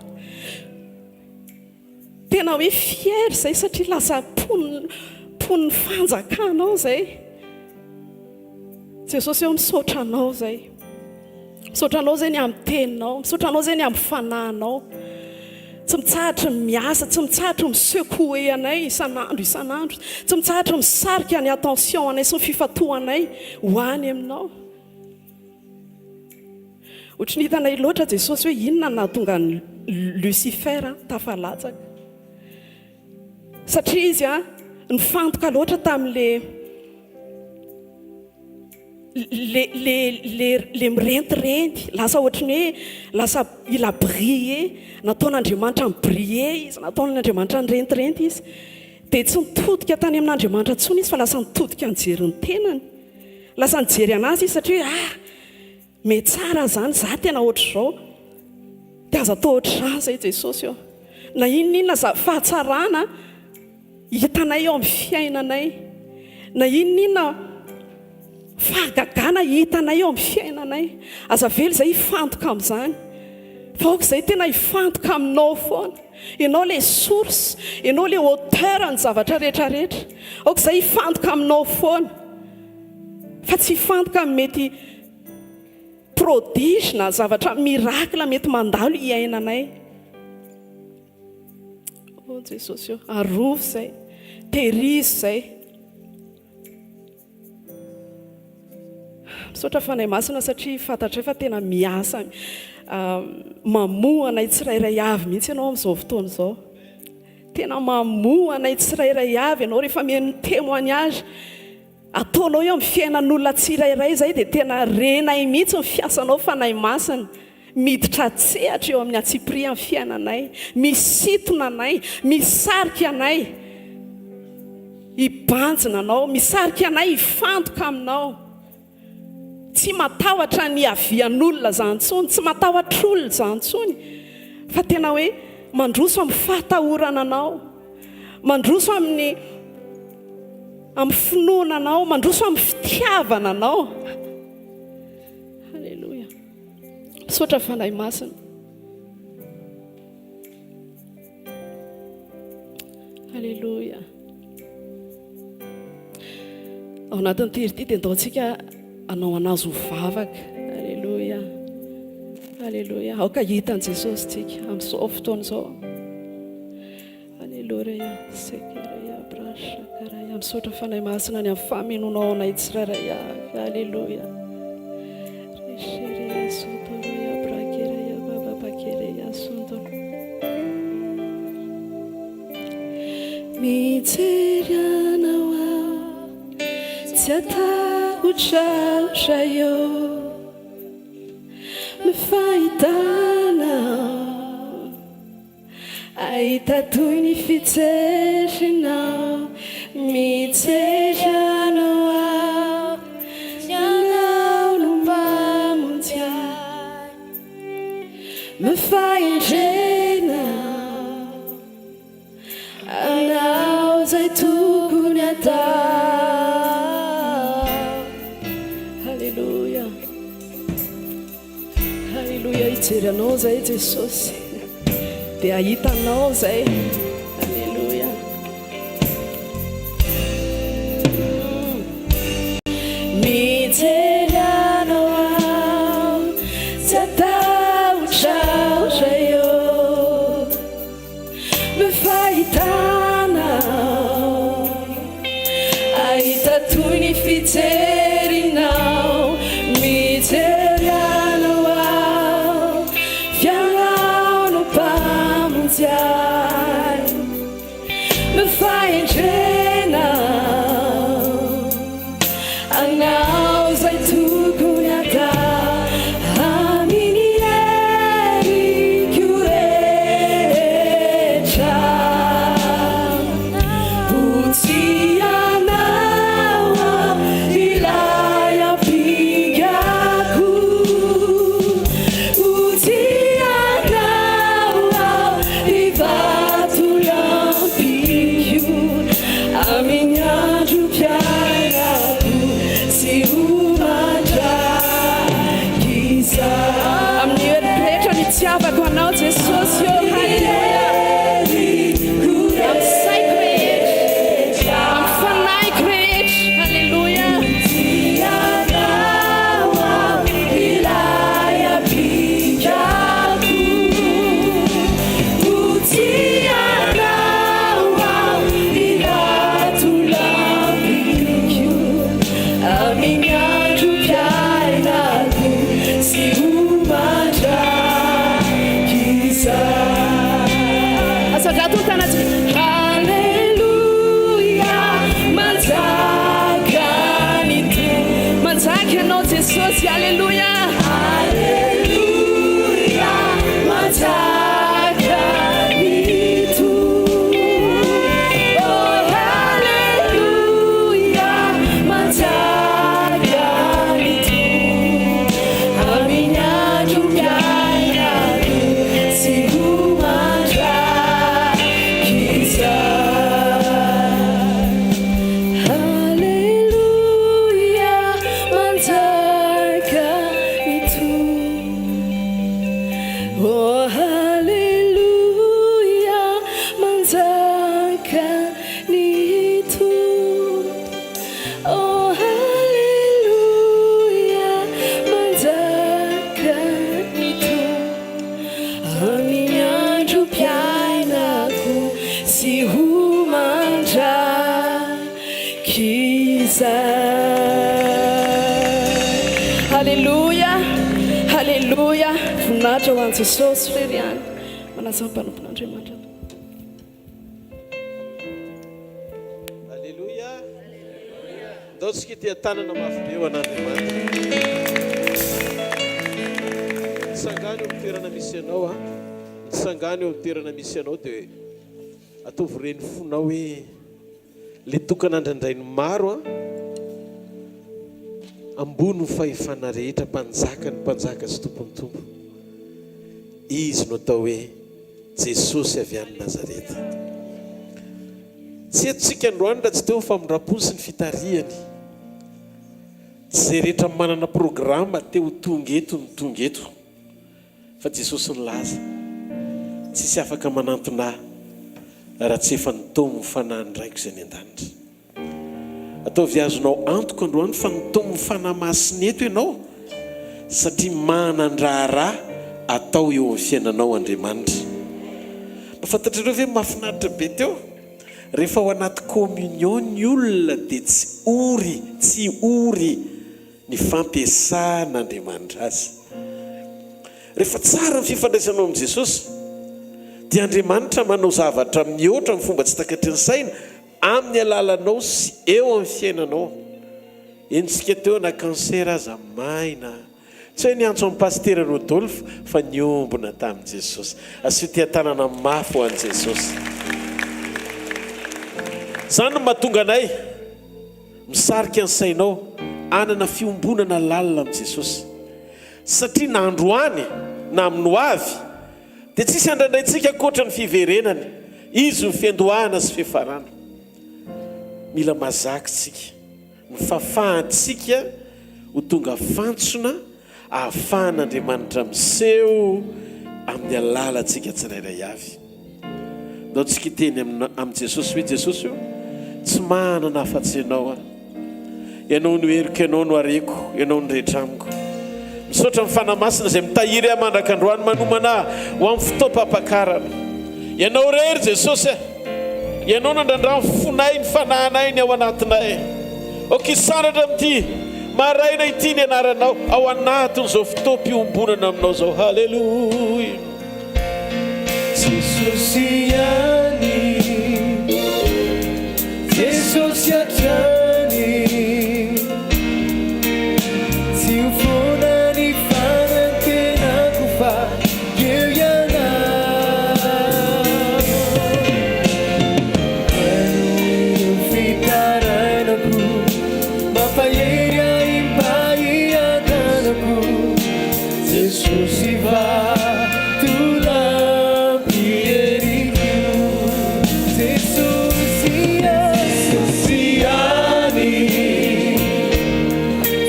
Tena hoe fier izay satria lasa mponin'ny fanjakanao izay. Jesosy ô misaotra anao izay. Misaotra anao izay ny amin'ny teninao, misaotra anao izay ny amin'ny fanahinao. Tsy mitsahatra ny miasa, tsy mitsahatra ny mi-secouer anay isan'andro isan'andro, tsy mitsahatra ny misarika ny attention anay sy ny fifantohanay ho any aminao. Ohatry ny hitanay loatra Jesosy hoe inona no nahatonga an'i Lucifer tafalatsaka. Satria izy nifantoka loatra tamin'ilay le le le le mirentirenty, lasa ohatry ny hoe lasa il a brillé, nataon'Andriamanitra ni-briller izy, nataon'Andriamanitra nirentirenty izy. Dia tsy nitodika tany amin'Andriamanitra intsony izy fa lasa nitodika nijery ny tenany. Lasa nijery an'azy izy satria hoe ah! Mety tsara zany, za tena ohatr'izao. Dia aza atao ohatr'izany izay Jesosy ô. Na inona inona za fahatsarana hitanay eo amin'ny fiainanay. Na inona inona fahagagana hitanay eo amin'ny fiainanay. Aza avela izay hifantoka amin'izany. Fa aoka izay tena hifantoka aminao foana. Ianao ilay source, ianao ilay auteur ny zavatra rehetra rehetra. Aoka izay hifantoka aminao foana. Fa tsy hifantoka amin'ny mety prodige na zavatra miracle mety mandalo iainanay. Oh Jesosy ô, arovy izay, tehirizo izay. Misaotra Fanahy Masina satria fantatray fa tena miasa mamoha anay tsirairay avy mihitsy ianao amin'izao fotoana izao. Tena mamoha anay tsirairay avy ianao rehefa mihaino ny témoignage. Ataonao eo amin'ny fiainan'olona tsirairay izay dia tena renay mihitsy ny fiasanao Fanahy Masina. Miditra an-tsehatra eo amin'ny antsipirihan'ny fiainanay, misintona anay, misarika anay hibanjina anao, misarika anay hifantoka aminao. Tsy matahotra ny hiavian'olona izany intsony, tsy matahotra olona izany intsony, fa tena hoe mandroso amin'ny fahatahorana anao, mandroso amin'ny amin'ny finoana anao, mandroso amin'ny fitiavana anao. Haleloia. Misaotra Fanahy Masina. Aleloia. Ao anatin'ity hira ity dia ndao antsika hanao anazy ho vavaka. Aleloia. Aleloia. Aoka hahita an'i Jesosy tsika amin'izao fotoana izao. Aleloia. Sekereia brashakaraia. Misaotra Fanahy Masina ny amin'ny famenoanao anay tsirairay avy. Aleloia. Reshereia sotoroia brakereia bababakereia sondoro. Mijery anao aho, tsy hatahotra aho ray ô. Ny fahitana aho, ahita toy ny fijerinao. Mijery anao aho, ianao no mpamonjy ahy. Ny fahendrena. Anao izay tokony atao. Haleloia. Haleloia hijery anao izay Jesosy. Dia hahita anao izay. Haleloia. Mijery anao aho, tsy hatahotra aho ray ô. Ny fahitana ahita toy ny fijerinao. Mijery anao aho, f'ianao no Mpamonjy ahy. Ny fahendrena anao izay tokony hatao amin'ny heriko rehetra. Ho tia anao aho, ilay ampingako. Ho tia anao aho, ry vatolampiko. Amin'ny androm-piainako sy ho mandrakizay. Amin'ny heriko rehetra no itiavako Anao Jesosy ô, haleloia. Amin'ny saiko rehetra, amin'ny fanahiko rehetra, haleloia. Asandrato ny tanantsika. Haleloia, manjaka ny Tompo. Manjaka Ianao Jesosy, haleloia. Haleloia, manjaka ny Tompo. Oh, haleloia, manjaka. an'i Jesosy irery ihany. Manasa ny mpanompon'Andriamanitra tompoko. Aleloia. Ndao tsika hitia-tanana mafy be ho an'Andriamanitra. Mitsangàna eo amin'ny toerana misy anao a. Mitsangàna eo amin'ny toerana misy anao dia ataovy ren'ny fonao hoe le tokana andrandrain'ny maro a. Ambony ny fahefana rehetra, mpanjakan'ny mpanjaka sy tompon'ny tompo. Izy no atao hoe Jesosy avy any Nazareta. Tsy eto isika androany raha tsy teo ny famindram-pony sy ny fitarihany. Tsy izay rehetra manana programa te ho tonga eto no tonga eto. Fa Jesosy nilaza, Tsisy afaka manantona Ahy raha tsy efa nitaomin'ny Fanahin'ny Raiko izay any an-danitra. Ataovy azonao antoka androany fa nitaomin'ny Fanahy Masina eto ianao satria manan-draharaha atao eo amin'ny fiainanao Andriamanitra. Mba fantatrareo ve mahafinaritra be teo? Rehefa ao anaty communion ny olona dia tsy ory, tsy ory ny fampiasan'Andriamanitra azy. Rehefa tsara ny fifandraisanao amin'i Jesosy dia Andriamanitra manao zavatra mihoatra amin'ny fomba tsy takatry ny saina Amin'ny alalanao sy eo amin'ny fiainanao. Henontsika teo na cancer aza maina. Tsy hoe niantso an'i Pasitera Rodolphe fa niombona tamin'i Jesosy. Asio teha-tanana mafy ho an'i Jesosy. Izany no mahatonga anay misarika ny sainao hanana fiombonana lalina amin'i Jesosy. Satria na androany na amin'ny ho avy Dia tsisy andrandraintsika ankoatra ny fiverenany. Izy no fiandohana sy fiafarana. Mila mazaka isika. Ny fahafahantsika ho tonga fantsona ahafahan'Andriamanitra miseho amin'ny alalantsika tsirairay avy. Ndao tsika hiteny amin'i Jesosy hoe, Jesosy ô, tsy manana afa-tsy Ianao aho. Ianao no heriko, Ianao no hareko, Ianao no rehetra amiko. Misaotra ny Fanahy Masina izay mitahiry ahy mandrak'androany, manomana ahy ho amin'ny fotoam-pampakarana. Ianao irery Jesosy a! Ianao no andrandran'ny fonay, ny fanahinay, ny ao anatinay. Aoka hisandratra amin'ity maraina ity ny anaranao ao anatin'izao fotoam-piombonana aminao izao. Haleloia! Jesosy ihany, Jesosy hatrany, Tsy ho foana ny fanantenako fa eo ianao. Heno ireo fitarainako, mampahery ahy mba hiadanako. Jesosy vatolampy heriko. Jesosy ihany,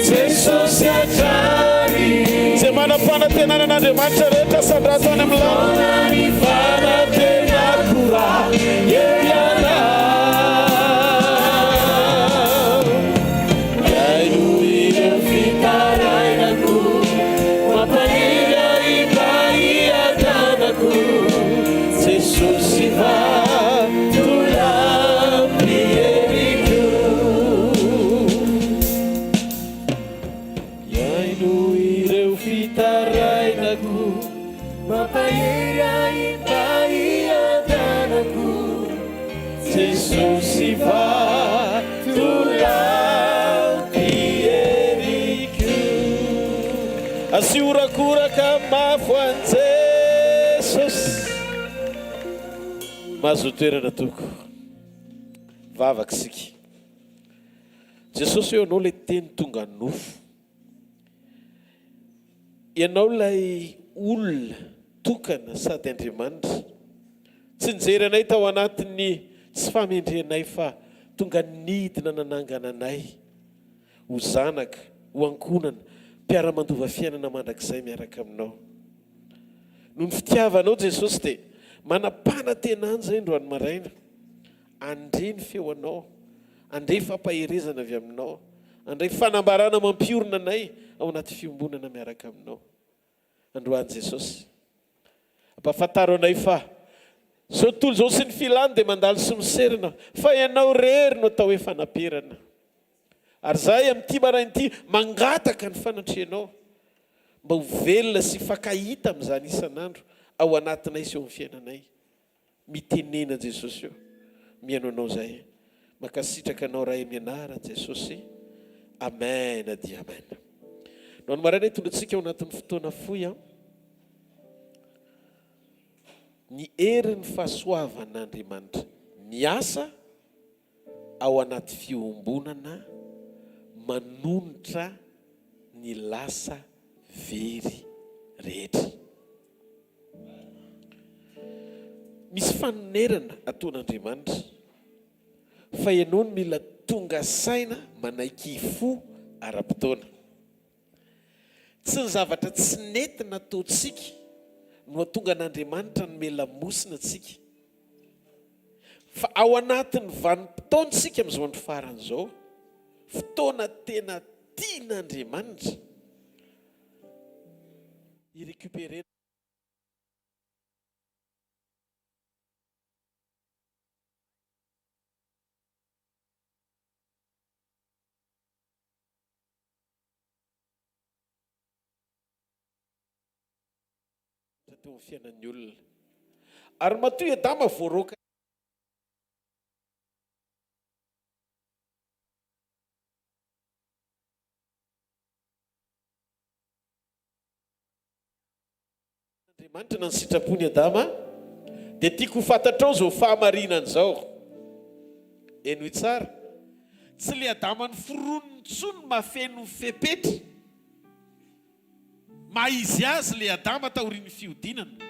Jesosy hatrany. Izay manam-panantenana an'Andriamanitra rehetra sandrato any amin'ny lanitra. Ny fanantenako raha eo ianao. Haino ireo fitarainako, mampahery ahy mba hiadanako, Jesosy vatolampy heriko. Haino ireo fitarainako, mampahery ahy mba hiadanako. Jesosy vatolampy heriko. Asio horakoraka mafy ho an'i Jesosy. Mahazoa toerana tompoko. Vavaka isika. Jesosy ô, Ianao ilay Teny tonga nofo. Ianao ilay olona tokana sady Andriamanitra. Tsy nijery anay tao anatin'ny tsy fahamendrehanay fa tonga nidina nanangana anay ho zanaka, ho ankohonana, mpiara-mandova fiainana mandrakizay miaraka aminao. Noho ny fitiavanao Jesosy dia manam-panantenana izay androany maraina. Handre ny feonao, handre fampaherezana avy aminao, handray fanambarana mampiorina anay ao anaty fiombonana miaraka aminao. Androany Jesosy. Ampahafantaro anay fa izao tontolo izao sy ny filany dia mandalo sy miserina, fa Ianao irery no atao hoe fanaperana. Ary izahay amin'ity maraina ity mangataka ny fanatrehanao. mba ho velona sy hifankahita amin'izany isan'andro ao anatinay sy eo amin'ny fiainanay. Mitenena Jesosy o. Mihaino anao zahay. Mankasitraka anao Ray amin'ny anaran Jesosy. Amen dia amen. No any maraina hitondra antsika ao anatin'ny fotoana fohy an. Ny herin'ny fahasoavan'Andriamanitra miasa ao anaty fiombonana manonitra ny lasa very rehetra. Misy fanonerana ataon'Andriamanitra fa ianao no mila tonga saina manaiky hifoha ara-potoana. Tsy ny zavatra tsy nety nataontsika no hahatonga an'Andriamanitra hanome lamosina antsika fa ao anatin'ny vanim-potoana isika amin'izao andro farany izao, fotoana tena tian'Andriamanitra hi-recuperer-na. Teo amin'ny fiainan'ny olona. Ary matoa i Adama voaroaka. Andriamanitra na ny sitrapony Adama, dia tiako ho fantatrao izao fahamarinana izao. Henoy tsara, tsy ilay Adama noforoniny intsony no mahafeno ny fepetra maha izy azy ilay Adama taorian'ny fihodinana,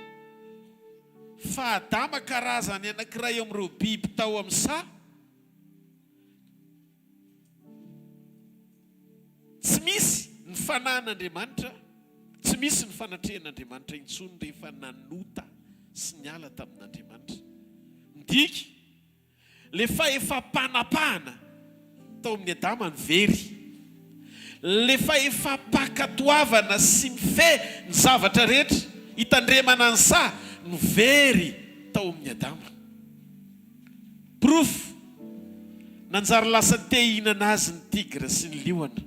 fa Adama karazany anankiray amin'ireo biby tao amin'ny saha. Tsy misy ny fanahin'Andriamanitra, tsy misy ny fanatrehan'Andriamanitra intsony rehefa nanota sy niala tamin'Andriamanitra. Midika, ilay fahefam-panapahana tao amin'i Adama no very. Ilay fahefam-pankatoavana sy mifehy ny zavatra rehetra, hitandremana ny saha, no very tao amin'i Adama. Porofo, nanjary lasa te hihinana azy ny tigra sy ny liona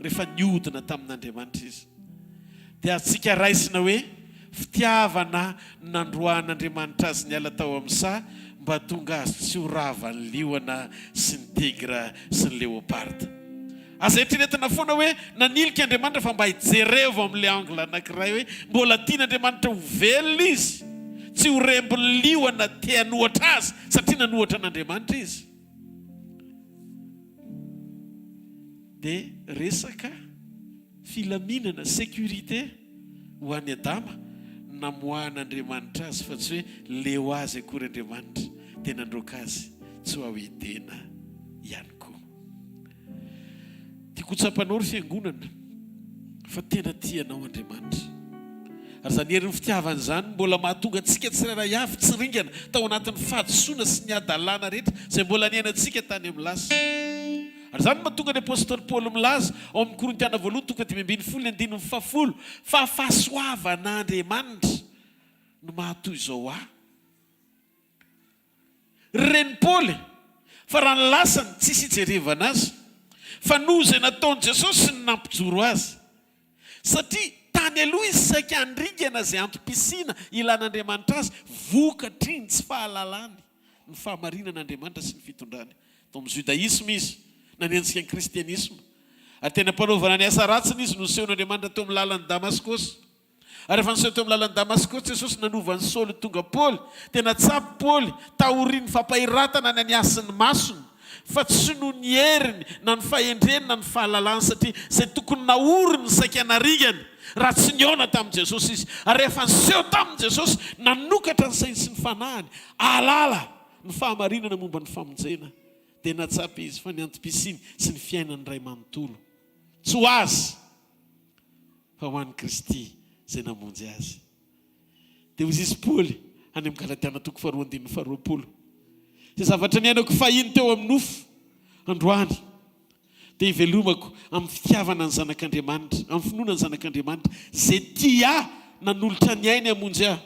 rehefa nihodina tamin'Andriamanitra izy. Dia azontsika raisina hoe fitiavana no nandroahan'Andriamanitra azy niala tao amin'ny saha mba hahatonga azy tsy ho ravan'ny liona sy ny tigra sy ny leoparda. Aza eritreretina foana hoe nanilika Andriamanitra fa mba hijerevo amin'ilay angle anankiray hoe mbola tian'Andriamanitra ho velona izy, tsy ho rembin'ny liona te hanohatra azy satria nanohatra an'Andriamanitra izy. Dia resaka filaminana, sécurité, ho an'i Adama no namoahan'Andriamanitra azy fa tsy hoe leo azy akory Andriamanitra dia nandroaka azy tsy ho ao Edena ihany koa. Tiako ho tsapanao ry fiangonana fa tena tia anao Andriamanitra. Ary izany herin'ny fitiavany izany no mbola mahatonga antsika tsirairay avy tsy ringana tao anatin'ny fahadisoana sy ny hadalana rehetra izay mbola niainantsika tany amin'ny lasa. Ary izany no mahatonga ny apostoly Paoly milaza ao amin'ny Korintiana voalohany toko fahadimy ambinifolo ny andininy fahafolo fa fahasoavan'Andriamanitra no mahatoy izao ahy. Ry ren'i Paoly, fa raha ny lasany, tsisy ijerevana azy, fa noho izay nataon'i Jesosy no nampijoro azy. Satria tany aloha izy saika handringana izay antom-pisiana ilan'Andriamanitra azy, vokatry ny tsy fahalalany ny fahamarinan'Andriamanitra sy ny fitondrany. Tao amin'ny Judaisme izy, nanenjika ny Kristianisma. Ary teny am-panaovana ny asa ratsiny izy no nisehon'Andriamanitra teo amin'ny lalan'i Damaskosy. Ary rehefa niseho teo amin'ny lalan'i Damaskosy Jesosy nanova an'i Saoly ho tonga Paoly, dia natsapy Paoly, taorian'ny fampahiratana ny hasin'ny masony, fa tsy noho ny heriny, na ny fahendreny, na ny fahalalany, satria izay tokony naoriny saika naringany, raha tsy nihaona tamin'i Jesosy izy. Ary rehefa niseho taminy Jesosy, nanokatra ny sainy sy ny fanahiny hahalala ny fahamarinana momba ny famonjena, dia natsapy izy fa ny antom-pisiany sy ny fiainany iray manontolo, tsy ho azy, fa ho an'i Kristy izay namonjy azy. Dia hoy izy Paoly any amin'ny Galatiana toko faharoa andininy faharoapolo, Izay zavatra niainako fahiny teo amin'ny nofo, androany dia ivelomako amin'ny fitiavana ny Zanak'Andriamanitra, amin'ny finoana ny Zanak'Andriamanitra, izay tia ahy nanolotra ny ainy hamonjy ahy.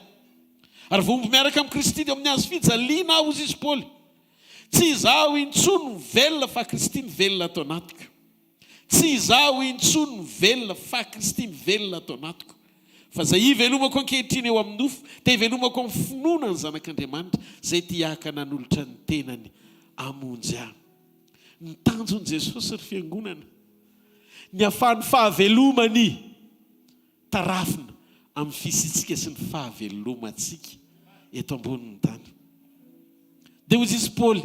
Ary voahombo miaraka amin'i Kristy teo amin'ny hazo fijaliana aho, hoy izy Paoly. Tsy izaho intsony no velona fa Kristy no velona ato anatiko. Tsy izaho intsony no velona fa Kristy mivelona ato anatiko. Fa izay ivelomako ankehitriny eo amin'ny nofo dia ivelomako amin'ny finoana ny Zanak'Andriamanitra izay tia ahy ka nanolotra ny tenany hamonjy ahy. Ny tanjon'i Jesosy ry fiangonana, ny hahafahan'ny fahavelomany tarafina amin'ny fisiantsika sy ny fahavelomantsika eto ambonin'ny tany. Dia hoy izy Paoly,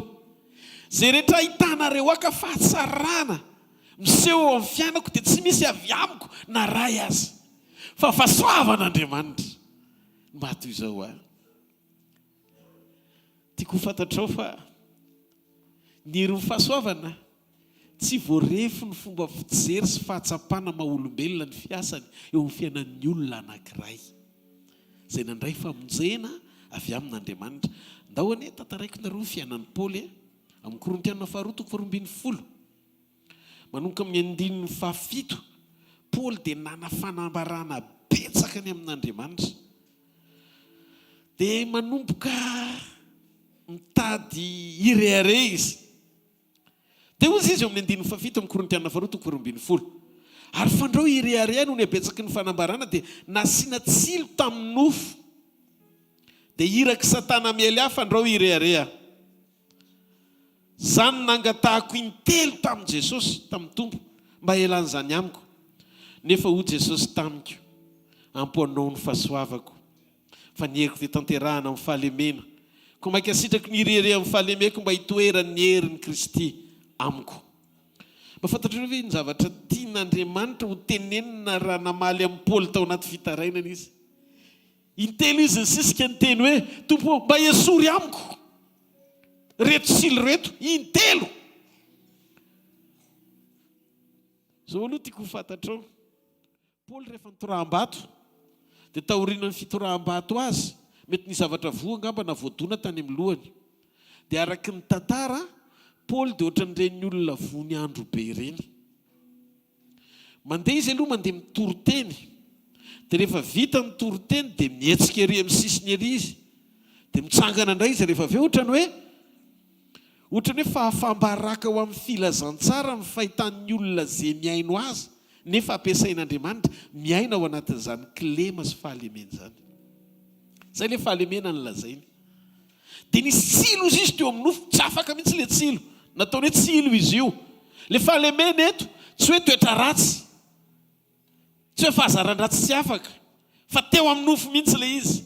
Izay rehetra ahitanareo ahy ka fahatsarana miseho eo amin'ny fiainako dia tsy misy avy amiko na ray aza, fa fahasoavan'Andriamanitra no maha toy izao ahy. Tiako ho fantatrao fa ny herin'ny fahasoavana Tsy voarefy ny fomba fijery sy fahatsapana maha olombelona ny fiasany eo amin'ny fiainan'ny olona anankiray izay nandray famonjena avy amin'Andriamanitra. Ndao anie tantaraiko nareo ny fiainan'i Paoly e! Amin'ny Korintiana faharoa toko faharoambinifolo, manomboka amin'ny andininy fahafito, Paoly dia nana fanambarana betsaka ny amin'Andriamanitra. Dia manomboka mitady hirehareha izy. Dia hoy izy eo amin'ny andininy fahafito amin'ny Korintiana faharoa toko faharoambinifolo, Ary fandrao hirehareha noho ny habetsaky ny fanambarana dia nasiana tsilo tamin'ny nofo, dia irak'i Satana hamely ahy fandrao hirehareha. Izany nangatahako intelo tamin'i Jesosy, tamin'ny Tompo, mba hialan'izany amiko. Nefa hoy Jesosy tamiko, Ampy ho anao ny fahasoavako. Fa ny heriko dia tanterahana amin'ny fahalemena. Koa mainka sitrako ny hirehareha amin'ny fahalemeko mba hitoeran'ny herin'i Kristy amiko. Mba fantatrareo ve ny zavatra tian'Andriamanitra ho tenenina raha namaly an'i Paoly tao anaty fitarainana izy? Intelo izy nisisika niteny hoe, Tompo ô, mba esory amiko ireto sily ireto. Intelo! Izao aloha tiako ho fantatrao. Paoly rehefa nitoraham-bato, dia taorianan'ny fitoraham-bato azy, mety nisy zavatra voa angamba na voadona tany amin'ny lohany. Dia araky ny tantara, Paoly dia ohatran'ireny olona voa ny andro be ireny. Mandeha izy aloha mandeha mitory teny, dia rehefa vita ny toriteny dia mihetsika ery amin'ny sisiny ery izy, dia mitsangana indray izy rehefa avy eo, ohatran'ny hoe ohatran'ny hoe fahafaham-baraka ho amin'ny filazantsara ny fahitan'ny olona izay mihaino azy. Nefa ampiasain'Andriamanitra miaina ao anatin'izany kilema sy fahalemena izany. Izay ilay fahalemena nolazainy. Dia nisy tsilo izy izy teo amin'ny nofo, tsy afaka mihitsy ilay tsilo. Nataony hoe tsilo izy io. Ilay fahalemena eto, tsy hoe toetra ratsy, tsy hoe fahazaran-dratsy tsy afaka, fa teo amin'ny nofo mihitsy ilay izy.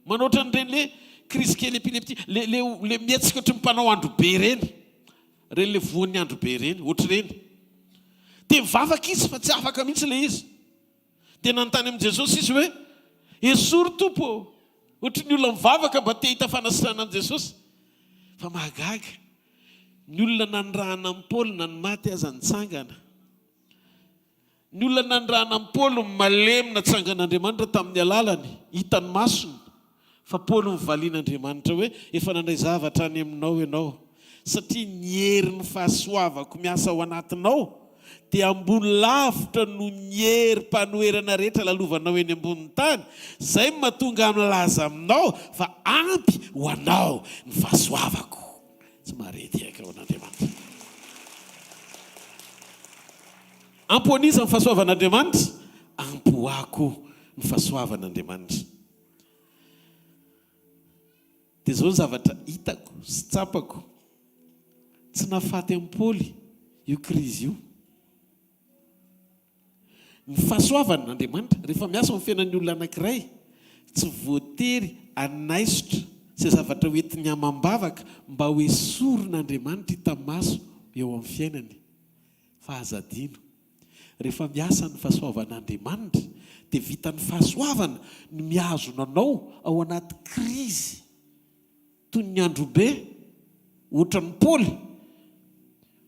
Manao ohatran'ireny le crise kely épileptique, le, le, le mihetsika ohatran'ny mpanao androbe ireny. Ireny le voan'ny andro be ireny, ohatr'ireny. Dia mivavaka izy fa tsy afaka mihitsy ilay izy. Dia nanontany amin'i Jesosy izy hoe, Esory Tompo ô! Ohatry ny olona mivavaka mba te hahita fanasitranana an'i Jesosy. Fa mahagaga, ny olona nanirahana an'i Paoly na ny maty aza nitsangana. Ny olona nanirahana an'i Paoly no malemy natsangan'Andriamanitra tamin'ny alalany, hitan'ny masony, fa Paoly novalian'Andriamanitra hoe, Efa nandray zavatra any aminao ianao, satria ny herin'ny fahasoavako miasa ao anatinao dia ambony lavitra noho ny herim-panoherana rehetra lalovanao eny ambonin'ny tany, izay no mahatonga ahy milaza aminao fa ampy ho anao ny fahasoavako. Tsy mahare tehaka ho an'Andriamanitra. Ampy ho an'iza ny fahasoavan'Andriamanitra? Ampy ho ahy koa ny fahasoavan'Andriamanitra. Dia izao ny zavatra hitako sy tsapako, tsy nahafaty an'i Paoly io krizy io. Ny fahasoavan' Andriamanitra, rehefa miasa ao amin'ny fiainan'ny olona anankiray, tsy voatery hanaisotra izay zavatra ho entiny amam-bavaka mba ho esorin'Andriamanitra hita maso eo amin'ny fiainany. Fa aza adino, rehefa miasa ny fahasoavan'Andriamanitra, dia vitan'ny fahasoavana ny mihazona anao ao anaty krizy. Toy ny androbe, ohatran'i Paoly,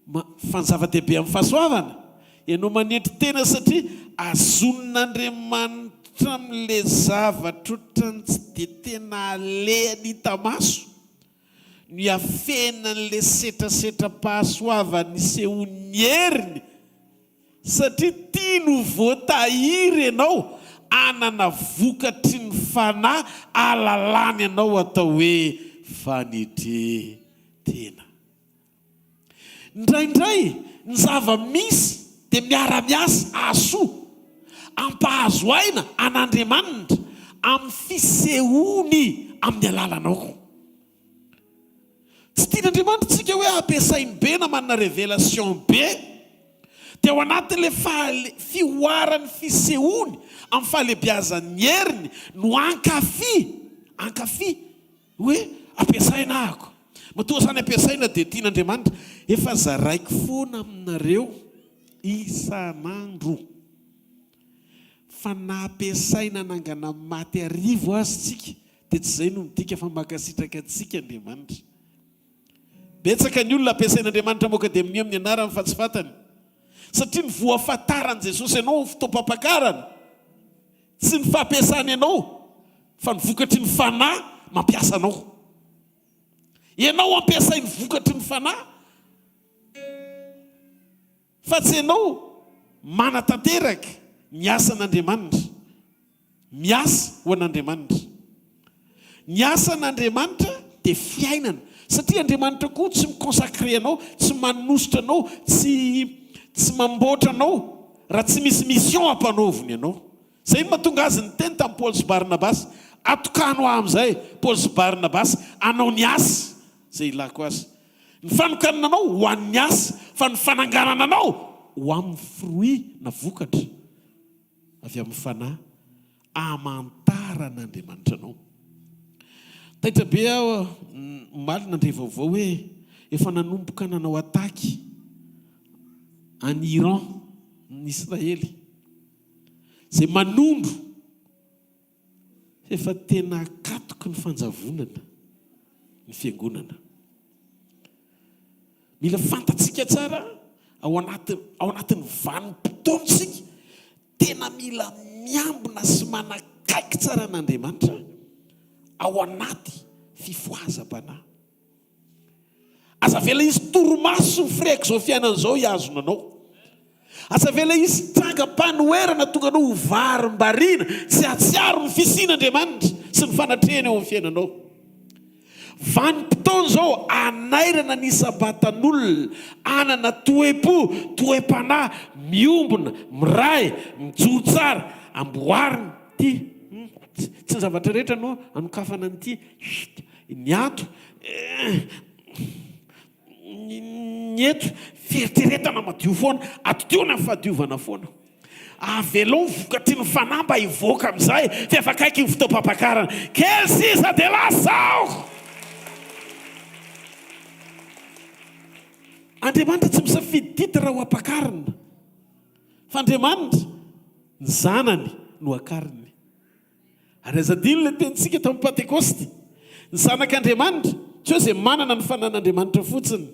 ma, fa ny zava-dehibe amin'ny fahasoavana, ianao manetry tena satria azonin'Andriamanitra amin'ilay zavatra ohatran'ny tsy dia tena alehany hita maso, no iafenan'ilay setrasetram-pahasoavana isehoan'ny heriny Satria tiany ho voatahiry ianao hanana vokatry ny Fanahy ahalalany anao atao hoe fanetren-tena. Indraindray ny zava-misy. dia miara-miasa hahasoa, hampahazo aina an'Andriamanitra amin'ny fisehoany amin'ny alalanao. Tsy tian'Andriamanitra isika hoe ampiasainy be na manana révélation be, dia ao anatin'ilay fahale, fihoaran'ny fisehoany amin'ny fahalebiazan'ny heriny no hankafy, hankafy hoe ampiasaina ahako. Matoa izany ampiasaina dia tian'Andriamanitra. Efa zaraiko foana aminareo isan'andro fa na ampiasaina hanangana maty arivo aza isika Dia tsy izay no midika fa mankasitraka antsika Andriamanitra. Betsaka ny olona ampiasain'Andriamanitra hamoaka demonia amin'ny anarany fa tsy fantany. Satria ny voafantaran'i Jesosy anao amin'ny fotoam-pampakarana, tsy ny fampiasany anao fa ny vokatry ny Fanahy mampiasa anao. Ianao ampiasain'ny vokatry ny Fanahy fa tsy ianao manatanteraka ny asan'Andriamanitra. Miasa ho an'Andriamanitra. Ny asan'Andriamanitra dia fiainana. Satria Andriamanitra koa tsy mi-consacrer anao, tsy manosotra anao, tsy tsy mamboatra anao raha tsy misy mission ampanaoviny anao. Izay no mahatonga azy niteny tamin'i Paoly sy Barnabasy, Atokano ahy amin'izay, Paoly sy Barnabasy, hanao ny asa izay ilako azy. Ny fanokanana anao ho an'ny asa, fa ny fananganana anao ho amin'ny fruit na vokatra. avy amin'ny Fanahy hamantaran'Andriamanitra anao. Taitra be aho omaly nandre vaovao hoe efa nanomboka nanao attaque any Iran ny Israely izay manondro Efa tena akatoky ny fanjavonana ny fiangonana. Mila fantatsika tsara ao anaty ao anatin'ny vanim-potoana isika, tena mila miambina sy manakaiky tsara an'Andriamanitra ao anaty fifohazam-panahy. Aza avela hisy torimaso ny firehak'izao fiainana izao hihazona anao. Aza avela hisy trangam-panoherana tonga anao ho varimbariana tsy hahatsiaro ny fisian'Andriamanitra sy ny fanatrehany eo amin'ny fiainanao. Vanim-potoana izao hanairana ny isam-batan'olona hanana toe-po, toe-panahy miombona, miray, mijoro tsara. Amboarina ity. Tsy ny zavatra rehetra no anokafana an'ity. Ny ato eh, ny eto fieritreretana madio foana, atodiho ny fahadiovana foana. Avelao ny vokatry ny fanahy mba hivoaka amin'izay fa efa akaiky ny fotoam-pampakarana. Kely sisa dia lasa aho! Andriamanitra tsy misafidy titre ho ampakarina fa Andriamanitra ny zanany no akariny. Ary aza adino ilay tenintsika tamin'ny Pantekosta, ny zanak'Andriamanitra, tsy hoe izay manana ny fanan'Andriamanitra fotsiny,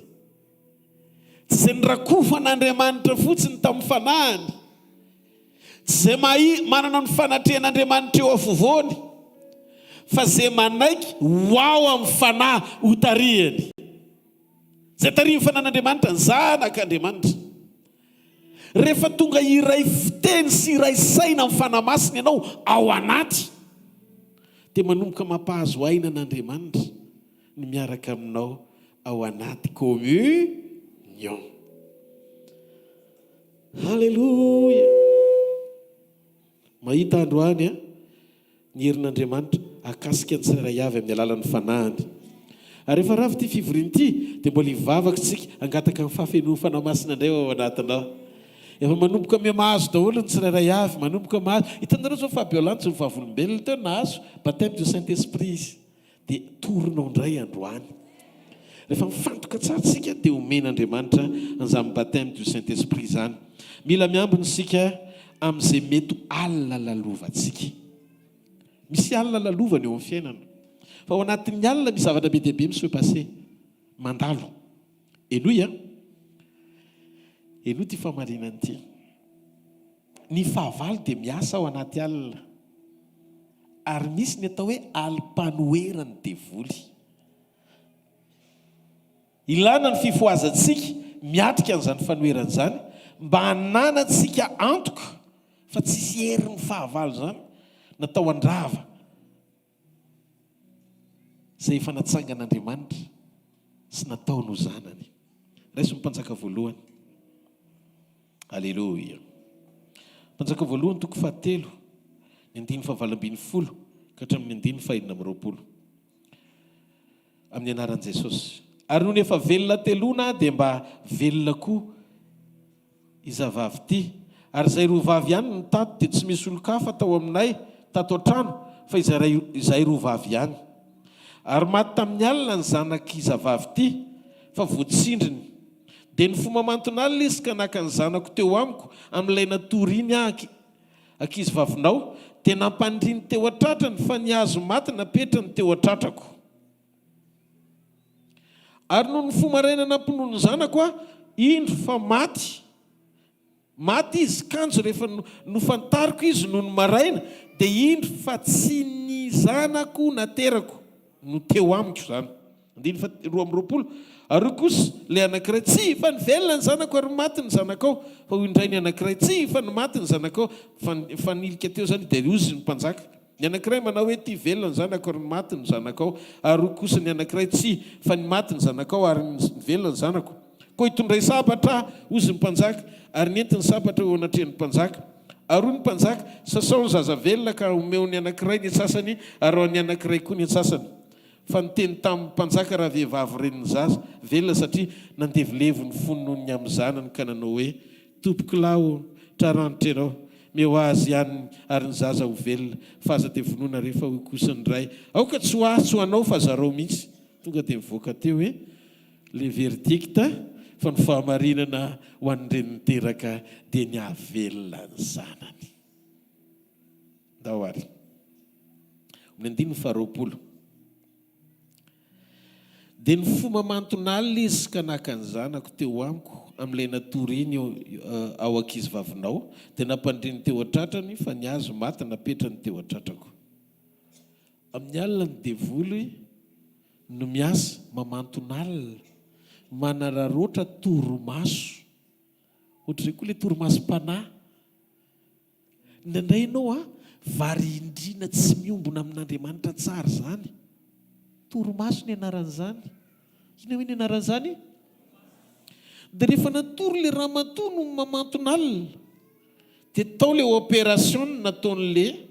tsy izay nirakofan'Andriamanitra fotsiny tamin'ny fanahiny, tsy izay mahay manana ny fanatrehan'Andriamanitra eo afovoany, fa izay manaiky ho ao amin'ny fanahy hotarihany. Izay tarihin'ny fanan'Andriamanitra, ny zanak'Andriamanitra. Rehefa tonga hiray fiteny sy hiray saina amin'ny Fanahy Masina ianao ao anaty, dia manomboka mampahazo aina an'Andriamanitra ny miaraka aminao ao anaty communion. Haleloia! Mahita androany aho ny herin'Andriamanitra hahakasika ny tsirairay avy amin'ny alalan'ny Fanahiny. Ary rehefa rava ity fivoriana ity, dia mbola hivavaka isika hangataka ny fahafenoan'ny Fanahy Masina indray ao anatinao. Efa manomboka miha-mahazo daholo ny tsirairay avy, manomboka mahazo. Hitanareo izao Fabiola tsy vavolombelona teo nahazo baptême du Saint Esprit izy. Dia torinao indray androany. Rehefa mifantoka tsara isika dia omen'Andriamanitra an'izany baptême du Saint Esprit izany. Mila miambina isika amin'izay mety ho alina lalovantsika. Misy alina lalovana eo amin'ny fiainana. Fa ao anatin'ny alina misy zavatra be dia be mi-se passer, mandalo. Henoy an! Henoy ity fahamarinana ity. Ny fahavalo dia miasa ao anaty alina. Ary misy ny atao hoe alim-panoheran'ny devoly. Ilana ny fifohazantsika miatrika an'izany fanoherana izany mba hananantsika antoka fa tsisy herin'ny fahavalo izany natao handrava izay efa natsangan'Andriamanitra sy nataony ho zanany. Raiso ny Mpanjaka voalohany. Aleloia. Mpanjaka voalohany toko fahatelo, ny andininy fahavalo ambinifolo ka hatramin'ny andininy fahenina amby 20. Amin'ny anaran'i Jesosy. Ary nony efa velona teloana aho dia mba velona koa izavavy ity. Ary izay roa vavy ihany no tato dia tsy misy olon-kafa tao aminay tato an-trano fa izahay roa vavy ihany. Ary maty tamin'ny alina ny zanak'izavavy ity fa voatsindriny. Dia nifoha mamanton'alina izy ka naka ny zanako teo amiko amin'ilay natory iny aho ankizivavinao, dia nampandriny teo an-tratrany fa ny hazo maty napetrany teo an-tratrako. Ary nony nifoha maraina nampinono ny zanako aho, indro fa maty. Maty izy, kanjo rehefa nofantariko izy nony maraina, dia indro fa tsy ny zanako naterako no teo amiko izany. Andininy faha 22, Ary hoy kosa ilay anankiray, Tsia, fa ny velona ny zanako ary ny maty ny zanakao. Fa hoy indray ny anankiray, Tsia, fa ny maty ny zanakao. Fa nifanilika teo izany dia hozy ny mpanjaka. Ny anankiray manao hoe, Ty velona ny zanako ary ny maty ny zanakao. Ary hoy kosa ny anankiray, Tsia, fa ny maty ny zanakao ary ny velona ny zanako. Koa itondray sabatra aho, hozy ny mpanjaka, ary nentiny sabatra eo anatrehan'ny mpanjaka. Ary hoy ny mpanjaka, Sasao ny zaza velona ka omeo ny anankiray ny antsasany ary ho an'ny anankiray koa ny antsasany. Fa niteny tamin'ny mpanjaka ravehivavy renin'ny zaza velona satria nandevilevy ny fony noho ny amin'ny zanany ka nanao hoe, Tompokolahy ô, traranitra ianao, meo azy ihany ary ny zaza ho velona, fa aza dia vonoina re fa hoy kosa ny ray, Aoka tsy ho ahy tsy ho anao fa zarao mihitsy. Tonga dia mivoaka teo hoe le verdict fa ny fahamarinana ho an'ny reny niteraka dia ny hahavelona ny zanany. Ndao ary. Amin'ny andininy faharoapolo. Dia nifoha mamanton'alina izy ka naka ny zanako teo amiko amin'ilay natory iny ao ankizivavinao, dia nampandriny teo an-tratrany fa ny azy maty napetrany teo an-tratrako. Amin'ny alina ny devoly no miasa, mamanton'alina, manararaotra torimaso. Ohatr'izay koa ilay torimasom-panahy. Indraindray ianao a, variandriana tsy miombona amin'Andriamanitra tsara izany. Torimaso ny anaran'izany. Inona hoe ny anaran'izany? Dia rehefa natory ilay ramatoa no mamanton'alina, dia tao ilay opération nataon'ilay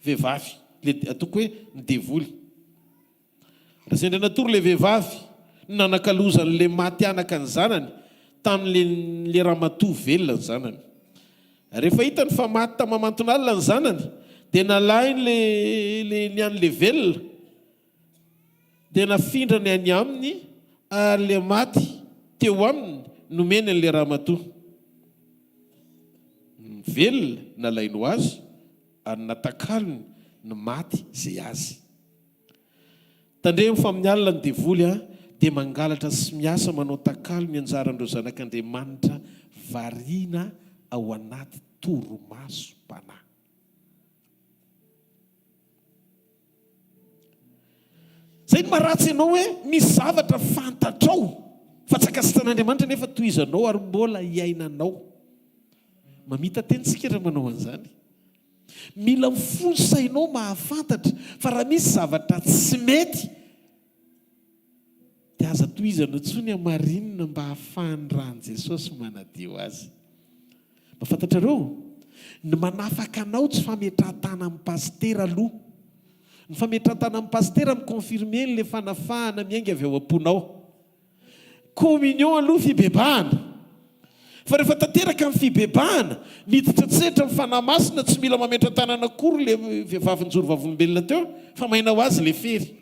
vehivavy, ilay ataoko hoe ny devoly. Raha sendra natory ilay vehivavy no nanakalozan'ilay maty anaka ny zanany tamin'ilay ramatoa velona ny zanany. Rehefa hitany fa maty tamamanton'alina ny zanany dia nalainy ilay ny an'ilay velona dia nafindrany any aminy ary ilay maty teo aminy nomeny an'ilay ramatoa. Ny velona nalainy ho azy ary natakalony ny maty izay azy. Tandremo fa amin'ny alina ny devoly dia mangalatra sy miasa manao takalo ny anjaran'ireo zanak'Andriamanitra variana ao anaty torimasom-panahy. Izay no maharatsy anao hoe misy zavatra fantatrao fa tsy ankasitrahan'Andriamanitra nefa tohizanao ary mbola iainanao. Mamita-tena isika raha manao an'izany. Mila mifoha ny sainao mahafantatra fa raha misy zavatra tsy mety dia aza tohizana intsony hamarinina mba hahafahan'ny ran'i Jesosy manadio azy. Mba fantatrareo? Ny manafaka anao tsy fametrahan-tanan'ny pasitera aloha. Ny fametrahan-tanan'ny pasitera mi-confirmer an'ilay fanafahana miainga avy ao am-ponao. Communion aloha fibebahana. Fa rehefa tanteraka ny fibebahana, miditra an-tsehatra ny Fanahy Masina, tsy mila mametra-tanana akory le vehivavy nijoro vavolombelona teo fa maina ho azy le fery.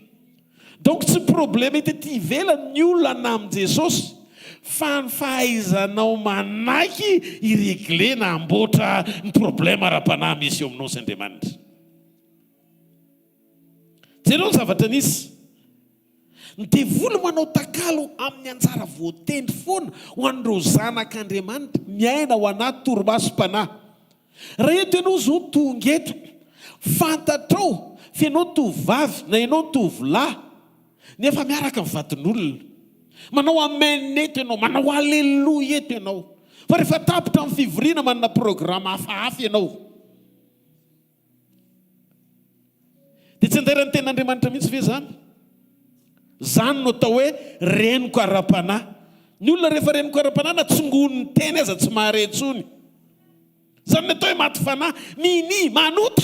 Donc tsy problème hita ety ivelany ny olana amin'i Jesosy fa ny fahaizanao manaiky hi-regler na hamboatra ny problème ara-panahy misy eo aminao sy Andriamanitra. Jereo ny zavatra nisy. Ny devoly manao takalo amin'ny anjara voatendry foana ho an'ireo zanak'Andriamanitra miaina ao anaty torimasom-panahy. Raha eto ianao izao tonga eto, fantatrao fa ianao tovovavy na ianao tovolahy nefa miaraka amin'ny vadin'olona. Manao amen eto ianao, manao aleloia eto ianao. Fa rehefa tapitra ny fivoriana manana programa hafahafa ianao. Dia tsy andairan'ny tenin'Andriamanitra mihitsy ve izany? Izany no atao hoe renoka ara-panahy. Ny olona rehefa renoka ara-panahy na tsongoin'ny teny aza tsy mahare intsony. Izany ny atao hoe maty fanahy, minia manota.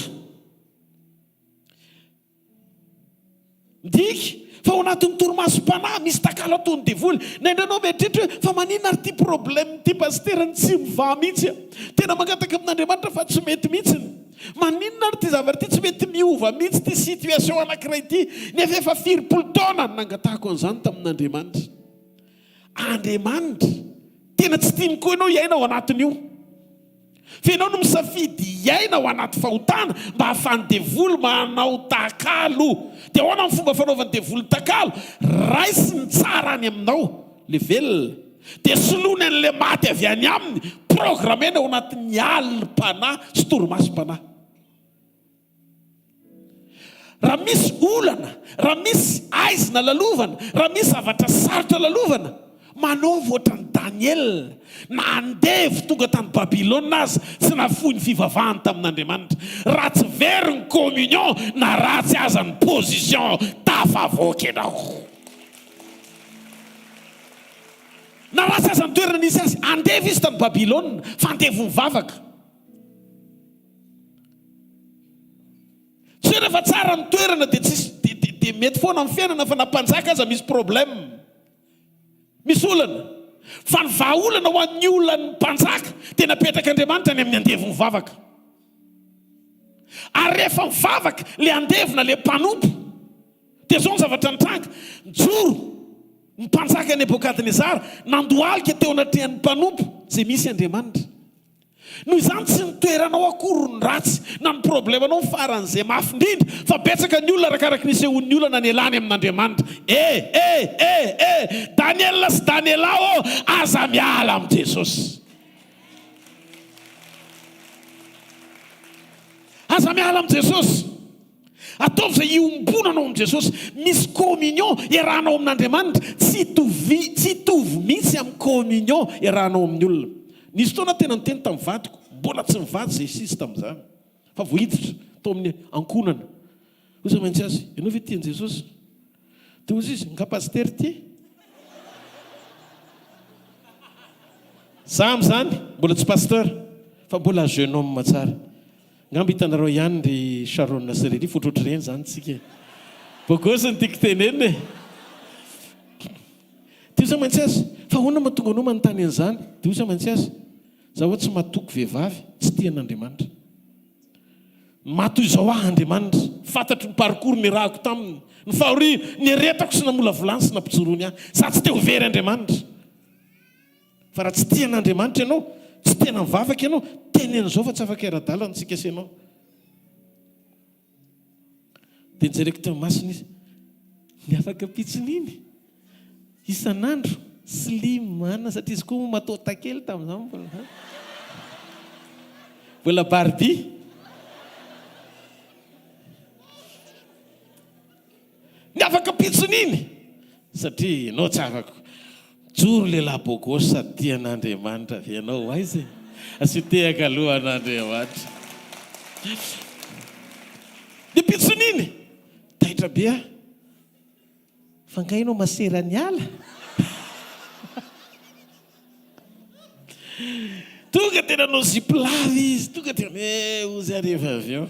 Midika fa ao anatin'ny torimasom-panahy misy takalo ataon'ny devoly. Indraindray ianao mieritreritra hoe fa maninona ary ity problème ity pasitera no tsy mivaha mihitsy a! Tena mangataka amin'Andriamanitra fa tsy mety mihitsy. Maninona ary ity zavatra ity tsy mety miova mihitsy ity situation anankiray ity nefa efa firy-polo taona no nangatahako an'izany tamin'Andriamanitra. Andriamanitra, tena tsy tiany koa ianao hiaina ao anatin'io. Fa ianao no misafidy hiaina ao anaty fahotana mba hahafahan'ny devoly manao takalo. Dia ahoana ny fomba fanaovan'ny devoly takalo? Raisiny tsara any aminao le velona, dia soloiny an'ilay maty avy any aminy, programmena ao anatin'ny alim-panahy sy torimasom-panahy. Raha misy olana, raha misy aizina lalovana, raha misy zavatra sarotra lalovana, manaova ohatran'i Daniela, na andevo tonga tany Babylona aza, tsy nahafoy ny fivavahany tamin'Andriamanitra. Raha tsy very ny communion, na ratsy aza ny position, tafavoaka ianao. Na ratsy aza ny toerana nisy azy, andevo izy tany Babylona, fa andevo mivavaka. Tsy hoe rehefa tsara ny toerana dia tsisy dia dia dia mety foana ny fiainana fa na mpanjaka aza misy problème. Misy olana. Fa ny vahaolana ho an'ny olan'ny mpanjaka dia napetrak'Andriamanitra any amin'ny andevo mivavaka. Ary rehefa mivavaka le andevo na le mpanompo dia izao ny zavatra nitranga, nijoro ny mpanjaka Nebokadnezara nandohalika teo anatrehan'ny mpanompo izay misy Andriamanitra. Noho izany tsy ny toeranao akory no ratsy na ny problemanao no faran'izay mafy indrindra fa betsaka ny olona arakaraky ny isehoan'ny olana ny elany amin'Andriamanitra. E! E! E! E! Daniela sy Daniela ô! Aza miala amin'i Jesosy. Aza miala amin'i Jesosy. Ataovy izay iombonanao amin'i Jesosy. Misy communion iarahanao amin'Andriamanitra, tsy hitovy tsy hitovy mihitsy amin'ny communion iarahanao amin'ny olona. Nisy fotoana aho tena niteny tamin'ny vadiko, mbola tsy nivady izay sisa tamin'izany, fa vao hiditra tao amin'ny ankohonana. Hoy izaho mantsy azy, ianao ve tia an'i Jesosy? Dia hoy izy, nga pasitera ity? Za amin'izany mbola tsy pasteur fa mbola jeune homme tsara. Ngamba hitanareo ihany ry Sharon sy Riri fa ohatrohatr'ireny izany tsika e. Beau gosse no tiako tenenina e. Dia hoy za mantsy azy, fa ahoana no mahatonga anao manontany an'izany? Dia hoy za mantsy azy, za ho'a tsy matoky vehivavy tsy tia an'Andriamanitra. Maty toy izao ahy Andriamanitra. Fantatro ny parcours niarahako taminy, ny fahoriana nieretako sy namolavolany sy nampijoroany ahy. Za tsy te ho very Andriamanitra. Fa raha tsy tia an'Andriamanitra ianao, tsy tena mivavaka ianao, teneno izao fa tsy afaka hiara-dalana isika sy ianao. Dia nijereko teo imasony izy, ny afaka pitsiny iny, isan'andro, slim an, satria izy koa moa mataota kely tamin'izany mbola, mbola Barbie. Ny afaka pitsony iny satria ianao tsy afaka mijoro lehilahy beau gosse sady tia an'Andriamanitra ve ianao aiza e? Asio tehaka aloha an'Andriamanitra. Ny pitsony iny taitra be aho fa nga ianao masera niala? Tonga dia nanao zipo lava izy, tonga dia eh hozy aho rehefa avy eo.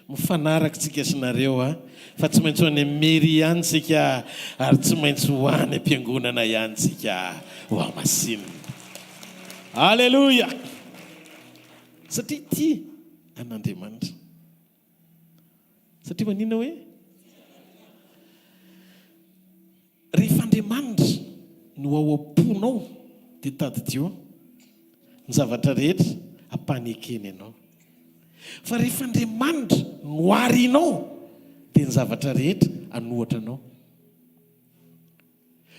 Mifanaraka tsika sy nareo a, fa tsy maintsy ho any amin'ny mairie ihany tsika ary tsy maintsy ho any am-piangonana ihany tsika ho hamasinina. Aleloia! Satria tia an'Andriamanitra. Satria maninona hoe? Rehefa Andriamanitra no ao am-ponao dia tadidio ny zavatra rehetra ampanekeny anao. Fa rehefa Andriamanitra no arinao dia ny zavatra rehetra anohatra anao.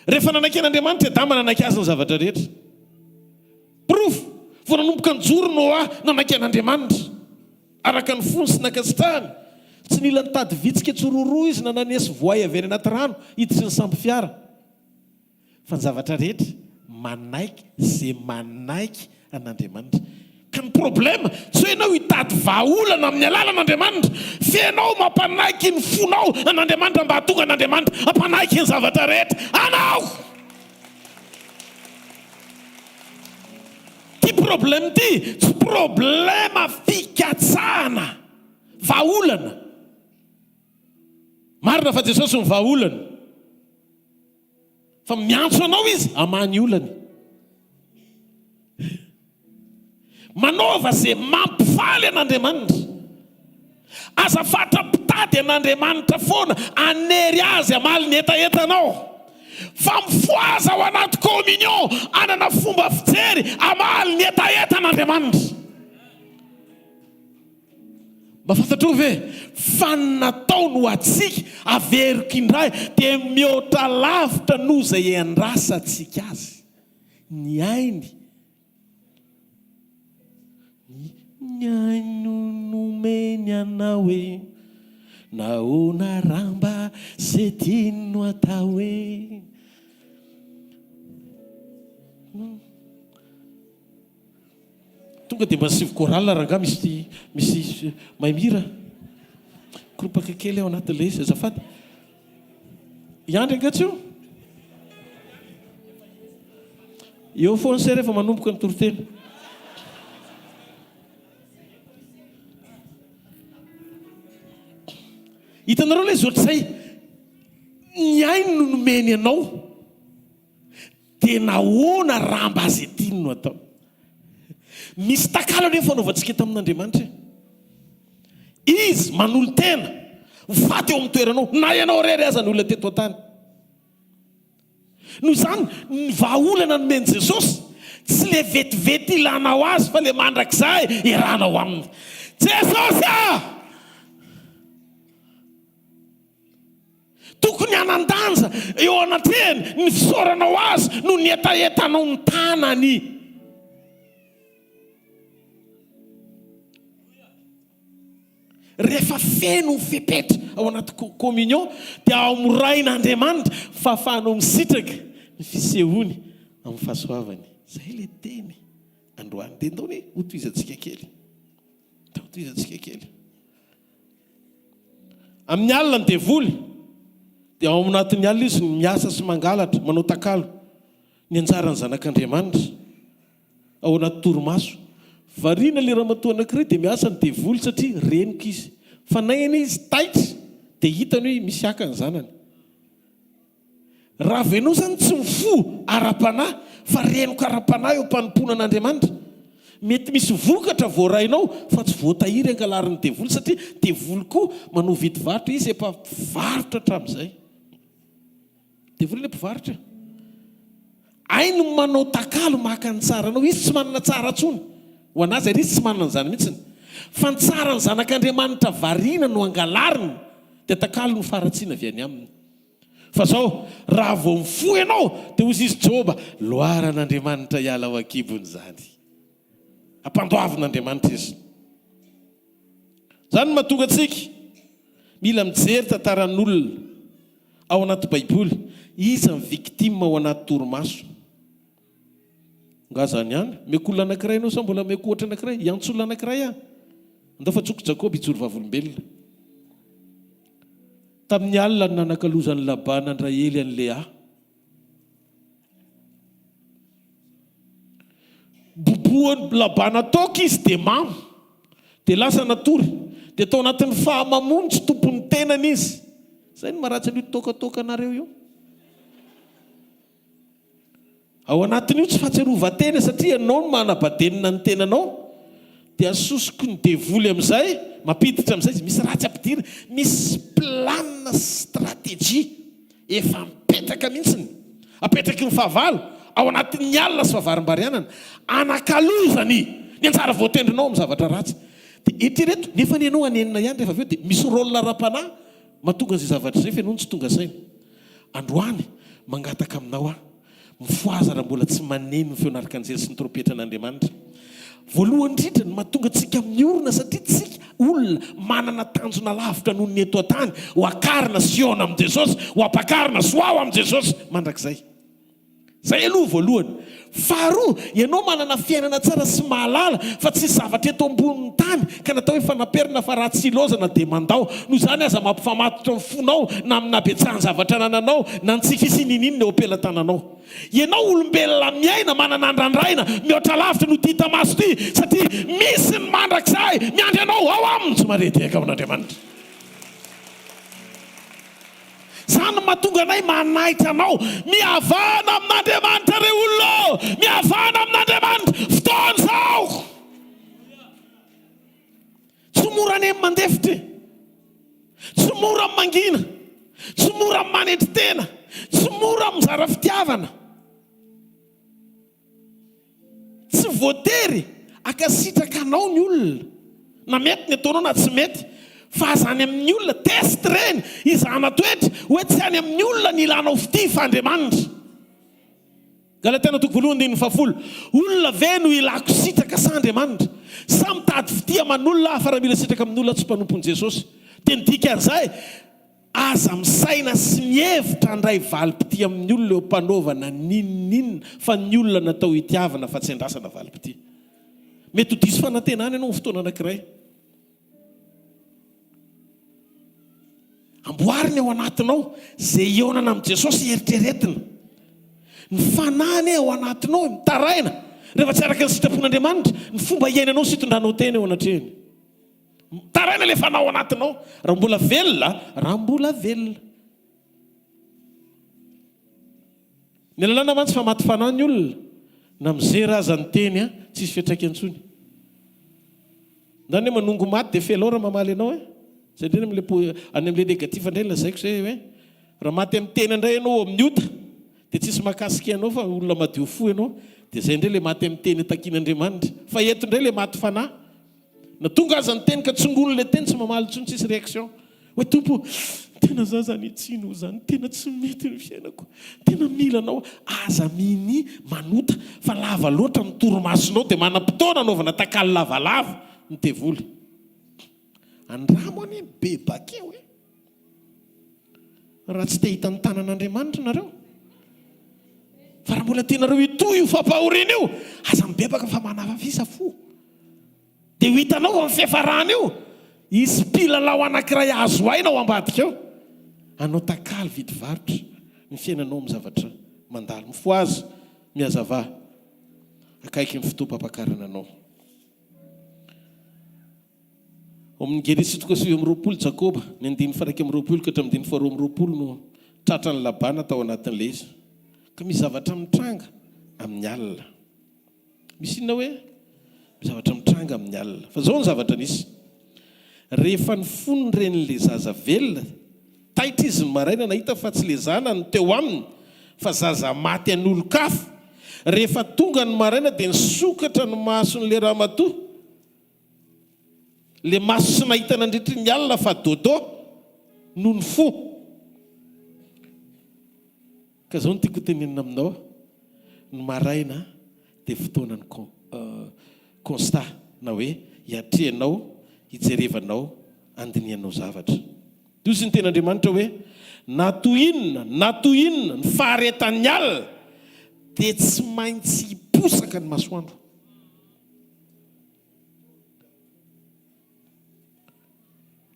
Rehefa nanaiky an'Andriamanitra i Adama, nanaiky azy ny zavatra rehetra. Porofo, vao nanomboka nijoro Noa, nanaiky an'Andriamanitra. Araka ny fony sy nankasitrahany. Tsy nila nitady vitsika tsororoa izy na nanesy voay avy any anaty rano hiditry ny sambo fiara. Fa ny zavatra rehetra, manaiky ze manaiky an'Andriamanitra. Ka ny problème, tsy hoe ianao hitady vahaolana amin'ny alalan'Andriamanitra, fa ianao mampanaiky ny fonao an'Andriamanitra mba hahatonga an'Andriamanitra hampanaiky ny zavatra rehetra anao. Ty. problème ity tsy problème fikatsahana vahaolana. Marina fa Jesosy no vahaolana. Fa miantso anao Izy hamaha ny olany. Manaova izay mampifaly an'Andriamanitra. Aza fatra-pitady an'Andriamanitra foana hanery Azy hamaly ny hetahetanao. Fa mifohaza ao anaty communion hanana fomba fijery hamaly ny hetahetan'Andriamanitra. Mba fantatrao ve fa ny nataony ho antsika, averiko indray, dia mihoatra lavitra noho izay iandrasantsika azy. Ny ainy, ny ainy no nomeny anao e, nahoana raha mba ze tiany no atao e. Tonga dia mba asivo chorale rangaha misy misy mahay mihira. Koropaka kely ao anatin'ilay izy azafady. I Andry angaha tsy eo? Eo foana se rehefa manomboka ny toriteny. Hitanareo ilay izy ohatr'izay ny ainy no nomeny anao. Dia nahoana raha mba izay tiany no atao? Misy takalo anie ny fanaovantsika eto amin'Andriamanitra e! Izy manolo-tena ho faty eo amin'ny toeranao, na ianao irery aza ny olona teto an-tany. Noho izany, ny vahaolana nomen'i Jesosy, tsy ilay vetivety ilanao azy, fa ilay mandrakizay iarahanao aminy. Jesosy ah! Tokony hanan-danja eo anatrehany ny fisaoranao azy noho ny hetahetanao ny tanany. Rehefa feno ny fepetra ao anaty communion dia hamorain'Andriamanitra fa ahafahanao misitraka ny fisehoany amin'ny fahasoavany. Izay ilay teny androany. Dia ndao anie hotohizantsika kely. Ndao hotohizantsika kely. Amin'ny alina ny devoly dia ao anatin'ny alina izy no miasa sy mangalatra, manao takalo ny anjaran'ny zanak'Andriamanitra ao anaty torimaso. Variana ilay ramatoa anankiray dia miasa ny devoly satria renoka izy. Fanahy anie izy taitra dia hitany hoe misy haka ny zanany. Raha vao ianao izany tsy mifoha ara-panahy fa renoka ara-panahy eo am-panompoana an'Andriamanitra, mety misy vokatra voarainao fa tsy voatahiry angalarin'ny devoly satria devoly koa manao vidy varotra, izy efa mpivarotra hatramin'izay. Devoly anie mpivarotra e. Hainy ny manao takalo maka ny tsaranao, izy tsy manana tsara intsony ho an'azy ary izy tsy manana an'izany mihitsiny. Fa ny tsaran'ny zanak'Andriamanitra variana no angalariny dia takalo no faharatsiana avy any aminy. Fa zao, raha vao mifoha ianao, dia hozy izy Joba, Loaran'Andriamanitra hiala ao an-kibony izany. Ampandoavin'Andriamanitra izy. Izany no mahatonga antsika mila mijery tantaran'olona ao anaty Baiboly. Iza ny victime ao anaty torimaso? Nga zany ihany? Omeko olona anankiray ianao sa mbola omeko ohatra anankiray? Hiantso olona anankiray aho. Andao fa antsoiko Jakoba hijoro vavolombelona. Tamin'ny alina no nanakalozan'i Labana an-dRahely an'i Lea. Bobohan'i Labana toaka izy dia mamo. Dia lasa natory. Dia tao anatin'ny fahamamoany tsy tompon'ny tenany izy. Izay no maharatsy an'io toakatoakanareo io. Ao anatin'io tsy fahatsiarovan-tena satria ianao no manabadenina ny tenanao dia asosoky ny devoly amin'izay, mampiditra amin'izay izy, misy ratsy ampidirina, misy plan stratégie efa mipetraka mihitsiny, apetraky ny fahavalo ao anatin'ny alina sy fahavarimbarianana, anakalozany ny anjara voatendrinao amin'ny zavatra ratsy. Dia eritrereto, nefa ny ianao hanenina ihany rehefa avy eo dia misy rôle ara-panahy mahatonga an'izay zavatra izay fa ianao no tsy tonga saina. Androany, mangataka aminao aho, mifohaza raha mbola tsy maneno ny feon'arkanjely sy ny trompetran'Andriamanitra. Voalohany indrindra, ny mahatonga antsika miorina satria tsika olona manana tanjona lavitra noho ny eto an-tany, ho akarina Siona amin'i Jesosy, ho ampakarina Soao amin'i Jesosy mandrakizay. Zay aloha voalohany. Faharoa, ianao manana fiainana tsara sy mahalala fa tsisy zavatra eto ambonin'ny tany ka natao hoe fanaperana fa raha tsy ilaozana dia mandao. Noho izany aza mampifamatotra ny fonao na amin'ny habetsahan-javatra anananao na ny tsy fisian'in'inona eo am-pelatananao. Ianao olombelona miaina manana andrandraina mihoatra lavitra noho ity hita maso ity satria misy ny mandrakizay miandry anao ao aminy. Tsy marehy-tehaka amin'Andriamanitra. Izany no mahatonga anay manaitra anao. Mihavana amin'Andriamanitra re olona ô! Mihavana amin'Andriamanitra! Fotoana izao! Tsy mora anie ny mandefitra e! Tsy mora ny mangina! Tsy mora ny manetry tena! Tsy mora ny mizara fitiavana! Tsy voatery hankasitraka anao ny olona, na mety ny ataonao na tsy mety, fa aza any amin'ny olona, test ireny, hizahana toetra, hoe tsy any amin'ny olona ny ilanao fitia fa Andriamanitra. Galatiana toko voalohany andininy fahafolo, Olona ve no ilako sitraka sa Andriamanitra? Sa mitady fitia aman'olona aho fa raha mila sitraka amin'olona aho tsy mpanompon'i Jesosy. Dia ny dikan'izay, Aza misaina sy mihevitra handray valim-pitia amin'ny olona eo am-panaovana n'inon'inona fa ny olona natao hitiavana fa tsy andrasana valim-pitia. Mety ho diso fanantenana ianao amin'ny fotoana anankiray. Amboary ny ao anatinao, izay hihaonana amin'i Jesosy eritreretina. Ny fanahy anie ao anatinao e, mitaraina rehefa tsy araka ny sitrapon'Andriamanitra ny fomba iainanao sy itondranao tena eo anatrehany. Mitaraina ilay fanahy ao anatinao raha mbola velona, raha mbola velona. Ny lalàna mantsy fa maty fanahy ny olona, na mizera aza ny teny an, tsisy fiantraikany intsony. Ndany hoe manongo maty dia felao raha mamaly anao eh. Zay indray any amin'ilay any amin'ilay négatif indray no lazaiko zay hoe raha maty amin'ny tena indray ianao ao amin'ny ota dia tsisy mahakasika anao fa olona madio fo ianao dia zay indray ilay maty amin'ny tena takian'Andriamanitra. Fa eto indray ilay maty fanahy. Na tonga aza ny teny ka tsongono le teny tsy mamaly intsony tsisy réaction. Hoe Tompo o, tena za zany tsino zany, tena tsy mety ny fiainako, tena mila anao aho. Aza minia manota fa lava loatra ny torimasonao dia manam-potoana anaovana takalo lavalava ny devoly. Andramo anie be bakeo e. Raha tsy te hahita ny tanan'Andriamanitra nareo. Fa raha mbola tianareo hitohy io fampahoriana io, aza mibebaka fa manafafisa fo. Dia ho hitanao amin'ny fiafarana io, hisy mpilalao anankiray azo aina ao ambadika ao. Hanao takalo vidy varotra ny fiainanao amin'ny zavatra mandalo. Mifohaza, mihazava, akaiky ny fotoam-pampakarana anao. Ao amin'ny Genesisy toko 29, Jakoba, ny andininy faha-21 ka hatramin'ny andininy faha-22 no tratran'i Labana tao anatin'ilay izy. Ka misy zavatra mitranga amin'ny alina. Misy inona hoe? Misy zavatra mitranga amin'ny alina. Fa izao ny zavatra nisy. Rehefa nifoha ny renin'ilay zaza velona, taitra izy ny maraina nahita fa tsy ilay zanany no teo aminy fa zaza maty an'olon-kafa. Rehefa tonga ny maraina dia nisokatra ny mason'ilay ramatoa. Ilay maso tsy nahita nandritry ny alina fa dodo no nifoha. Ka izao no tiako hotenenina aminao, ny maraina dia fotoanan'ny constat na hoe hiatrehanao, hijerevanao, handinihanao zavatra. Dia hoy ny tenin'Andriamanitra hoe, na toy inona na toy inona ny faharetan'ny alina dia tsy maintsy hiposaka ny masoandro.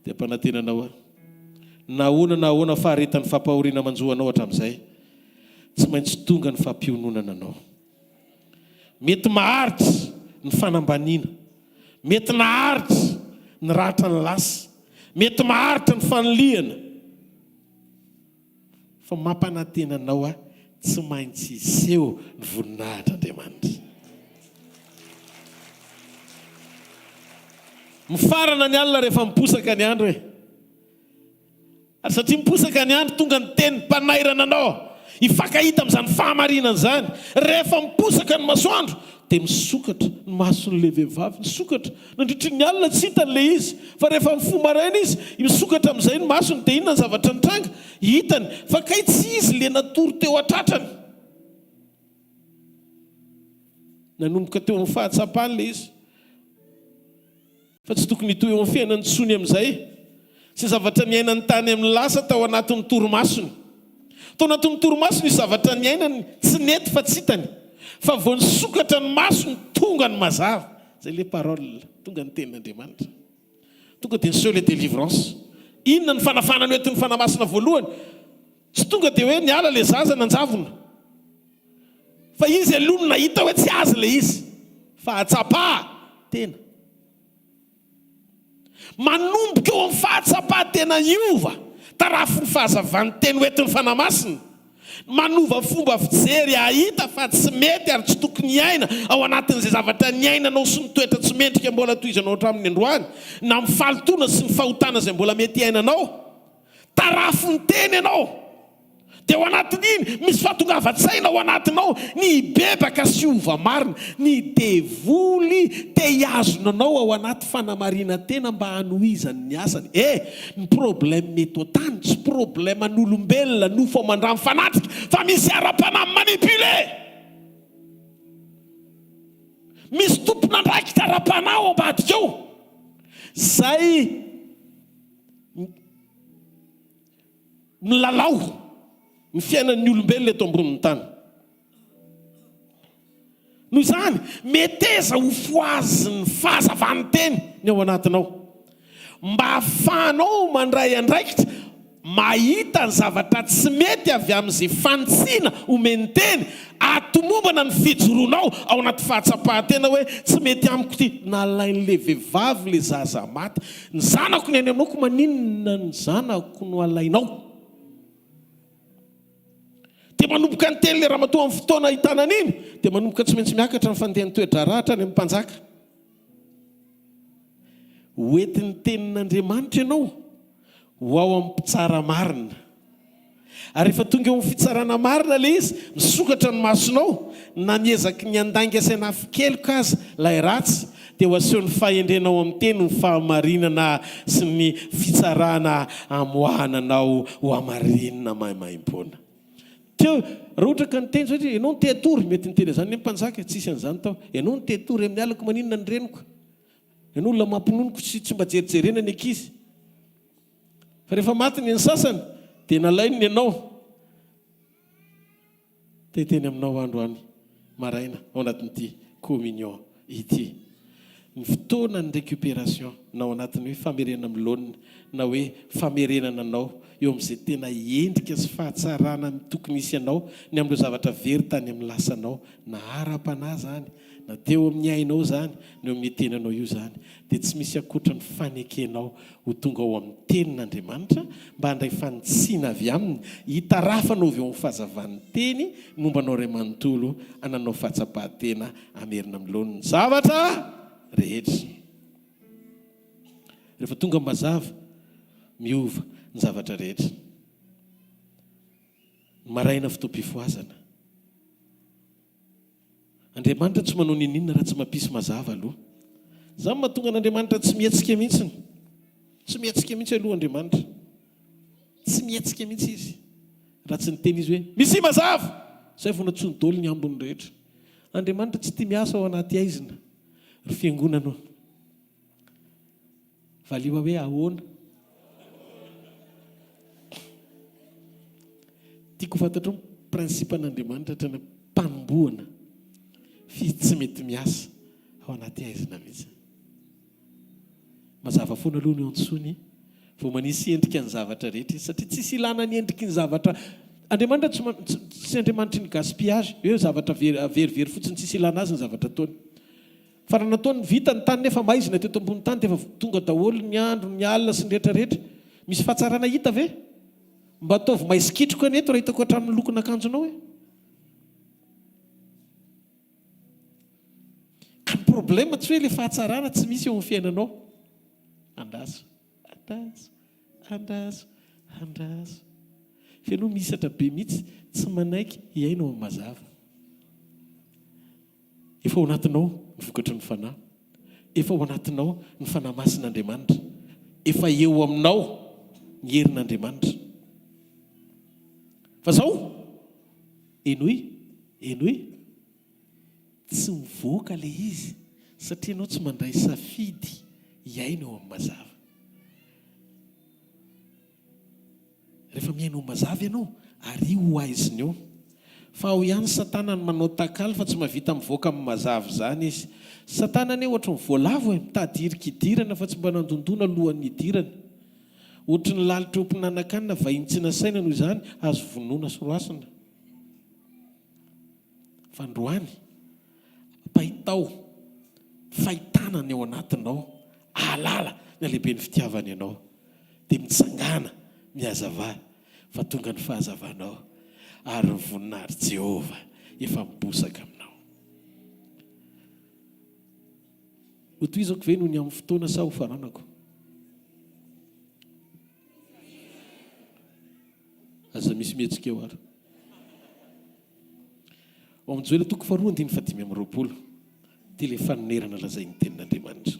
Dia ampanantena anao aho, na ahoana na ahoana faharetan'ny fampahoriana manjo anao hatramin'izay, tsy maintsy tonga ny fampiononana anao. Mety maharitra ny fanambaniana, mety naharitra ny ratra ny lasa, mety maharitra ny fanilihana. Fa mampanantena anao aho, tsy maintsy hiseho ny voninahitr'Andriamanitra. Mifarana ny alina rehefa miposaka ny andro e. Ary satria miposaka ny andro, tonga ny teny mpanairana anao hifankahita amin'izany fahamarinana izany. Rehefa miposaka ny masoandro, dia misokatra ny mason'ilay vehivavy, nisokatra. Nandritry ny alina tsy hitany ilay izy, fa rehefa mifoha maraina izy, misokatra amin'izay ny masony, dia inona ny zavatra nitranga? Hitany fa kay tsy izy ilay natory teo an-tratrany. Nanomboka teo amin'ny fahatsapany ilay izy fa tsy tokony hitohy eo amin'ny fiainany intsony amin'izay sy zavatra niainany tany amin'ny lasa tao anatin'ny torimasony. Tao anatin'ny torimaso nisy zavatra niainany tsy nety fa tsy hitany. Fa vao nisokatra ny masony tonga ny mazava. Zay le parole, tonga ny tenin'Andriamanitra. Tonga dia niseho le délivrance. Inona ny fanafahana noentin'ny Fanahy Masina voalohany? Tsy tonga dia hoe niala le zaza nanjavona. Fa izy aloha no nahita hoe tsy azy le izy. Fahatsapa tena. Manomboka eo amin'ny fahatsapan-tena hiova, tarafin'ny fahazavan'ny teny hoentin'ny Fanahy Masina. Manova fomba fijery hahita fa tsy mety ary tsy tokony hiaina ao anatin'izay zavatra niainanao sy ny toetra tsy mendrika mbola tohizanao hatramin'ny androany, na amin'ny fahalotoana sy ny fahotana izay mbola mety hiainanao. Tarafin'ny teny ianao. Dia ao anatin'iny, misy fahatongavan-tsaina ao anatinao ny hibebaka sy hiova marina. Ny devoly te hihazona anao ao anaty fanamarinan-tena mba hanohizany ny asany. E! Ny problème eto an-tany tsy problème an'olombelona, nofo aman-dra mifanatrika, fa misy ara-panahy mi-manipuler! Misy tompon'andraikitra ara-panahy ao ambadika ao, izay. Milalao ny fiainan'ny olombelona eto ambonin'ny tany. Noho izany, meteza ho fohazin'ny fahazavan'ny teny ny ao anatinao, mba hahafahanao mandray andraikitra mahita ny zavatra tsy mety avy amin'izay fanitsiana omen'ny teny, hahatomombana ny fijoroanao ao anaty fahatsapan-tena hoe tsy mety amiko ity, nalain'ilay vehivavy ilay zaza maty. Ny zanako ny any aminao ko maninona ny zanako no alainao? Dia manomboka niteny ilay ramatoa amin'ny fotoana ahitana an'iny, dia manomboka tsy maintsy miakatra ny fandehan'ny toe-draharaha hatrany amin'ny mpanjaka. Ho entin'ny tenin'Andriamanitra ianao ho ao amin'ny mpitsara marina. Ary rehefa tonga eo amin'ny fitsarana marina ilay izy, misokatra ny masonao, na miezaky ny handainga sy hanafin-keloka aza ilay ratsy, dia ho asehon'ny fahendrena ao amin'ny teny ny fahamarinana sy ny fitsarana hamoahana anao ho hamarinina maimaimpoana. Teo, raha ohatra ka niteny izao izy, ianao no te hatory, mety niteny an'izany ny mpanjaka, tsisy an'izany tao, ianao no te hatory amin'ny alina, koa maninona ny reniko? Ianao olona mampinono ko tsy tsy mba jerijerena ny ankizy. Fa rehefa maty ny an'ny sasany dia nalainy ny anao. Te hiteny aminao aho androany maraina ao anatin'ity communion ity. Ny fotoanan'ny récupération na ao anatin'ny hoe famerenana amin'ny laoniny na hoe famerenana anao eo amin'izay tena endrika sy fahatsarana tokony hisy anao ny amin'ireo zavatra very tany amin'ny lasanao na ara-panahy izany na teo amin'ny ainao izany na eo amin'ny tenanao io izany dia tsy misy ankoatra ny fanekenao ho tonga ao amin'ny Tenin'Andriamanitra mba handray fanitsiana avy Aminy, hitarafanao avy eo amin'ny fahazavan'ny Teny ny momba anao iray manontolo, hananao fahatsapan-tena hamerina amin'ny laoniny ny zavatra rehetra. Rehefa tonga ny mazava, miova ny zavatra rehetra. Ny maraina fotoam-pifohazana. Andriamanitra tsy manao n'inon'inona raha tsy mampisy mazava aloha. Izany mahatonga an'Andriamanitra tsy mihetsika mihitsiny. Tsy mihetsika mihitsy aloha Andriamanitra. Tsy mihetsika mihitsy Izy. Raha tsy niteny Izy hoe, Misia mazava! Izay vao nantsoiny daholo ny ambiny rehetra. Andriamanitra tsy tia miasa ao anaty haizina, ry fiangonana ô. Valio hoe ahoana? Tiako ho fantatrao ny principe an'Andriamanitra hatrany am-panombohana f'izy tsy mety miasa ao anaty haizina mihitsy. Mazava foana aloha ny antsoiny vao manisy endrika ny zavatra rehetra izy satria tsisy ilana ny endriky ny zavatra Andriamanitra tsy tsy Andriamanitry ny gaspillage hoe zavatra verivery fotsiny tsisy ilana azy ny zavatra ataony. Fa raha nataony vita ny tany nefa maizina teto ambony tany dia efa tonga daholo ny andro, ny alina sy ny rehetra rehetra. Misy fahatsarana hita ve? Mba ataovy maizikitroka ny eto raha hitako hatramin'ny lokon'akanjonao e. Ka ny problème tsy hoe le fahatsarana tsy misy eo amin'ny fiainanao. Andraso, andraso, andraso, andraso. F'ianao mihisatra be mihitsy tsy manaiky hiaina ao amin'ny mazava. Efa ao anatinao ny vokatry ny Fanahy. Efa ao anatinao ny Fanahy Masin'Andriamanitra. Efa eo aminao ny herin'Andriamanitra. Fa zao, henoy, henoy, tsy mivoaka ilay izy satria ianao tsy mandray safidy hiaina eo amin'ny mazava. Rehefa mihaino mazava ianao, Ary io ho aizina io. Fa ao ihany satana no manao takalo fa tsy mahavita mivoaka amin'ny mazava izany izy. Satana anie ohatry ny voalavo e, mitady hirika hidirana fa tsy mba nandondona alohan'ny hidirany. Ohatry ny lalitra eo mpinanakanina vahiny tsy nasaina noho izany azo vonoina sy roasina. Fa androany, ampahitao fahitana ny ao anatinao, ahalala ny halehiben'ny fitiavany anao. Dia mitsangàna, mihazavà. Fa tonga ny fahazavanao, ary ny voninahitr'i Jehovah efa miposaka aminao. Hotohizako ve noho ny amin'ny fotoana sa hofaranako? Aza misy mihetsika eo ary. Ao amin'ny Joela toko faharoa andininy fahadimy amby 20, ity ilay fanonerana lazain'ny tenin'Andriamanitra.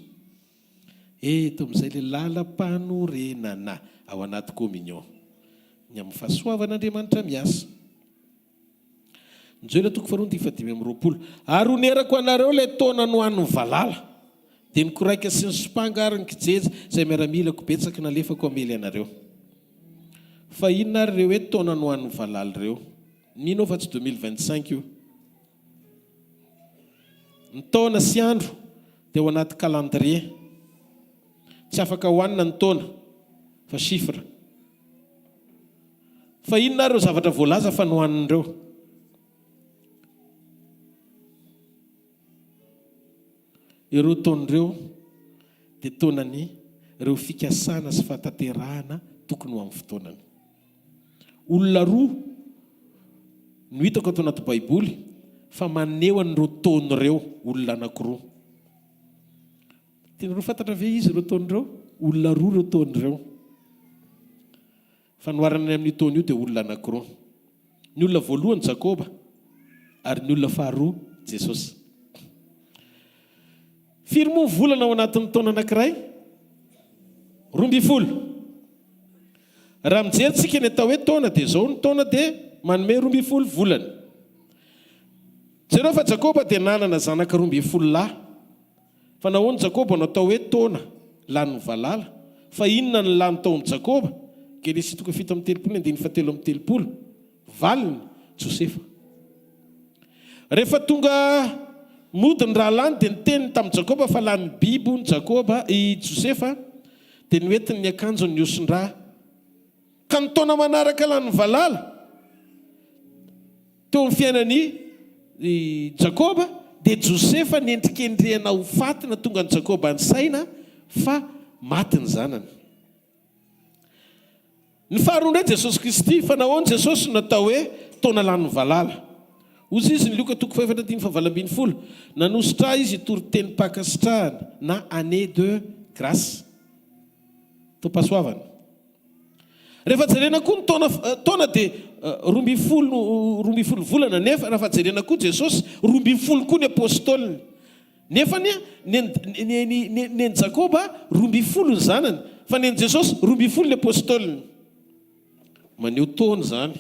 Eto amin'izay ilay lalam-panorenana ao anaty communion. Ny amin'ny fahasoavan'Andriamanitra miasa. Ny Joela toko faharoa andininy fahadimy amby 20. Ary honerako anareo ilay taona nohanin'ny valala, dia ny koraika sy ny sompanga ary ny kijeja, izay miaramilako betsaka nalefako hamely anareo. Fa inona ary ireo hoe taona nohanin'ny valala ireo? Mino aho fa tsy 2025 io. Ny taona sy andro dia ao anaty calendrier. Tsy afaka hohanina ny taona fa chiffre. Fa inona ary ireo zavatra voalaza fa nohanin'ireo? Ireo taona ireo dia taonan'ny ireo fikasana sy fahatanterahana tokony ho amin'ny fotoanany. Olona roa no hitako ato anaty baiboly fa maneho an'ireo taona ireo, olona anankiroa. Tianareo fantatra ve iza ireo taona ireo? Olona roa ireo taona ireo. Fanoharana ny amin'io taona io dia olona anankiroa. Ny olona voalohany Jakoba ary ny olona faharoa Jesosy. Firy moa ny volana ao anatin'ny taona anankiray? 12. Raha mijery tsika ny atao hoe taona dia izao, ny taona dia manome 12 volana. Jereo fa Jakoba dia nanana zanaka 12 lahy. Fa nahoana Jakoba no atao hoe taona lanin'ny valala? Fa inona ny lany tao amin'i Jakoba? Genesisy toko 37 andininy fahatelo amby 30. Valiny, Josefa. Rehefa tonga mody ny rahalahiny dia niteny tamin'i Jakoba fa lany biby hono Jakoba, i Josefa, dia noentiny ny akanjony nihoson-drà. Ka ny taona manaraka lanin'ny valala teo amin'ny fiainan'i Jakoba dia Josefa nendrikendrehana ho faty nahatonga an'i Jakoba nisaina fa maty ny zanany. Ny faharoa indray Jesosy Kristy, fa nahoana Jesosy no natao hoe taona lanin'ny valala? Hozy izy ny Lioka toko fahefatra andininy fahavalo ambin'ny folo, nanosotra ahy izy hitory tenim-pankasitrahana na année de grâce, taom-pahasoavana. Rehefa jerena koa ny taona taona dia 12 12 volana nefa raha fa jerena koa Jesosy 12 koa ny apostoliny. Nefa anie ny nen'i Jakoba 12 ny zanany, fa nen'i Jesosy 12 ny apostoliny. Maneho taona izany.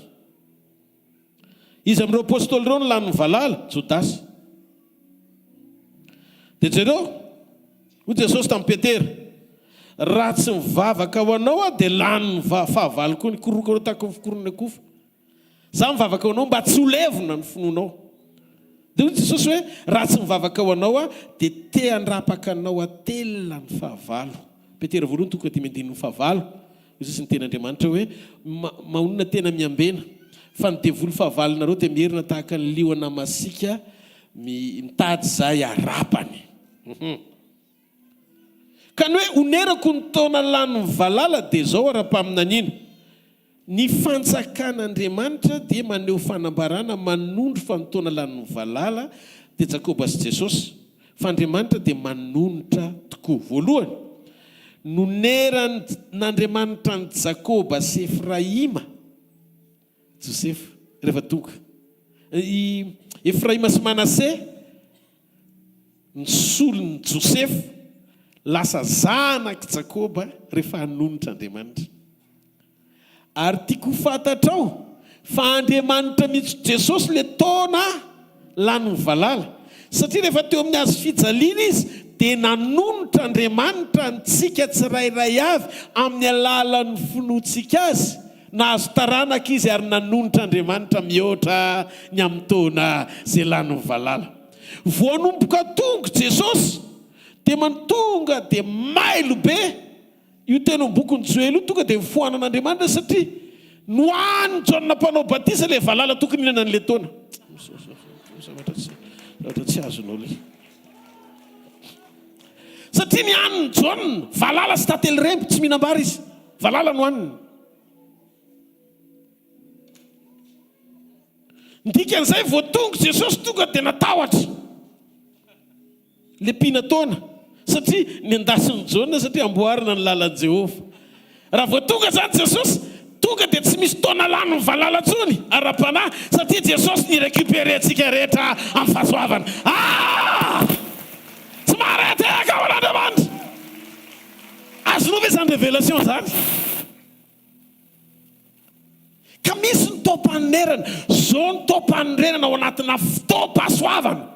Iza amin'ireo apostoly ireo no lanin'ny valala? Jodasy. Dia jereo, hoy Jesosy tamin'i Petera, raha tsy mivavaka ho anao aho dia lanin'ny fahavalo koa ny koroka tahaka ny fikoron'ny akofa. Za mivavaka ho anao mba tsy ho levona ny finoanao. Dia hoy Jesosy hoe, raha tsy mivavaka ho anao aho, dia te handrapaka anao atelina ny fahavalo. Petera voalohany toko fahadimy andininy fahavalo, hoy Jesosy niteny Andriamanitra hoe, Mahonona tena miambena, fa ny devoly fahavalonareo dia mierona tahaka ny liona masiaka mitady izay harapany. Ka ny hoe onerako ny taona lanin'ny valala dia izao ara-paminaniana. Ny fanjakan'Andriamanitra dia maneho fanambarana manondro fa ny taona lanin'ny valala dia Jakoba sy Jesosy, fa Andriamanitra dia manonitra tokoa. Voalohany, noneran'Andriamanitra an'i Jakoba sy Efraima, Josefa, rehefa tonga i Efraima sy Manase, nisolo ny Josefa, lasa zanak'i Jakoba rehefa hanonitra Andriamanitra. Ary tiako ho fantatrao fa Andriamanitra mihitsy Jesosy le taona lanin'ny valala satria rehefa teo amin'ny hazo fijaliana izy dia nanonitra Andriamanitra antsika tsirairay avy amin'ny alalan'ny finoantsika azy. Nahazo taranaka izy ary nanonitra Andriamanitra mihoatra ny amin'ny taona izay lanin'ny valala. Voanomboka tonga Jesosy dia man tonga dia mailo be io teny amin'ny bokin'i Joela io tonga dia nofoanan'Andriamanitra satria nohanin'i Jaona mpanao batisa ilay valala tokony hihinana an'ilay taona. Zavatra tsy zavatra tsy azonao ilay. Satria ny hanin'i Jaona, valala sy tantely remby, tsy mihinam-bary izy. Valala no haniny. Ny dikan'izay vao tonga Jesosy tonga dia natahotra. Le mpihina-taona satria nendasin'i Jaona satria amboarina ny lalan'i Jehovah. Raha vao tonga izany Jesosy, tonga dia tsy misy taona lany mivalala intsony ara-panahy satria Jesosy ni-recuperer antsika rehetra amin'ny fahasoavana. Ah! Tsy maharay tehaka ho an'Andriamanitra! Azonao ve izany révélation izany? Ka misy ny taom-panonerana. Zao ny taom-panorenana ao anatina fotoam-pahasoavana.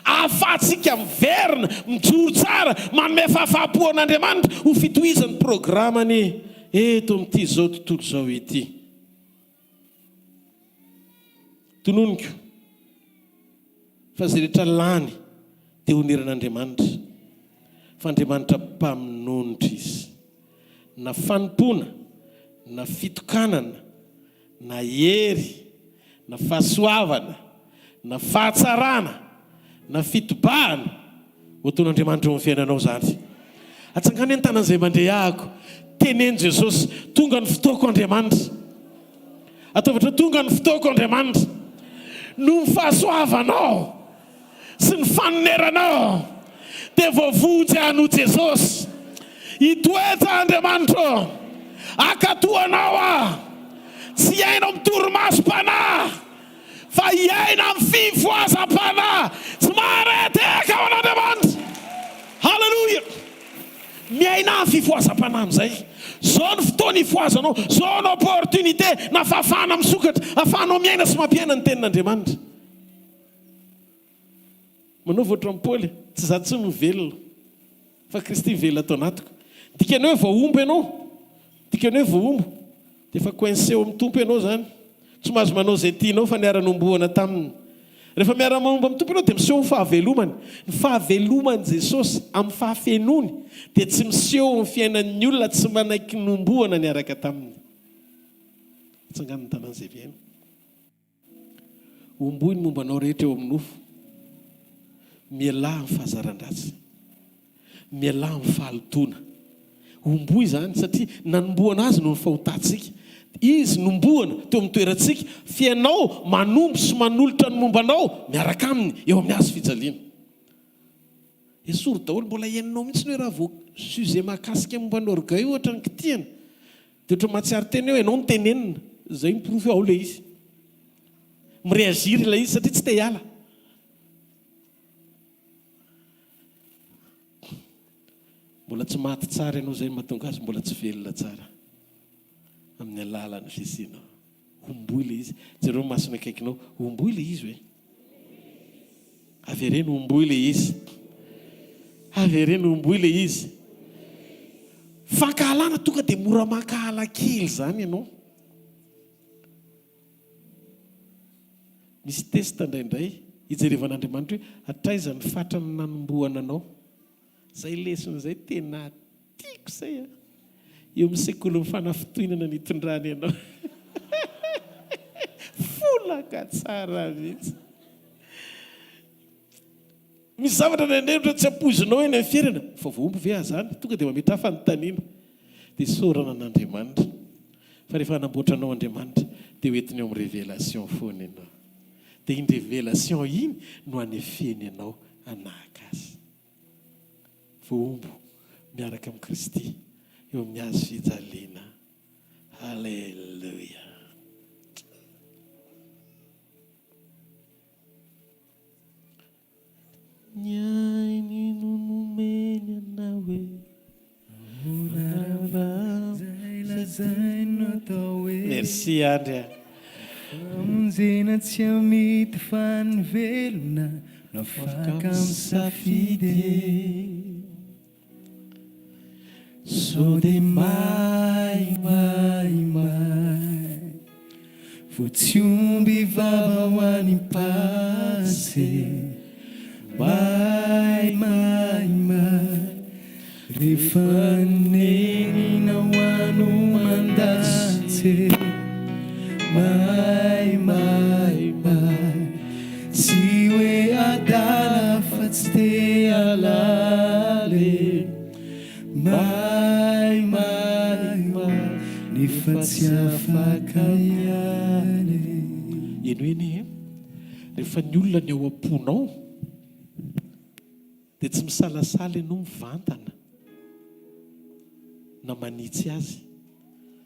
Ahafahantsika miverina, mijoro tsara, manome fahafaham-po an'Andriamanitra ho fitohizan'ny programany eto amin'ity izao tontolo izao ity. Tononiko fa izay rehetra lany dia honeran'Andriamanitra, fa Andriamanitra mpaminonitra Izy. Na fanompoana, na fitokanana, na hery, na fahasoavana, na fahatsarana, na fitobahana, ho ataon'Andriamanitra eo amin'ny fiainanao izany. Atsangano ny tanan'izay mandre ahako. Teneno Jesosy, tonga ny fotoako Andriamanitra. Ataovy ohatra hoe tonga ny fotoako Andriamanitra. Noho ny fahasoavanao sy ny fanoneranao dia voavonjy aho noho Jesosy. Hitoetra Andriamanitra ô. Hankatò Anao aho. Tsy hiaina amin'ny torimasom-panahy fa hiaina amin'ny fifohazam-panahy. Tsy mahareteka ho an'Andriamanitra. Haleloia. Miainà ny fifohazam-panahy amin'izay. Izao ny fotoana hifohazanao, izao ny opportunité na fahafahana misokatra ahafahanao miaina sy mampiaina ny tenin'Andriamanitra. Manaova ohatran'i Paoly, tsy izaho intsony no velona, fa Kristy velona ato anatiko. Dikany hoe voahombo ianao, dikany hoe voahombo, dia efa coincé ao amin'ny Tompo ianao izany. Tsy mahazo manao izay tianao fa niara-nohomboana taminy. Rehefa miara-mahombo amin'ny Tompo ianao dia miseho ny fahavelomany. Ny fahaveloman'i Jesosy amin'ny fahafenoany dia tsy miseho amin'ny fiainan'ny olona tsy manaiky nohomboana niaraka taminy. Atsangano ny tanan'izay mihaino. Homboy ny momba anao rehetra eo amin'ny nofo. Mialà amin'ny fahazaran-dratsy. Mialà amin'ny fahalotoana. Homboy izany satria nanombohana azy noho ny fahotantsika. Izy nombohana teo amin'ny toerantsika, f'ianao manombo sy manolotra ny momba anao miaraka aminy eo amin'ny hazo fijaliana. Esory daholo, mbola henonao mihitsy ny hoe raha vao sujet mahakasika momba ny orgueil ohatra ny kitihana dia ohatra mahatsiaro tena hoe ianao no tenenina, izay ny porofo hoe ao ilay izy. Mi-réagir ilay izy satria tsy te hiala. Mbola tsy maty tsara ianao izay no mahatonga azy mbola tsy velona tsara amin'ny alalan'ny fisianao. Homboy ilay izy. Jereo ny masony akaikinao. Homboy ilay izy hoe. Avereno homboy ilay izy. Avereno homboy ilay izy. Fankahalana tonga dia mora mankahala kely izany ianao. Misy test indraindray hijerevan'Andriamanitra hoe hatraiza ny fatran'ny nanombohana anao. Izay lesona izay tena tiako izay a! Eo amin'ny sekolin'ny fanafintohinana nitondrany anao. Folaka tsara mihitsy. Misy zavatra indraindray ohatra tsy ampoizinao eny amin'ny fiainana, fa voahombo ve aho izany? Tonga dia mametraha fanontaniana. Dia isaorana an'Andriamanitra fa rehefa hanamboatra anao Andriamanitra dia ho entiny eo amin'ny révélation foana ianao. Dia iny révélation iny no hanefeny anao hanahaka Azy. Voahombo miaraka amin'i Kristy eo amin'ny hazo fijaliana. Haleloia. Ny ainy no nomeny anao e. Zay lazainy no atao e. Merci Andry a. Famonjena tsy amidy fa ny velona no afaka misafidy e. Sao dia may may may. Vao tsy omby vava ho any mpase May may may Rehefa nenina ho ano mandatse May may may Tsy hoe adala fa tsy te halala e May may may Nefa tsy afaka ihany e. Henoy anie e! Rehefa ny olona ny ao am-ponao dia tsy misalasala ianao mivantana na manitsy azy.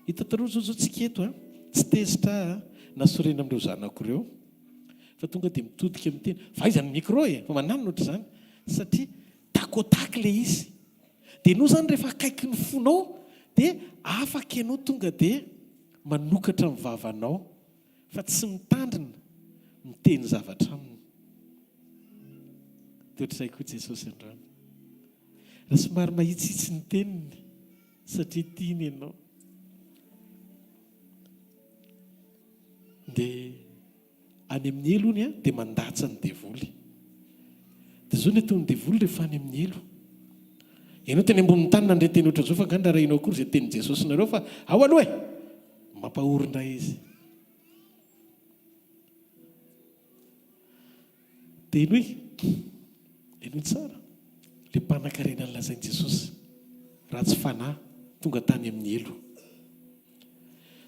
Hitantareo zao zao tsika eto a, tsy tezitra aho a, na sorena amin'ireo zanako ireo fa tonga dia mitodika miteny fa aiza ny micro e, fa mananona ohatr'izany satria tac au tac ilay izy. Dia ianao izany rehefa akaiky ny fonao dia afaka ianao tonga dia manokatra ny vavanao fa tsy mitandrina miteny zavatra aminy. Dia ohatr'izay koa Jesosy androany. Raha somary mahitsihitsy ny teniny satria tiany ianao. Dia any amin'ny helo hono dia mandatsa ny devoly. Dia izao ny ataon'ny devoly rehefa any amin'ny helo. Ianao teny ambonin'ny tany nandre teny ohatran'izao fa angaha ndrarahinao akory izay tenin'i Jesosy nareo fa ao aloha e! Mampahory indray izy. Dia henoy, henoy tsara, ilay mpanankarena nolazain'i Jesosy, ratsy fanahy, tonga tany amin'ny helo.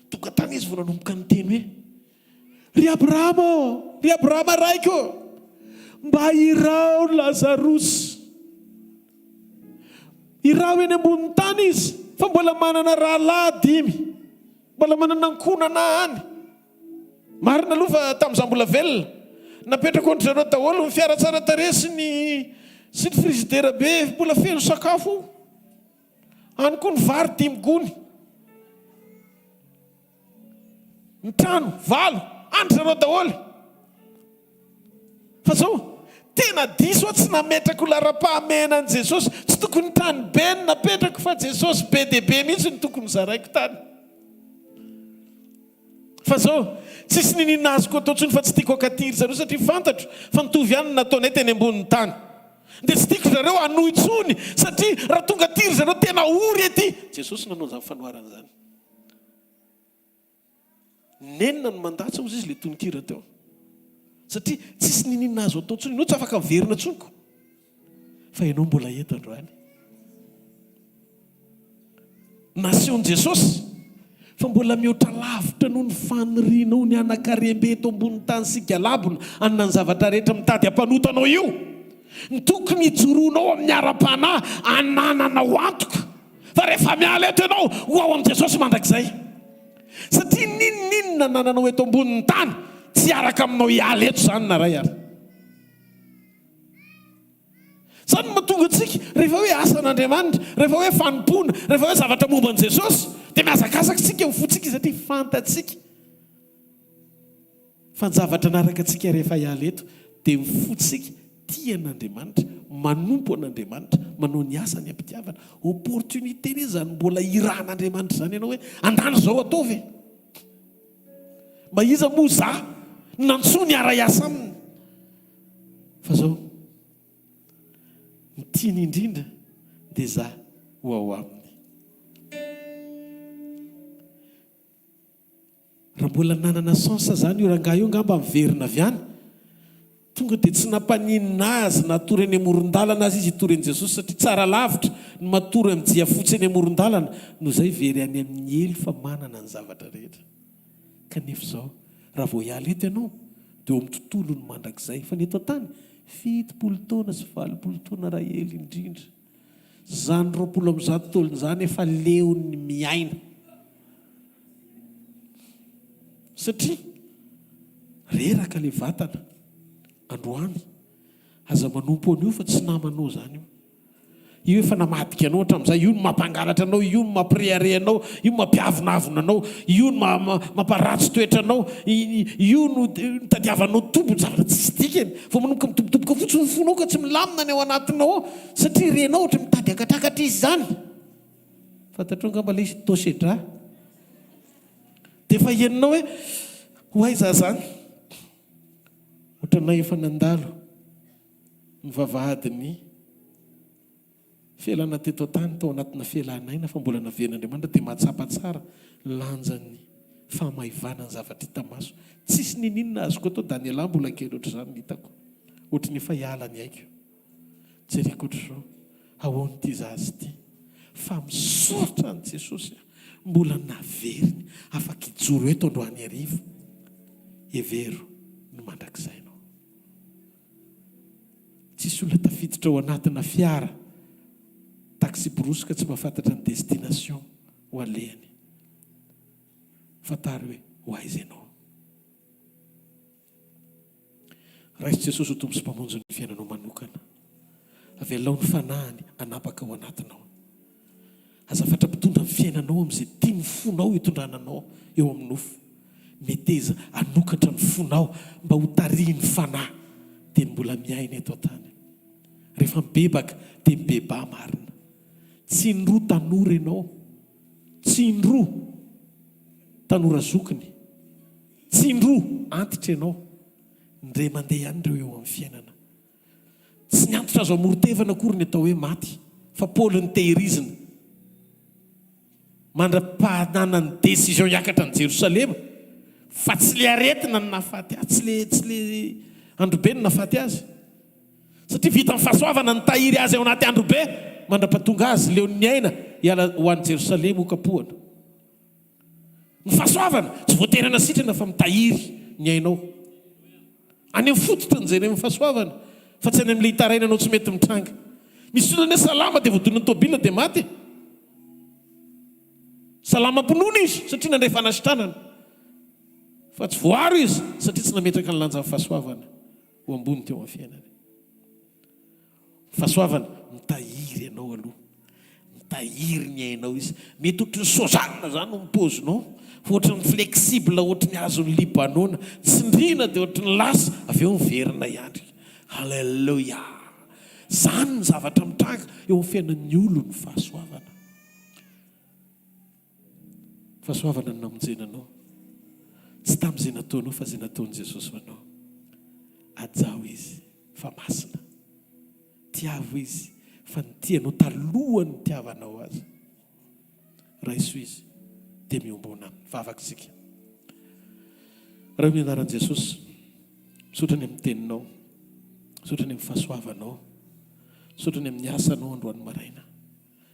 Tonga tany izy vao nanomboka niteny hoe, Ry Abrahama ô, ry Abrahama raiko ô, mba iraho Lazarosy. Iraho eny ambonin'ny tany izy, fa mbola manana rahalahy dimy, mbola manana ankohonana any. Marina aloha fa tamin'izaho mbola velona, napetrako an-dry zareo daholo ny fiara tsara tarehy sy ny sy ny frizidera be mbola feno sakafo. Any koa ny vary dimy gony. Ny trano valo, an-dry zareo daholo. Fa zao, tena diso aho tsy nametraka ho laharam-pahamehana an'i Jesosy. Tsy tokony tany be no napetrako fa Jesosy be dia be mihitsy no tokony zaraiko tany. Fa zao, tsisy niniana azoko atao intsony fa tsy tiako hakaty ry zareo satria fantatro fa nitovy ihany ny nataonay teny ambonin'ny tany. Dia tsy tiako ry zareo hanohy intsony satria raha tonga aty ry zareo tena ory ety. Jesosy nanao izany fanoharana izany. Nenina no mandatsa hozy izy le tononkira teo. Satria tsisy niniana azo atao intsony, ianao tsy afaka miverina intsony ko. Fa ianao mbola eto androany. Nasehon'i Jesosy fa mbola mihoatra lavitra noho ny fanirianao ny hanan-karem-be eto ambonin'ny tany sy galabona hanana ny zavatra rehetra mitady hampanota anao io. Ny tokony hijoroanao amin'ny ara-panahy anananao antoka fa rehefa miala eto ianao ho ao amin'i Jesosy mandrakizay. Satria n'inon'inona anananao eto ambonin'ny tany tsy hiaraka aminao hiala eto izany na ray ary. Izany no mahatonga antsika, rehefa hoe asan'Andriamanitra, rehefa hoe fanompoana, rehefa hoe zavatra momba an'i Jesosy, dia mihazakazaka isika amin'ny fontsika satria fantatsika fa ny zavatra hanaraka antsika rehefa hiala eto dia ny fontsika tia an'Andriamanitra, manompo an'Andriamanitra, manao ny asany am-pitiavana. Opportunité anie izany mbola irahan'Andriamanitra izany ianao hoe andany izao ataovy e! Mba iza moa za no nantsoiny hiara-hiasa aminy? Fa zao, ny tiany indrindra dia za ho ao aminy. Raha mbola nanana chance zany io rangahy io angamba miverina avy any, tonga dia tsy nampaninona azy na hatory eny amoron-dalana aza izy hitory an'i Jesosy satria tsara lavitra ny matory amin'ny jiafotsy eny amoron-dalana noho izay very any amin'ny helo fa manana ny zavatra rehetra. Kanefa izao, raha vao hiala eto ianao, dia eo amin'ny tontolon'ny mandrakizay. Fa ny eto an-tany, 70 taona sy 80 taona raha ela indrindra. Izany 120 taona izany efa leon'ny miaina. Satria reraka ilay vatana androany. Aza manompo an'io fa tsy namanao izany io. Io efa namadika anao hatramin'izay, io no mampangalatra anao, io no mampirehareha anao, io no mampiavonavona anao, io no mamparatsy toetra anao, io no nitadiavanao tombony, zavatra tsisy dikany. Vao manomboka midobodoboka fotsiny ny fonao ka tsy milamina ny ao anatinao ao, satria renao ohatry mitady hakatrakatra izy izany. Fantatrao angamba ilay izy, tosedra. Dia efa henonao hoe. Ho aiza azany? Ohatranay efa nandalo ny vavahadin'ny fialana teto an-tany tao anatina fialan'aina fa mbola naverin'Andriamanitra dia mahatsapa tsara ny lanjan'ny fahamaivanan'ny zavatra hita maso. Tsisy niniana azoko atao Daniela mbola kely ohatr'izany ny hitako. Ohatry ny efa hiala ny aiko. Jereko ohatr'izao, ahoana ity zaza ity? Fa misaotra an'i Jesosy aho, mbola naveriny afaka hijoro eto androany hariva. Hevero ny mandrakizainao. Tsisy olona tafiditra ao anatina fiara taxi-brousse ka tsy mahafantatra ny destination ho alehany. Fantaro hoe ho aiza ianao. Raiso Jesosy ho Tompo sy Mpamonjy ny fiainanao manokana. Avelao ny Fanahiny hanapaka ao anatinao. Aza fatra-pitondra ny fiainanao amin'izay tian'ny fonao hitondrana anao eo amin'ny nofo. Meteza hanokatra ny fonao mba ho tarihin'ny Fanahy dia ny mbola miaina eto an-tany. Rehefa mibebaka dia mibebaha marina. Tsy indroa tanora ianao. Tsy indroa tanora zokiny. Tsy indroa antitra ianao, ndre mandeha ihany ireo eo amin'ny fiainana. Tsy ny antitra azo amoron-tevana akory ny atao hoe maty, fa Paoly notehirizina mandra-pahananany décision hiakatra an'i Jerosalema, fa tsy le aretina no nahafaty azy, tsy le tsy le androbe no nahafaty azy. Satria vitan'ny fahasoavana nitahiry azy ao anaty androbe mandra-pahatonga azy leon'ny aina hiala ho any Jerosalema hokapohana. Ny fahasoavana, tsy voatery hanasitrana fa mitahiry ny ainao. Any amin'ny fototra no jerena ny fahasoavana fa tsy any amin'ilay itarainanao tsy mety mitranga. Misy olona anie salama dia voadonan'ny tôbila dia maty e. Salama am-pinoana izy satria nandray fanasitranana. Fa tsy voaro izy satria tsy nametraka ny lanjan'ny fahasoavana ho ambony teo amin'ny fiainany. Fahasoavana, mitahiry anao aloha, mitahiry ny ainao izy. Mety ohatry ny sozanina izany ny paozinao, fa ohatry ny flexible ohatry ny hazon'i Libanona, tsindriana dia ohatry ny lasa, avy eo miverina ihany. Haleloia! Izany ny zavatra mitranga eo amin'ny fiainan'ny olon'ny fahasoavana. Fahasoavana no namonjena anao, tsy tamin'izay nataonao fa izay nataon'i Jesosy ho anao. Hajao Izy fa masina. Tiavo Izy fa nitia anao talohan'ny nitiavanao Azy. Raiso Izy dia miombona Aminy. Vavaka isika. Ray amin'ny anaran'i Jesosy, misaotra ny amin'ny teninao, misaotra ny amin'ny fahasoavanao, misaotra ny amin'ny asanao androany maraina.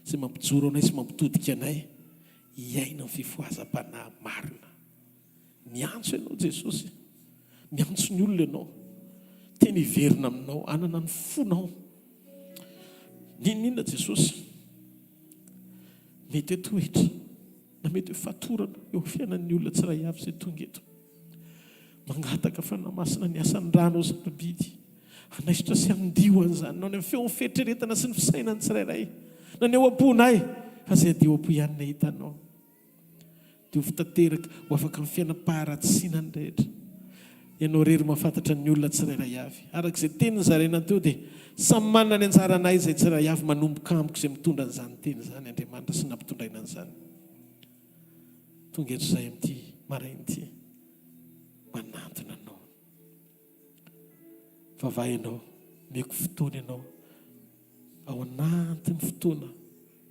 Izay mampijoro anay sy mampitodika anay hiaina ny fifohazam-panahy marina. Miantso Ianao Jesosy, miantso ny olona Ianao, tena hiverina aminao, hanana ny fonao. N'inon'inona Jesosy, mety hoe tohitra na mety hoe fatorana eo amin'ny fiainan'ny olona tsiray avy izay tonga eto. Mangataka Fanahy Masina ny asan'ny ranao sarobidy hanaisotra sy handio an'izany na ny amin'ny feon'ny fieritreretana sy ny fisainan'ny tsirairay na ny ao am-ponay fa izay hadio am-po ihany ny hahita Anao. Diovy tanteraka ho afaka amin'ny fiainam-paharatsiana ny rehetra. Ianao irery mahafantatra ny olona tsirairay avy. Araka izay teny nozaraina teo dia samy manana ny anjaranay izay tsirairay avy manomboka amiko izay mitondra an'izany teny izany Andriamanitra sy nampitondraina an'izany. Tonga eto izahay amin'ity maraina ity manantona Anao. Vavaha ianao, omeko fotoana ianao ao anatin'ny fotoana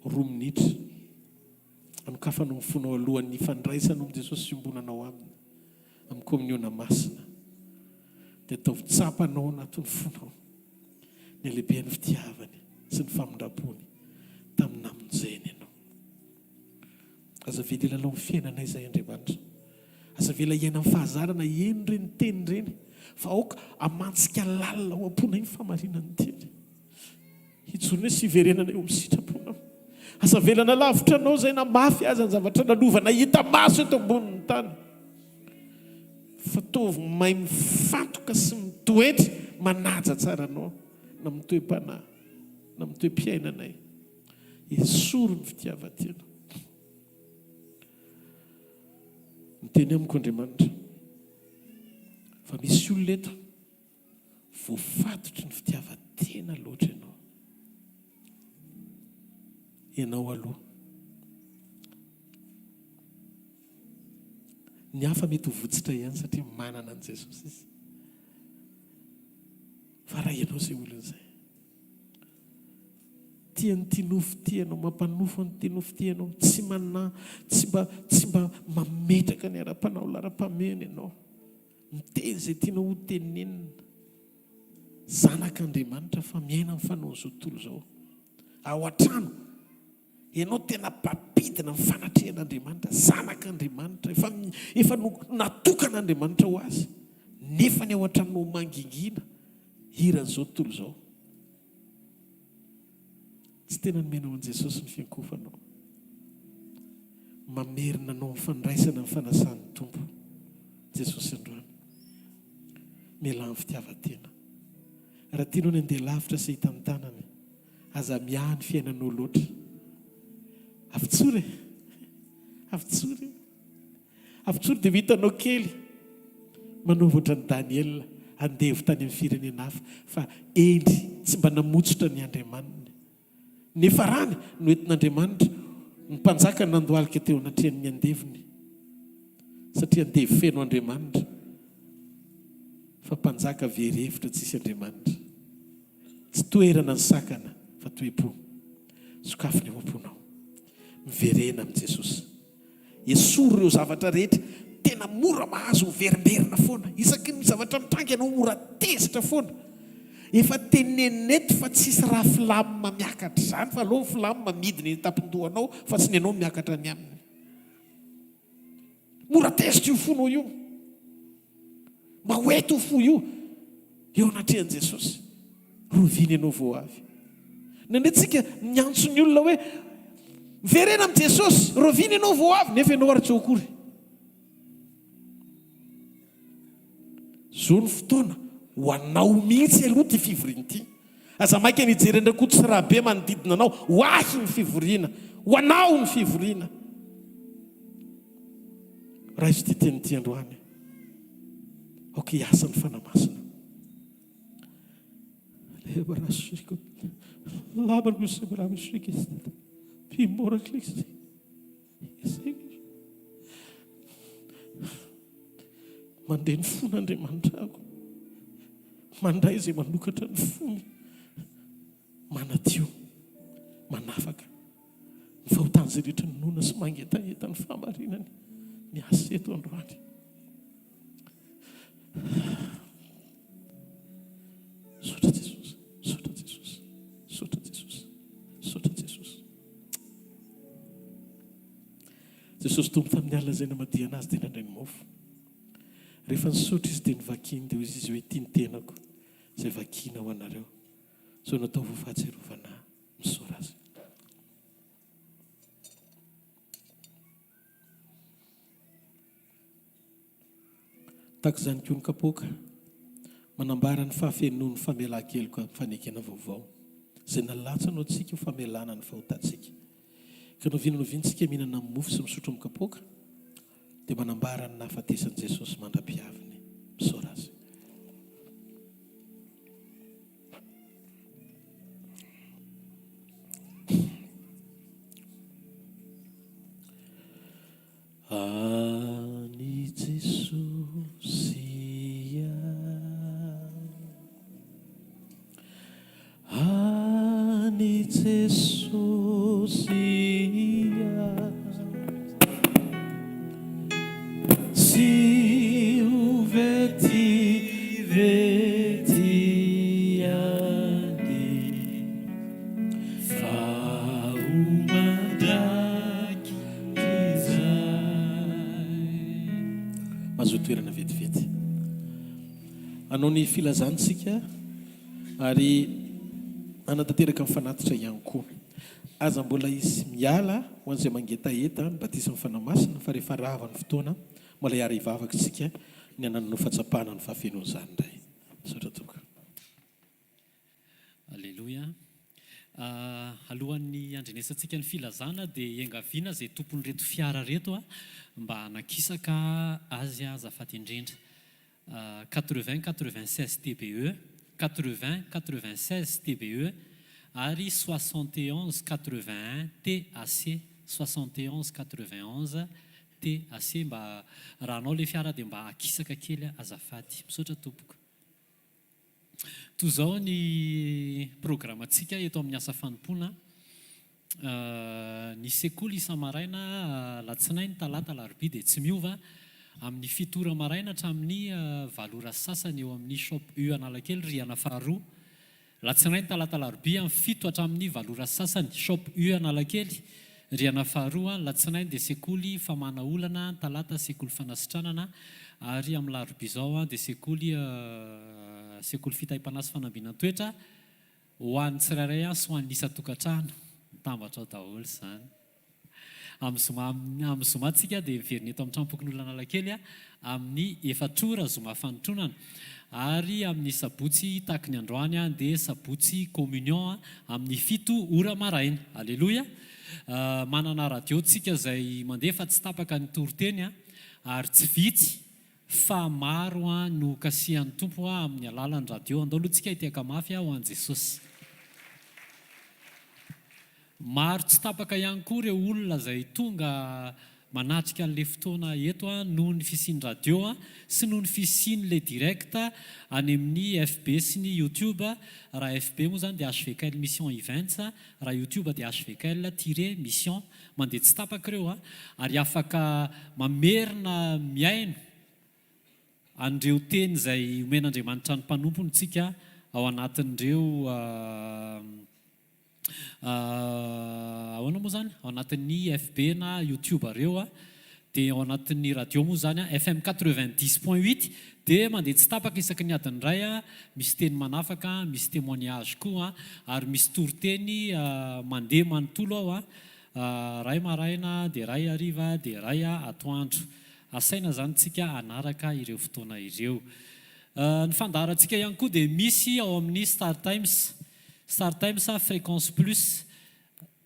roa minitra hanokafanao ny fonao alohan'ny hifandraisanao amin'i Jesosy sy hiombonanao Aminy amin'ny kominiona masina. Dia ataovy tsapanao ao anatin'ny fonao ny halehiben'ny fitiavany sy ny famindrampony tamin'ny namonjeny anao. Aza avela hilalao ny fiainanay izahay Andriamanitra. Aza avela hiaina amin'ny fahazarana hihaino ireny teny ireny fa aoka hamantsika lalina ao am-ponay ny fahamarinan'ny teny. Hijoroanay sy hiverenanay eo amin'ny sitraponao. Aza avela hanalavitra anao izay na mafy aza ny zavatra nalovana hita maso eto ambonin'ny tany. Fa ataovy mahay mifantoka sy mitoetra manaja tsara anao na amin'ny toe-panahy na amin'ny toe-piainanay. Esory ny fitiavan-tena. Miteny amiko Andriamanitra fa misy olona eto voafatotry ny fitiavan-tena loatra ianao. Ianao aloha. Ny hafa mety ho votsitra ihany satria manana an'i Jesosy izy. Fa raha ianao izay olona izay. Tia an'ity nofo ity ianao, mampanofo an'ity nofo ity ianao, tsy mana, tsy mba, tsy mba mametraka ny ara-panahy ho laharam-pahamehana ianao. Miteny izay tianao ho tenenina. Zanak'Andriamanitra fa miaina amin'ny fanaon'izao tontolo izao. Ao an-trano, ianao tena mpampidina ny fanatrehan'Andriamanitra, zanak'Andriamanitra, efa, efa natokan'Andriamanitra ho azy. Nefa ny ao an-tranonao mangingina, hiran'izao tontolo izao. Tsy tena nomenao an'i Jesosy ny fiankohofanao. Mamerina anao amin'ny fandraisana ny fanasan'ny Tompo Jesosy androany. Mialà amin'ny fitiavan-tena. Raha tianao ny handeha lavitra sy hahita ny tanany, aza miahy ny fiainanao loatra. Avotsory e! Avotsory e! Avotsory dia ho hitanao kely. Manaova ohatran'i Daniela, andevo tany amin'ny firenena hafa, fa hendry, tsy mba namotsotra ny andriamaniny. Nefarany no entin'Andriamanitra, ny mpanjaka nandohalika teo anatrehan'ny andevony, satria andevo feno andriamanitra, fa mpanjaka very hevitra tsisy andriamanitra. Tsy toerana ny sakana fa toe-po. Sokafy ny ao am-ponao. Miverena amin'i Jesosy. Esory ireo zavatra rehetra tena mora mahazo miverimberina foana. Isaky ny zavatra mitranga ianao mora tezitra foana. Efa tenenina eto fa tsisy raha flamme miakatra izany fa aleo ny flamme midina eny an-tampon-dohanao fa tsy ny anao miakatra any aminy. Mora tezitra io fonao io. Mba ho eto io fo io eo anatrehan'i Jesosy. Rovina ianao vao avy. Indraindray tsika miantso ny olona hoe miverena amin'i Jesosy, rovina ianao vao avy, nefa ianao ary tsy eo akory. Zao ny fotoana ho anao mihitsy aloha ity fivoriana ity. Aza maika ny hijery an-dRakoto sy Rabe manodidina anao. Ho ahy ny fivoriana. Ho anao ny fivoriana. Raiso ity teny ity androany. Aoka hiasa ny Fanahy Masina. Mandeha ny fon'Andriamanitra aho. Mandray izay manokatra ny fony. Manadio, manafaka. Ny fahotan'izay rehetra ninoana sy mangetaheta ny fahamarinany miasa eto androany. Misaotra Jesosy, misaotra Jesosy, misaotra Jesosy, misaotra Jesosy. Jesosy Tompo tamin'ny alina izay namadihana azy dia nandray ny mofo. Rehefa nisaotra izy dia novakiny dia hoy izy hoe ity ny tenako izay vakiana ho anareo. Izao natao ho fahatsiarovana ahy. Misaora azy. Tahaka izany koa ny kapoaka, manambara ny fahafenoan'ny famelan-keloka amin'ny fanekena vaovao, izay nalatsany ho antsika ho famelana ny fahotantsika. Ka n'oviana n'oviana isika mihinana amin'ny mofo sy misotro amin'ny kapoaka, dia manambara ny nahafatesan'i Jesosy mandra-pihaviny. Misaora Azy. An'i Jesosy ihany. An'i Jesosy ihany. Tsy ho vetivety ihany fa ho mandrakizay. Mahazoa toerana vetivety. Hanao ny filazana isika ary hanatanteraka ny fanatitra ihany koa. Aza mbola hisy miala ho an'izay mangetaheta ny batisan'ny Fanahy Masina fa rehefa rava ny fotoana, mbola hiara-hivavaka isika ny hanananao fahatsapana ny fahafenoan'izany indray. Misaotra Tompoko. Aleloia. Alohan'ny handrenesantsika ny filazana dia iangaviana izay tompon'ireto fiara ireto mba hanakisaka azy azafady indrindra. 80 96 TBE, 80 96 TBE ary 71 81 TAC, 71 91. TAC mba raha anao le fiara dia mba akisaka kely azafady. Misaotra tompoko. Toy izao ny programantsika eto amin'ny asa fanompoana. Ny sekoly isa-maraina alatsinainy, talata, alarobia dia tsy miova, amin'ny fito ora maraina hatramin'ny valo ora sy sasany eo amin'ny Shop U Analakely, rihana faharoa. Alatsinainy, talata, alarobia amin'ny fito hatramin'ny valo ora sy sasany, Shop U Analakely, rihana faharoa. Alatsinainy dia sekoly famahana olana, talata sekoly fanasitranana ary amin'ny alarobia izao dia sekoly sekoly fitahiam-panahy sy fanambinan-toetra. Ho an'ny tsirairay sy ho an'ny isan-tokantrano, mitambatra ao daholo izany. Amin'ny zoma amin'ny zoma tsika dia miverina eto amin'ny tranompokonolona Analakely amin'ny efatra ora zoma fanotronana ary amin'ny sabotsy tahaky ny androany dia sabotsy communion amin'ny fito ora maraina. Aleloia! Manana radio tsika izay mandeha fa tsy tapaka ny toriteny ary tsy vitsy Fa maro an no kasihan'ny Tompo an amin'ny alalan'ny radio. Andao aloha tsika hitehaka mafy ho an'i Jesosy. Maro tsy tapaka ihany koa ireo olona izay tonga manatrika an'ilay fotoana eto an noho ny fisian'ny radio an sy noho ny fisian'ilay direct any amin'ny FB sy ny YouTube. Raha FB moa izany dia HVKL Mission Events, raha YouTube dia HVKL tiret Mission. Mandeha tsy tapaka ireo a, ary afaka mamerina mihaino an'ireo teny izay omen'Andriamanitra ny mpanompony tsika ao anatin'ireo ahoana moa izany? Ao anatin'ny FB na YouTube ireo a, dia ao anatin'ny radio moa izany a, FM 90 point huit dia mandeha tsy tapaka isaky ny adiny iray a, misy teny manafaka, misy témoignage koa ary misy toriteny mandeha manontolo ao a, Ray maraina dia ray hariva dia ray atoandro. Asaina izany tsika hanaraka ireo fotoana ireo. Ny fandaharantsika ihany koa dia misy ao amin'ny Star Times, Star Times Fréquence Plus,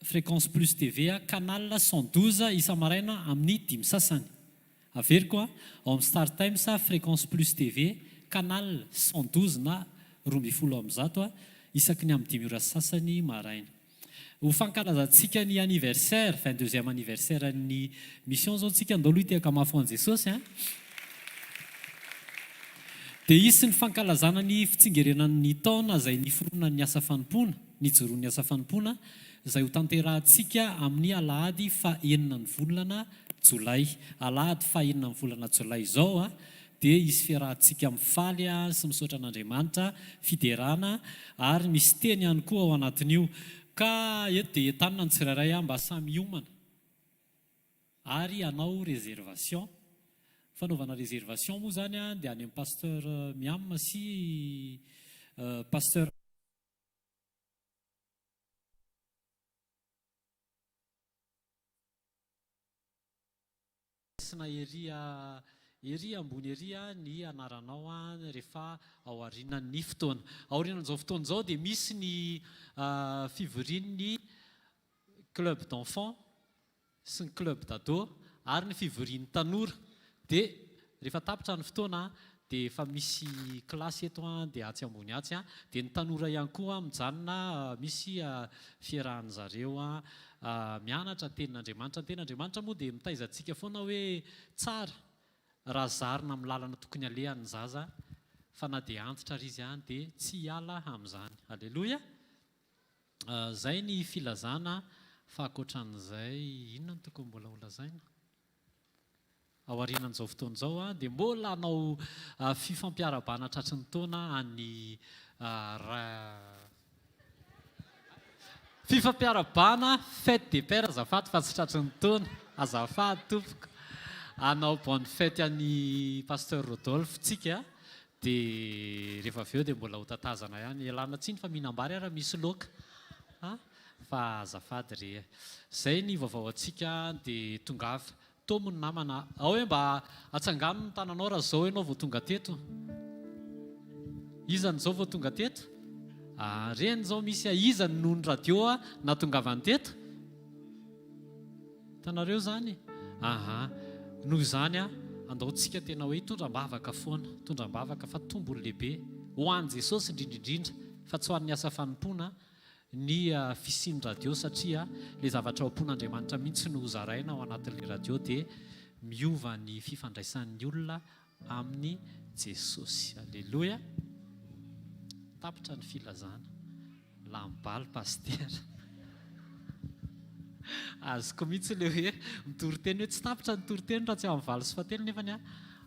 Fréquence Plus TV, Canal 112 isa-maraina amin'ny dimy sasany. Averiko ao amin'ny Star Times Fréquence Plus TV, Canal 112 na 112 isaky ny amin'ny dimy ora sy sasany maraina. Ho fankalazantsika ny anniversaire, vingt deuxième anniversaire ny mission zao tsika, ndao aloha hitehaka mafy ho an'i Jesosy an! Dia hisy ny fankalazana ny fitsingerenan'ny taona izay niforonan'ny asa fanompoana, nijoroan'ny asa fanompoana, izay ho tanterahantsika amin'ny alahady faha enina ny volana jolay. Alahady faha enina ny volana jolay izao an! Dia hisy fiarahantsika mifaly sy misaotra an'Andriamanitra, fiderana, ary misy teny ihany koa ao anatin'io. Ka eto dia entanina ny tsirairay mba samy hiomana ary hanao réservation. Fanaovana réservation moa izany dia any amin'ny Pasteur Miam sy Pasteur. Masina ery ery ambony ery ny anaranao rehefa aorianan'ny fotoana. Aorianan'izao fotoana izao dia misy ny fivorian'ny club d'enfants sy ny club d'ado ary ny fivorian'ny tanora. Dia rehefa tapitra ny fotoana dia efa misy kilasy eto dia atsy ambony atsy dia ny tanora ihany koa mijanona misy fiarahan'zareo mianatra ny tenin'Andriamanitra. Ny tenin'Andriamanitra moa dia mitaiza antsika foana hoe tsara raha zarina amin'ny lalana tokony alehany ny zaza fa na dia antitra ary izy dia tsy hiala amin'izany. Aleloia! Izay ny filazana fa ankoatran'izay inona no tokony mbola holazaina? Aorianan'izao fotoana izao dia mbola hanao fifampiarahabana tratry ny taona any Fifampiarahabana fête des pères azafady fa tsy tratry ny taona azafady tompoko. Hanao bonne fête an'i Pasteur Rodolphe tsika dia rehefa avy eo dia mbola ho tatazana ihany. Ialana tsiny fa mihinam-bary ary misy laoka a! Fa azafady re e. Zay ny vaovao antsika dia tongava. Tomo ny namana. Ao hoe mba atsangano ny tananao raha zao ianao vao tonga teto. Iza no zao vao tonga teto? Ah, reny zao misy a. Iza no noho ny radio a nahatongavany teto? Hitanareo izany? Aha. Noho izany a, andao tsika tena hoe hitondra am-bavaka foana. Hitondra am-bavaka fa tombony lehibe ho an'i Jesosy indrindra indrindra fa tsy ho an'ny asa fanompoana. ny fisian'ny radio satria ilay zavatra ao am-pon'Andriamanitra mihitsy no hozaraina ao anatin'ilay radio dia miova ny fifandraisan'ny olona amin'i Jesosy. Aleloia! Tapitra ny filazana. Lany baly Pasitera. Azoko mihitsy ilay hoe mitory teny hoe tsy tapitra ny toriteny raha tsy amin'ny 8:08 nefany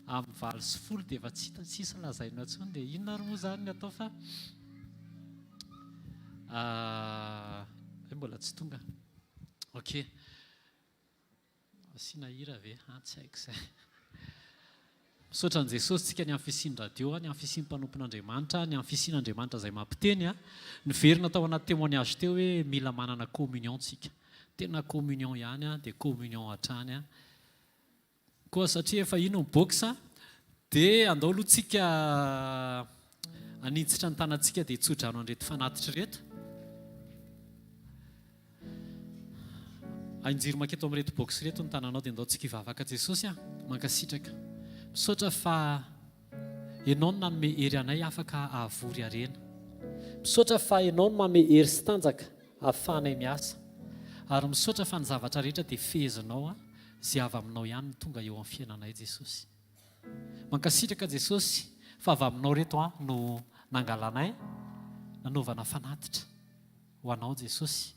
amin'ny 8:10 dia efa tsy hita tsisy lazaina intsony dia inona ary moa izany ny atao fa hay mbola tsy tonga. Ok. Asiana hira ve? An tsy haiko izay. Misaotra an'i Jesosy tsika ny amin'ny fisian'ny radio, ny amin'ny fisian'ny mpanompon'Andriamanitra, ny amin'ny fisian'Andriamanitra izay mampiteny. Niverina tao anaty témoignage teo hoe mila manana communion tsika. Tena communion ihany dia communion hatrany. Koa satria efa iny ny box dia andao aloha tsika haninjitra ny tanantsika dia hitsodrano an'ireto fanatitra ireto. Ahinjiro manketo amin'ireto box ireto ny tananao dia andao tsika hivavaka Jesosy a! Mankasitraka. Misaotra fa Ianao no nanome hery anay afaka hahavory harena. Misaotra fa Ianao no manome hery sy tanjaka ahafahanay miasa. Ary misaotra fa ny zavatra rehetra dia fehezinao izay avy aminao ihany no tonga eo amin'ny fiainanay Jesosy. Mankasitraka Jesosy fa avy aminao reto no nangalanay nanaovana fanatitra ho anao Jesosy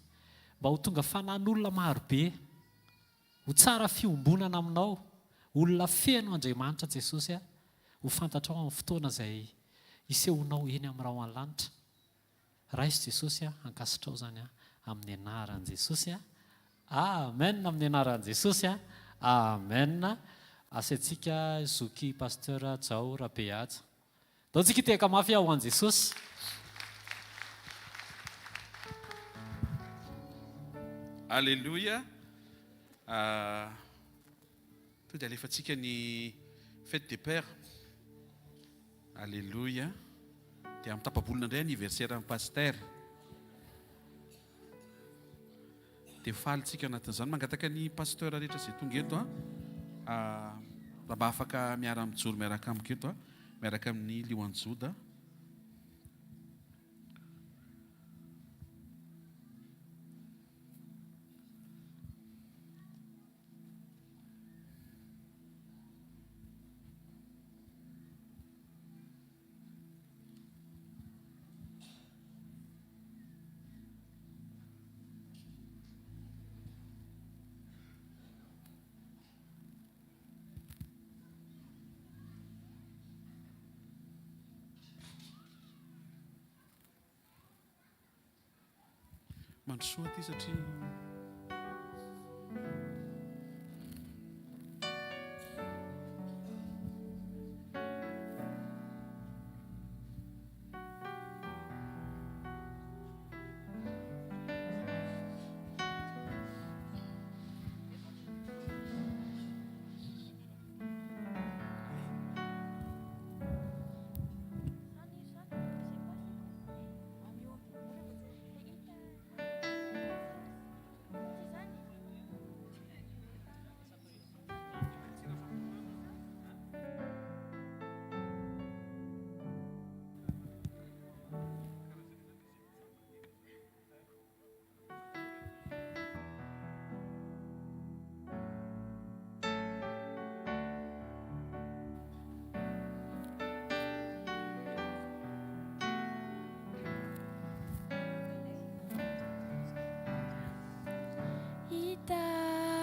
mba ho tonga fanan'olona marobe Ho tsara fiombonana aminao, olona feno Andriamanitra Jesosy a, ho fantatrao amin'ny fotoana izay hisehoanao eny amin'ny rahon'ny lanitra. Raiso Jesosy a, ankasitrao izany a, amin'ny anaran'i Jesosy a. Amen amin'ny anaran'i Jesosy a. Amen. Asaintsika zoky Pasteur Jao Rabehaja. Ndao tsika hitehaka mafy ho an'i Jesosy. Alléluia. Tonga dia alefantsika ny fête des pères. Alléluia. Dia amin'ny tapa-bolana indray anniversaire an'i Pasteur. Dia faly tsika anatin'izany. Mangataka ny pasteur rehetra izay tonga eto an, raha mba afaka miara mijoro miaraka amiko eto an, miaraka amin'ny Lioan'i Joda. Mandrosoa aty satria.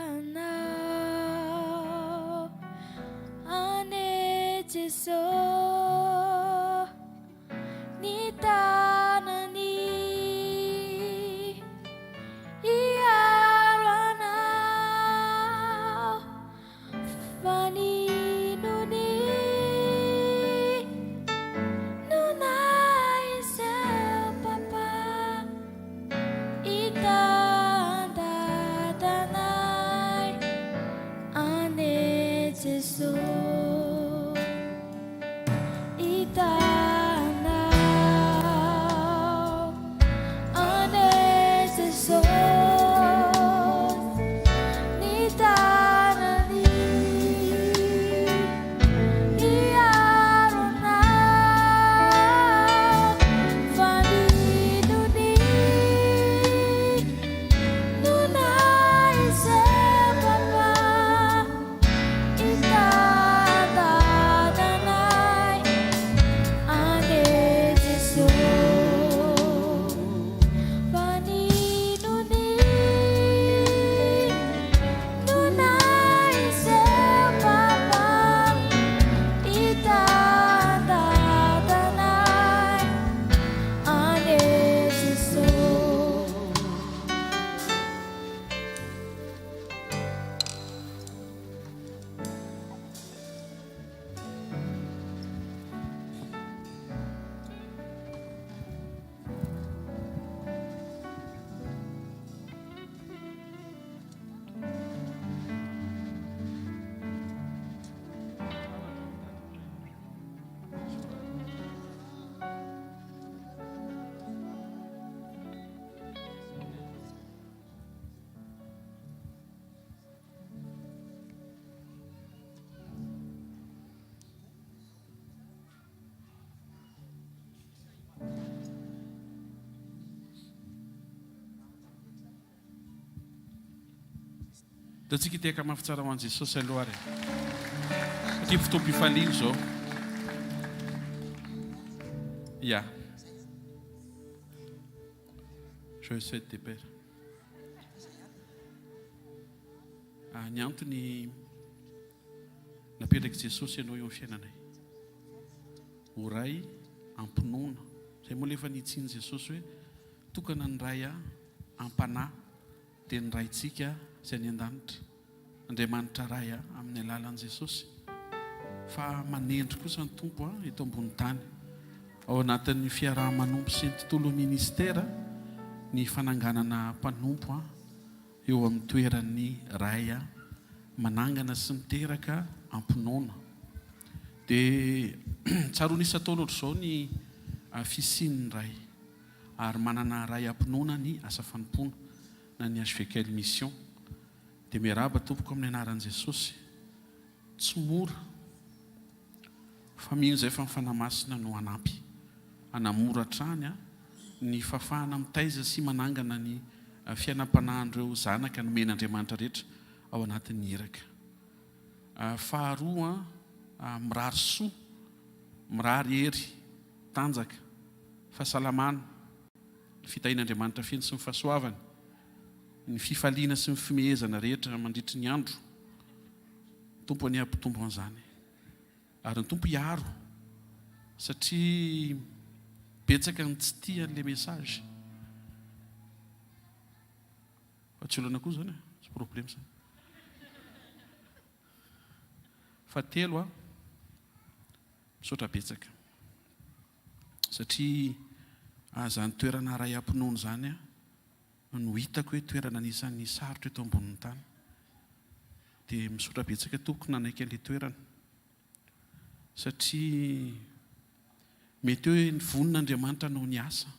Hitanao anie Jeso ny tanany hiaro anao fa ny nony no naha-izaho papa Hitan-dadanay anie Jeso. Ataontsika hitehaka mafy tsara ho an'i Jesosy aloha ary e. Satria fotoam-pifaliana izao. Ya. Joyeux fête des pères. Ah, ny antony napetrak'i Jesosy ianao eo amin'ny fiainanay. Ho ray am-pinoana. Izay moa ilay efa nitsian'i Jesosy hoe tokana ny ray am-panahy dia ny Raintsika izay any an-danitra, Andriamanitra Ray amin'ny alalan'i Jesosy, fa manendry kosa ny Tompo eto ambony tany. Ao anatin'ny fiaraha-manompo sy ny tontolo ministera ny fananganana mpanompo eo amin'ny toeran'ny Ray manangana sy miteraka am-pinoana. Dia tsaroana isan-taona ohatr'izao ny fisian'ny Ray. ary manana ray am-pinoana ny asa fanompoana na ny HVKL Mission dia miarahaba tompoko amin'ny anaran'i Jesosy tsy mora fa mino izay fa ny Fanahy Masina no hanampy hanamora hatrany ny fahafahana mitaiza sy manangana ny fiainam-panahin'ireo zanaka nomen'Andriamanitra rehetra ao anatin'ny iraka faharoa mirary soa mirary hery tanjaka fahasalamana, ny fitahian'Andriamanitra feno sy ny fahasoavany, ny fifaliana sy ny fimehezana rehetra mandritry ny andro. Ny Tompo anie hampitombo an'izany. Ary ny Tompo hiaro satria betsaka ny tsy tia an'ilay message. Fa tsy olana koa izany e, tsy problème izany. Fahatelo a, misaotra betsaka. Satria izany toerana iray ampinono izany no hitako hoe toerana anisan'ny sarotra eto ambonin'ny tany. Dia misaotra betsaka tompoko nanaiky an'ilay toerana. Satria mety hoe nivonona Andriamanitra hanao ny asa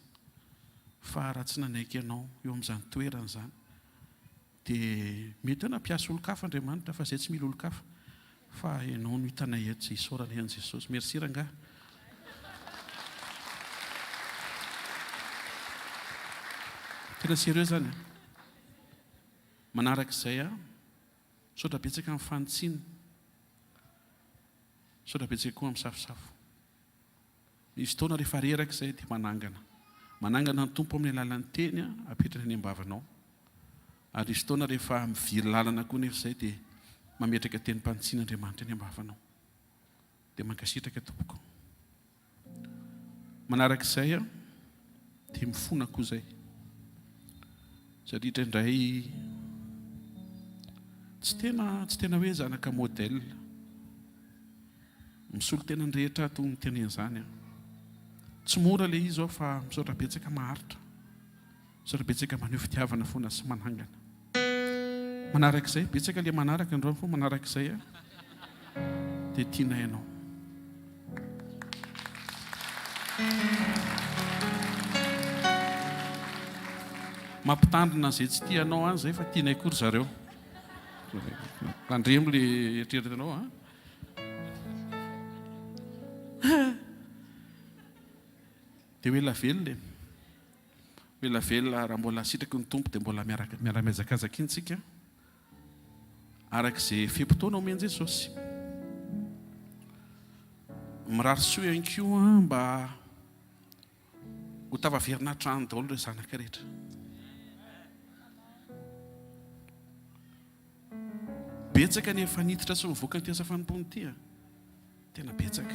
fa raha tsy nanaiky anao eo amin'izany toerana izany Dia mety hoe nampiasa olon-kafa Andriamanitra fa izay tsy mila olon-kafa fa ianao no hitanay eto izay isaoranay an'i Jesosy. Merci rangahy. Tena sérieux zany a. Manarak'izay a, misaotra betsaka amin'ny fanitsiana. Misaotra betsaka koa amin'ny safosafo. Misy fotoana rehefa reraka izay dia manangana. Manangana ny Tompo amin'ny alalan'ny teny apetrany any am-bavanao. Ary misy fotoana rehefa miviry lalana koa nefa izay dia mametraka tenim-panitsiana Andriamanitra any am-bavanao. Dia mankasitraka tompoko. Manaraka izay dia mifona koa izay. Satria indraindray tsy tena tsy tena hoe zanaka modèle. Misolo tena ny rehetra ato miteny an'izany aho. Tsy mora ilay izy ao fa misaotra betsaka maharitra. Misaotra betsaka maneho fitiavana foana sy manangana. Manaraka izay, betsaka ilay manaraka androany fa manaraka izay aho dia tianay ianao. Mampitandrina an'izay tsy tia anao any izay fa tianay koa ry zareo. Tandremo ilay eritreretinao an. Dia ho ela velona e. Ho ela velona raha mbola sitraky ny Tompo dia mbola miaraka miara-mihazakazaka iny tsika araka izay fe-potoana omen'i Jesosy. Mirary soa ihany koa mba ho tafaverina hatrany daholo ireo zanaka rehetra. Betsaka ny efa niditra sy nivoaka an'ity asa fanompoana ity a. Tena betsaka.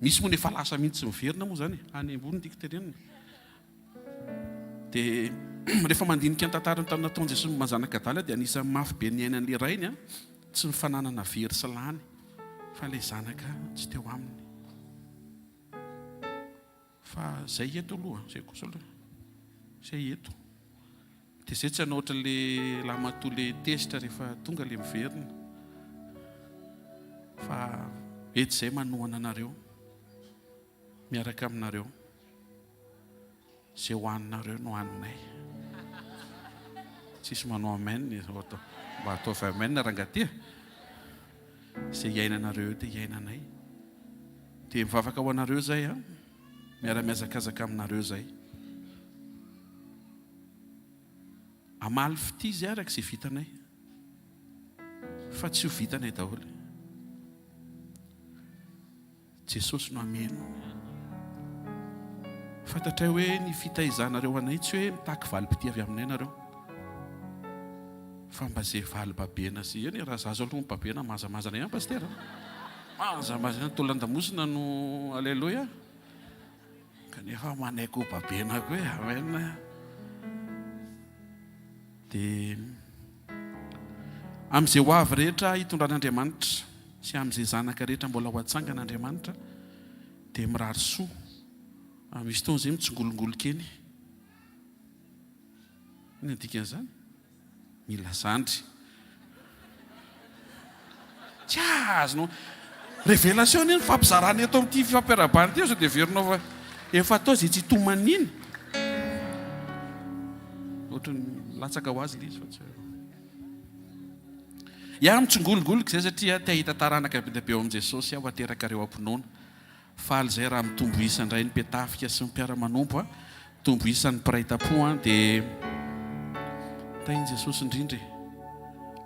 Misy moa ny efa lasa mihitsy tsy miverina moa izany e. Any ambony no tiako tenenina. Dia rehefa mandinika ny tantaran'ny tamin'ny nataon'i Jesosy momba ny zanak'adala dia anisan'ny mafy be niainan'ilay rainy a, tsy ny fananana very sy lany fa ilay zanaka tsy teo aminy. Fa zay eto aloha, zay kosa aloha, zay eto. Dia zay tsy hanao ohatran'le lahimatoa le tezitra rehefa tonga le miverina. Fa eto zay manohana anareo, miaraka aminareo. Zay hohaninareo no haninay. Tsisy manao amen e, mba ataovy amen rangahy ty e. Izay iainanareo eo dia iainanay. Dia mivavaka ho anareo izay a. Miara-mihazakazaka aminareo izay. Hamaly fitia izay araka izay vitanay. Fa tsy ho vitanay daholo. Jesosy no hameno. Fantatray hoe ny fitaizanareo anay tsy hoe mitaky valim-pitia avy aminay nareo. Fa mba ze valim-babena sy eny raha zaza aloha mibabena mazamazana ihany pasitera. Mazamazana ihany taolan-damosina no aleloia. Kanefa manaiky ho babena koa e. Amen. Dia amin'izay ho avy rehetra hitondran'Andriamanitra sy amin'izay zanaka rehetra mbola ho atsangan'Andriamanitra dia mirary soa. Ah, misy fotoana izay mitsingolongoloka eny. Inona ny dikan'izany? Mila zandry. Tsy azonao. Révélation anie ny fampizarana eto amin'ity fampiarahabana ity sao dia heverinao fa efa atao izay tsy hitomaniana. Ohatran'ny milatsaka ho azy ilay izy fa tsy Iaho mitsingolongoloka izay satria te hahita taranaka be dia be ao amin'i Jesosy aho aterakareo am-pinoana. Faly izay raha mitombo isa indray ny mpiatafika sy ny mpiara-manompo a! Mitombo isa ny mpiray tampo an! Dia tahin'i Jesosy indrindra e!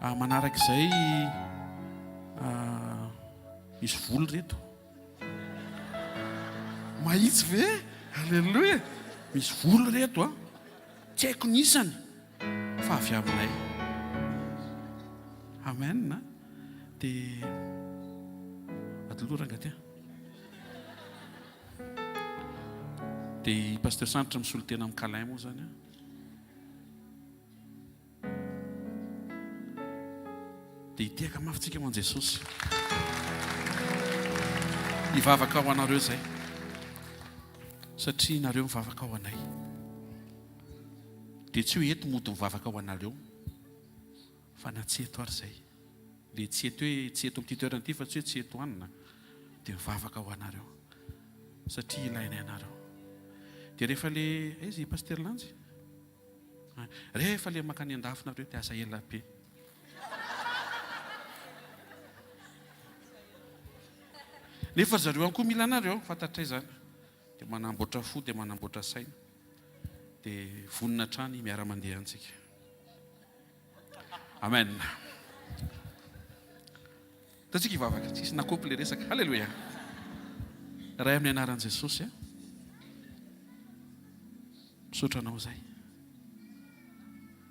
Ah, manaraka izay ah, misy vola ireto. Mahitsy ve? Alléluia! Misy vola ireto an! Tsy haiko ny isany fa avy aminay. Amen. Dia atolory rangahy ty. Dia i Pasteur Sanitra misolo tena amin'ny câlin moa izany an. Dia hitehaka mafy tsika ho an'i Jesosy. Hivavaka ho anareo izay. Satria nareo mivavaka ho anay. Dia tsy hoe eto mody mivavaka ho anareo. Fa na tsy eto ary izay. Le tsy eto hoe tsy eto amin'ity toerana ity fa tsy hoe tsy eto anona. Dia mivavaka ho anareo. Satria ilainay anareo. Dia rehefa le aiza i Pasteur Lanjy? Rehefa le mankany andafy nareo dia aza ela be. Nefa ry zareo any koa mila anareo, fantatray izany. Dia manamboatra fo dia manamboatra saina. Dia vonona hatrany miara-mandeha antsika. Amen. Ataontsika hivavaka, tsisy nakopy le resaka. Haleloia. Ray amin'ny anaran'i Jesosy a. Misaotra anao izay.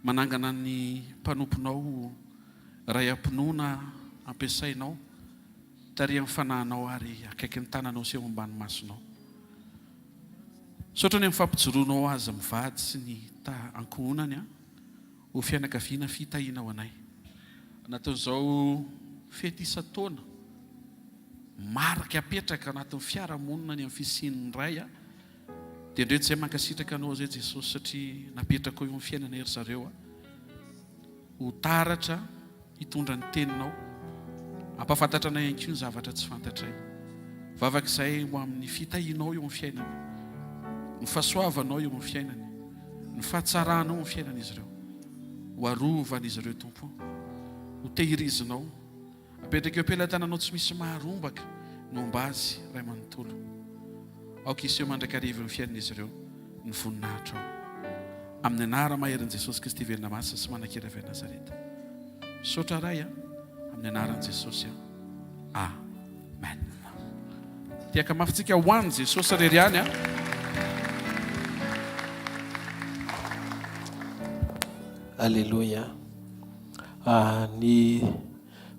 Manangana ny mpanomponao ray am-pinoana ampiasainao, tarihan'ny fanahinao ary akaikin'ny tananao sy eo ambany masonao. Misaotra ny amin'ny fampijoroanao azy mivady sy ny ta ankohonany a. Ho fianakaviana fitahiana ho anay. Anatin'izao fety isan-taona, marika apetraka anatin'ny fiarahamonina ny amin'ny fisian'ny Ray, dia ndreto izay mankasitraka Anao izay Jesosy satria napetrakao eo amin'ny fiainanay ry zareo ho taratra hitondra ny teninao, hampahafantatra anay ihany koa ny zavatra tsy fantatray. Vavaka izay ho amin'ny fitahianao eo amin'ny fiainany, ny fahasoavanao eo amin'ny fiainany, ny fahatsaranao amin'ny fiainan'izy ireo. Ho arovan'izy ireo Tompo, ho tehirizinao. Apetraka eo am-pelatananao tsy misy maharombaka ny momba azy Ray manontolo. Aoka hiseho mandrakariva eo amin'ny fiainan'izy ireo ny voninahitrao. Amin'ny anara-maherin'i Jesosy Kristy velona masina sy manan-kery avy any Nazareta. Misaotra Ray a, amin'ny anaran'i Jesosy a. Amen. Tehaka mafy tsika ho an'i Jesosy irery ihany a. Aleloia. Ah, ny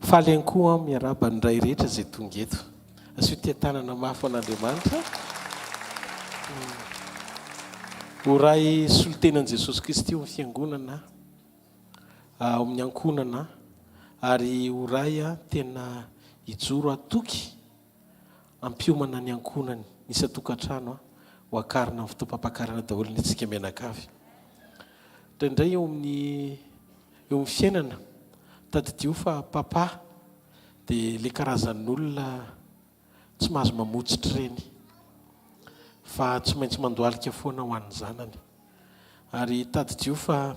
faly ihany koa aho miarahaba ny ray rehetra izay tonga eto. Asio tia-tanana mafy ho an'Andriamanitra. Ho ray solontenan'i Jesosy Kristy ao amin'ny fiangonana, ao amin'ny ankohonana, ary ho ray tena hijoro hatoky hampiomana ny ankohonany isan-tokantrano ho akarina amin'ny fotoam-pampakarana daholo ny antsika mianakavy. Indraindray eo amin'ny eo amin'ny fiainana, tadidio fa papa dia ilay karazan'olona tsy mahazo mamotsitra ireny fa tsy maintsy mandohalika foana ho an'ny zanany. Ary tadidio fa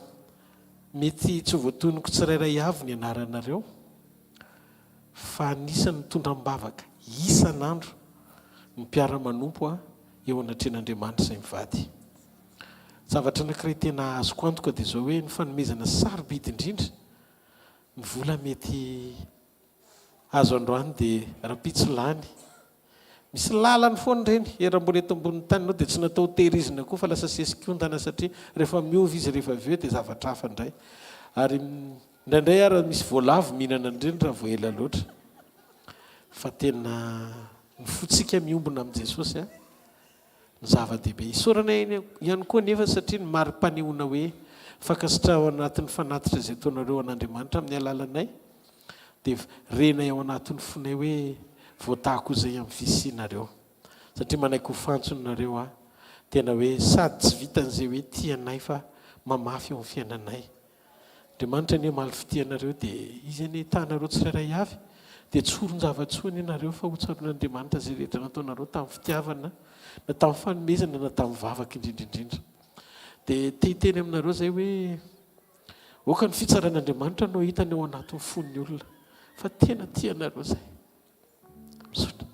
mety tsy ho voatonoko tsirairay avy ny anaranareo fa anisan'ny mitondra am-bavaka isan'andro ny mpiara-manompo eo anatrehan'Andriamanitra izay mivady. Zavatra anankiray tena azoko antoka dia izao hoe ny fanomezana sarobidy indrindra, ny vola mety azo androany dia rahampitso lany. Misy lalany foana ireny, raha mbola eto ambonin'ny tany ianao dia tsy natao ho tehirizina koa fa lasa sesik'ondana satria rehefa miova izy rehefa avy eo dia zavatra hafa indray. Ary indraindray ara misy voalavo mihinana an'ireny raha vao ela loatra. Fa tena ny fontsika miombona amin'i Jesosy an! no zava-dehibe. Isaorana ihany koa anefa satria ny mari-panehoana hoe fankasitrahana ao anatin'ny fanatitra izay ataonareo an'Andriamanitra amin'ny alalanay dia renay ao anatin'ny fonay hoe voatahy koa izay amin'ny fisianareo. Satria manaiky ho fantsona nareo aho. Tena hoe sady tsy vitan'izay hoe tia anay fa mamafy eo amin'ny fiainanay. Andriamanitra anie hamaly fitia anareo dia Izy anie hitaha anareo tsirairay avy dia tsy horon-java-tsoa anie nareo fa hotsaroan'Andriamanitra izay rehetra nataonareo tamin'ny fitiavana na tamin'ny fanomezana na tamin'ny vavaka indrindra indrindra. Dia te hiteny aminareo izay hoe aoka ny fitsaran'Andriamanitra no hitany ao anatin'ny fon'ny olona fa tena tia anareo izay. Misaotra.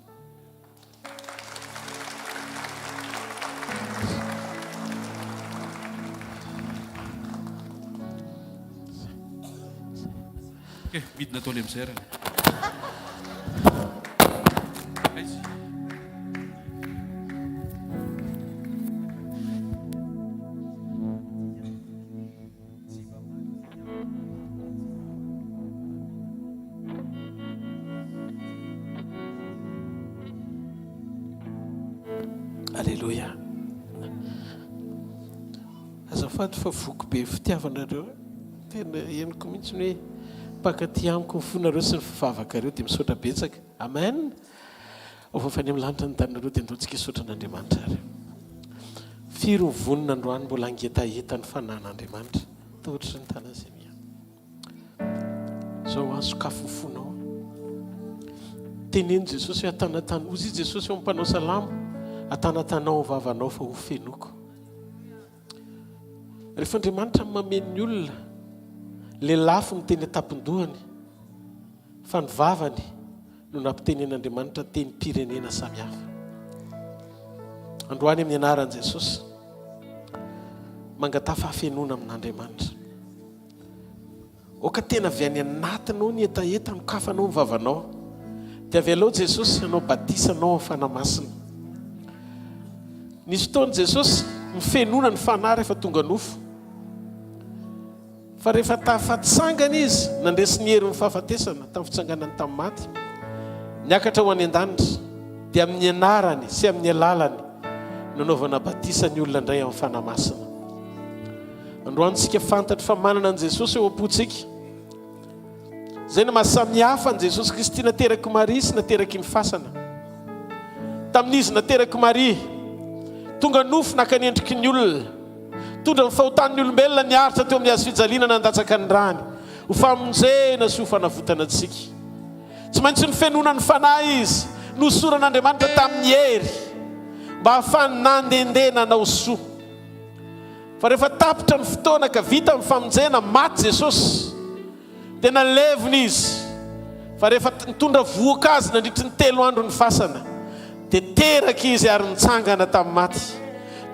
Ok, midina daholo amin'izay ary. Aiza? Aleloia. Azafady fa voky be fitiavanareo. Tena henoko mihitsy ny hoe mpankaty amiko ny fonareo sy ny fivavakareo dia misaotra betsaka. Amen. Ho avy any amin'ny lanitra ny taninareo dia ndao tsika hisaotra an'Andriamanitra ary. Firy ny vonona androany mbola hangetaheta ny fanan'Andriamanitra. Tohotry ny tanazemia. Zao an, sokafy ny fonao. Teneno Jesosy hoe atanatano. Hozy i Jesosy eo amin'ny mpanao salamo, atanatanao ny vavanao fa ho fenoko. Rehefa Andriamanitra mameno ny olona, lelafo ny teny an-tampon-dohany, fa ny vavany no nampitenen'Andriamanitra tenim-pirenena samihafa. Androany amin'ny anaran'i Jesosy, mangataha fahafenoana amin'Andriamanitra. Aoka tena avy any anatinao ny hetaheta anokafanao ny vavanao. Dia avelao Jesosy hanao batisa anao amin'ny Fanahy Masina. Nisy fotoana Jesosy nifenoana ny Fanahy rehefa tonga nofo. Fa rehefa tafatsangana Izy, nandresy ny herin'ny fahafatesana tamin'ny fitsanganany tamin'ny maty, niakatra ho any an-danitra, dia amin'ny anarany sy amin'ny alalany no nanaovana batisa ny olona indray amin'ny Fanahy Masina. Androany isika fantatro fa manana an'i Jesosy eo am-pontsika. Izay no maha samy hafa an'i Jesosy Kristy naterak'i Maria sy nateraky ny fasana. Tamin'izy naterak'i Maria, tonga nofo naka ny endriky ny olona, nitondra ny fahotan'ny olombelona niaritra teo amin'ny hazo fijaliana nandatsaka ny rany ho famonjena sy ho fanavotana antsika. Tsy maintsy nofenoina ny Fanahy izy, nohosoran'Andriamanitra tamin'ny hery mba hahafahany nandehandeha nanao soa. Fa rehefa tapitra ny fotoana ka vita ny famonjena, maty Jesosy, dia nalevina Izy. Fa rehefa nitondra vohoka Azy nandritry ny telo andro ny fasana, dia teraka Izy ary nitsangana tamin'ny maty.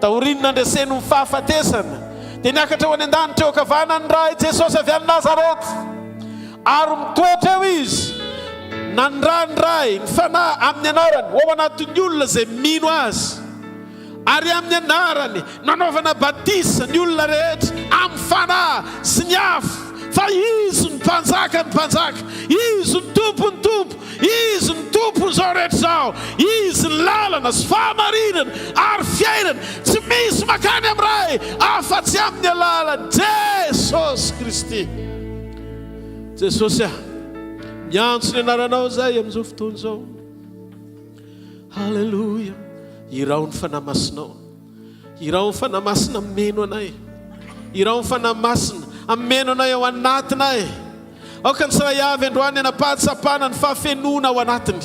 Taorian'ny nandreseny ny fahafatesana, dia niakatra ho any an-danitra eo ankavanan'ny Ray Jesosy avy any Nazareta. Ary mitoetra eo Izy, nandà ny Ray, ny Fanahy, amin'ny anarany, ho ao anatin'ny olona izay mino Azy. Ary amin'ny anarany nanaovana batisa ny olona rehetra amin'ny Fanahy sy ny afo, fa Izy no Mpanjakan'ny mpanjaka, Izy no Tompon'ny tompo, Izy no Tompon'izao rehetra izao, Izy ny lalana sy fahamarinana ary fiainana, tsy misy mankany amin'ny Ray afa-tsy amin'ny alalan'i Jesosy Kristy. Jesosy ah, miantso ny anaranao izahay amin'izao fotoana izao. Haleloia! Iraho ny Fanahy Masinao. Iraho ny Fanahy Masina hameno anay. Iraho ny Fanahy Masina hameno anay ao anatinay. Aoka ny tsiray avy androany hanam-pahatsapana ny fahafenoana ao anatiny.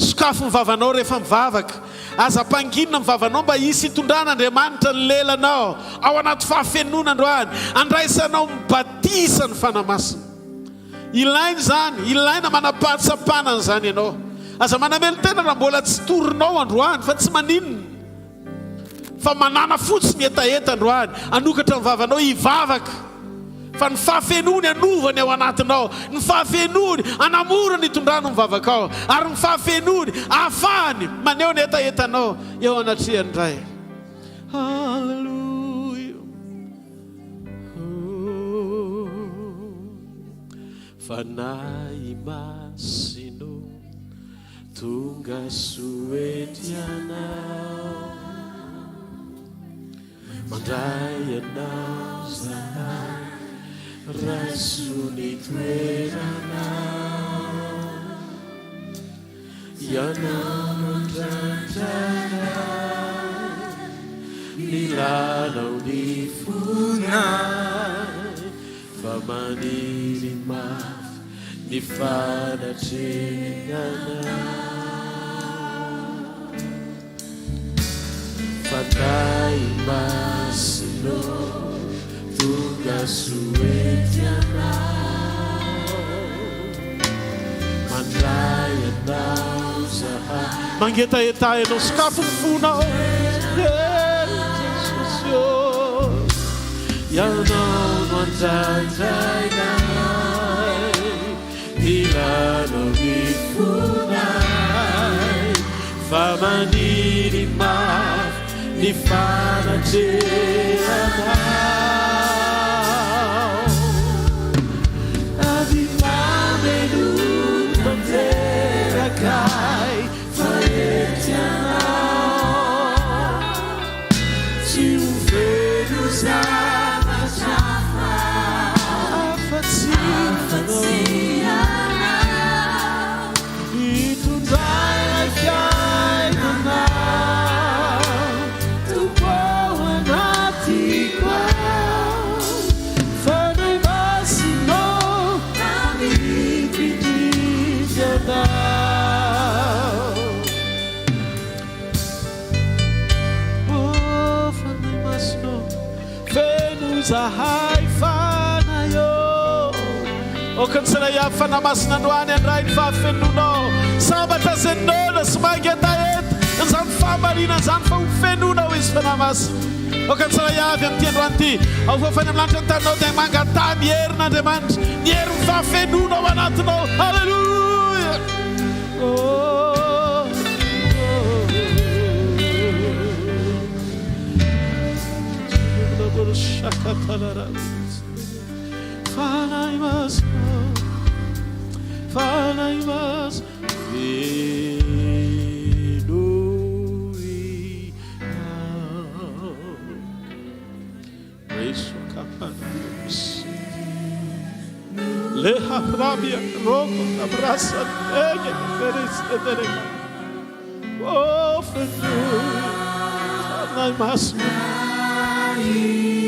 Sokafy ny vavanao rehefa mivavaka. Aza ampanginina ny vavanao mba hisy hitondran'Andriamanitra ny lelanao ao anaty fahafenoana androany. Andraisanao ny batisa ny Fanahy Masina. Ilaina izany, ilaina manam-pahatsapana an'izany ianao. Aza manamelo-tena raha mbola tsy torinao androany fa tsy maninona. Fa manàna fotsiny hetaheta androany, hanokatra ny vavanao hivavaka. Fa ny fahafenoany hanova ny ao anatinao, ny fahafenoany hanamora ny hitondrano ny vavakao, ary ny fahafenoany hahafahany maneho ny hetahetanao eo anatrehan'ny Ray. Haleloia. Oh. Fanahy Masina Tonga soa eto ianao Mandray anao zahay Raiso ny toeranao Ianao no andrandrainay Ny lalao ny fonay Fa maniry mafy ny fanatrehanao. Fanahy Masina ô, tonga soa ety Ianao. Mandray Anao zahay. Mangetaheta Ianao, sokafy ny fonao. Jesosy ô, Ianao no andrandrainay, Ilanao ny fonay, fa maniry mafy ny fanatrehanao. Avy mameno tanteraka ahy fa ety Ianao. Tsy ho feno zavatra hafa afa-tsy Ianao. Hitondra ilay fiainana Tompo ao anatiko ao. Fanahy Masina ô, amiko indrindra Ianao. Oh Fanahy Masina ô, feno izahay Fanahy ô. Aoka ny tsirairay avy Fanahy Masina androany handray ny fahafenoanao. Sambatra izay noana sy mangetaheta izany fahamarinana izany fa ho fenoinao izy Fanahy Masina. Aoka ny tsirairay avy amin'ity androany ity, ao fafany amin'ny lanitra ny taninao dia mangataha ny herin'Andriamanitra, ny herin'ny fahafenoana ao anatinao. Haleloia! Fanahy Masina, Fanahy Masina,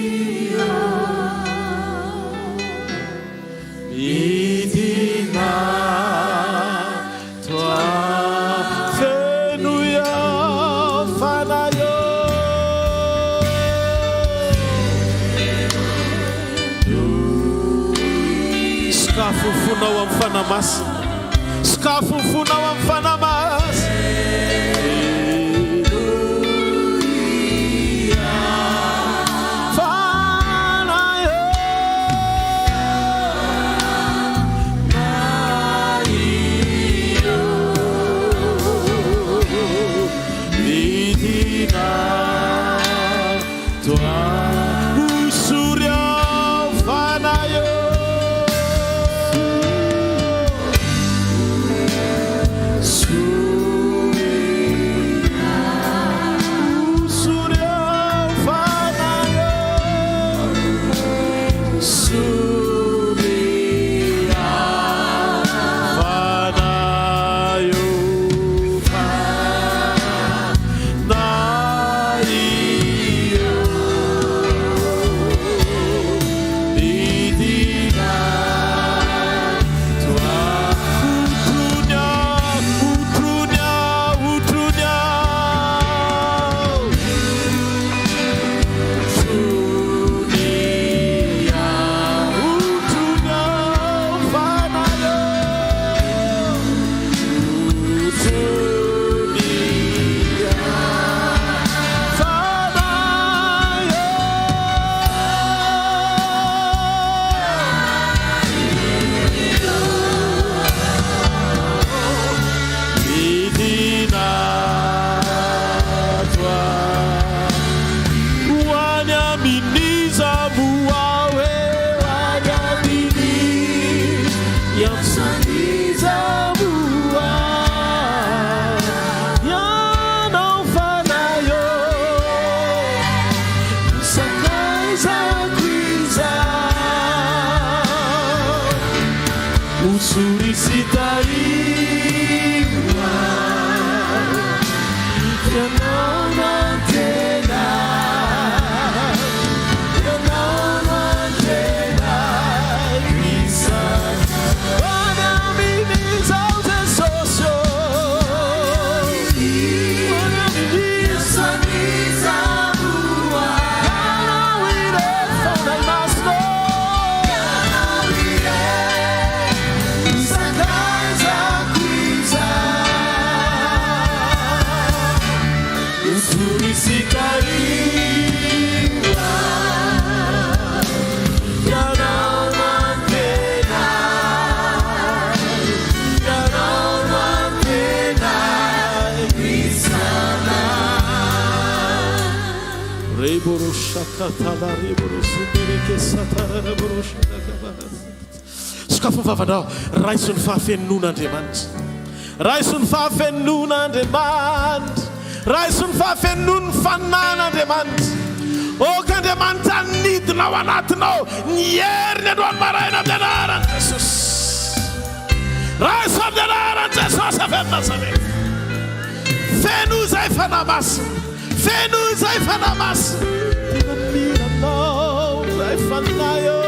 fenoy aho. Midina Fenoy aho Fanahy ô. Sokafy ny fonao amin'ny Fanahy Masina. Sokafy ny fonao amin'ny Fanahy Masina. Fanahy ô. Osory sy tahiho aho, Ianao no antenaiko, Ianao no antenaiko isan'andro. Any amin'izao Jesosy ô, any amin'iza n'iza no Ianao irery Fanahy Masina ô, Ianao irery sakaizako izany. Osory sy tahiho aho, Ianao no antenaiko, Ianao no antenaiko isan'andro. Reboro shakatala reboro sendereke satarara boro shakakabara. Sokafo ny vavanao, raiso ny fahafenoan'Andriamanitra. Raiso ny fahafenoan'Andriamanitra. Raiso ny fahafenoan'ny Fanahin'Andriamanitra. Aoka Andriamanitra hanidina ao anatinao ny heriny androany maraina amin'ny anaran'i Jesosy. Raiso amin'ny anaran'i Jesosy avy any Nazareta. Feno izay Fanahy Masina. Feno izay Fanahy Masina. Tena mila Anao izay Fanahy ô.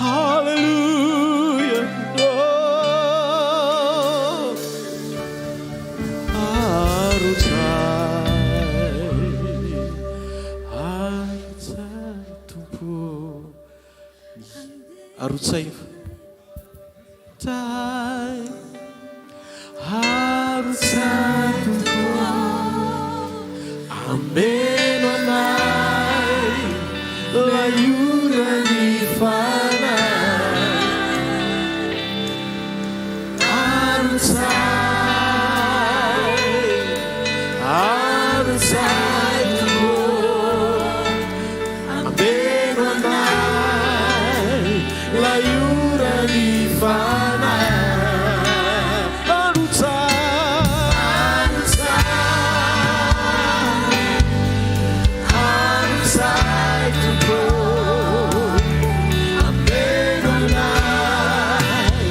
Hallelujah. Oh. Arotsay, arotsay Tompo ô. Arotsay Tay, arotsay Tompo ô. Ameno anay lay oran'ny fanahy. Arotsay, arotsay Tompo ô. Ameno anay lay oran'ny fanahy. Arotsay, arotsay, arotsay Tompo ô. Ameno anay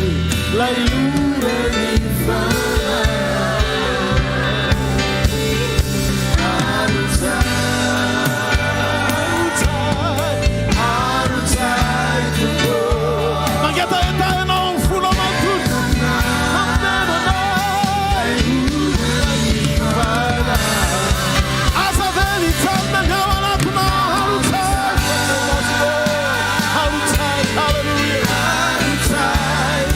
lay oran'ny fanahy. Arotsay, arotsay, arotsay Tompo ô. Mangetaheta ianao amin'ny fonao manontolo. Ameno anay. Aza avela hijanona ny ao anatinao. Arotsay, arotsay, haleloia. Arotsay,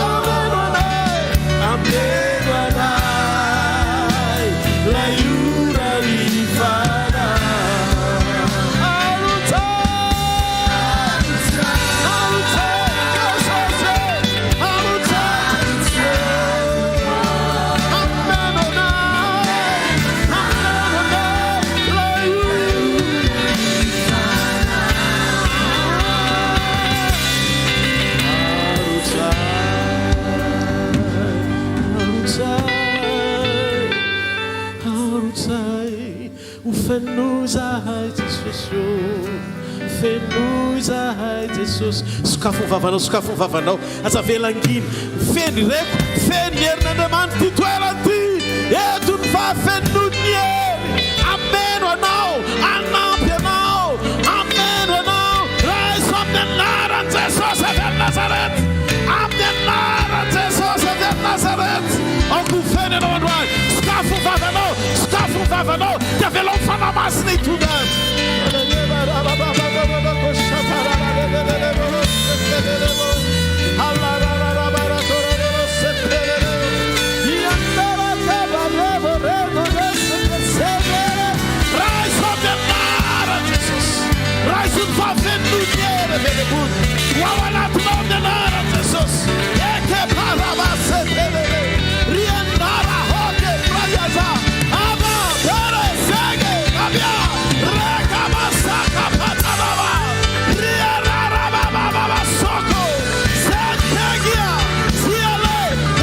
Ameno anay. ameno anay lay oran'ny fanahy. Arotsay, arotsay, Jesosy. Arotsay. Ameno anay, ameno anay, lay Arotsay, arotsay, ho fenoy zahay Jesosy ô, fenoy zahay Jesosy. Sokafo ny vavanao, sokafo ny vavanao, aza avela hangina. Feno ireko, feno ny herin'Andriamanitra ity toerana ity. Eto ny fahafenoan'ny hery. Ameno anao, hanampy anao, ameno anao. Raiso amin'ny anaran'i Jesosy avy any Nazareth. Amin'ny anaran'i Jesosy avy any Nazareth. Aoka ho feno ianao androany. Sokafo ny vavanao, sokafo ny vavanao, dia avelao ny Fanahy Masina hitondra azy. Raiso amin'ny anaran'i Jesosy. Raiso ny fahafenoan'ny hery. reve devoly ho ao anatinao amin'ny anaran'i Jesosy. Eke paraba se telele riendara hoke prayaza aba pere sege abia rekaba saka patababa riarara baba baba soko sentegia siale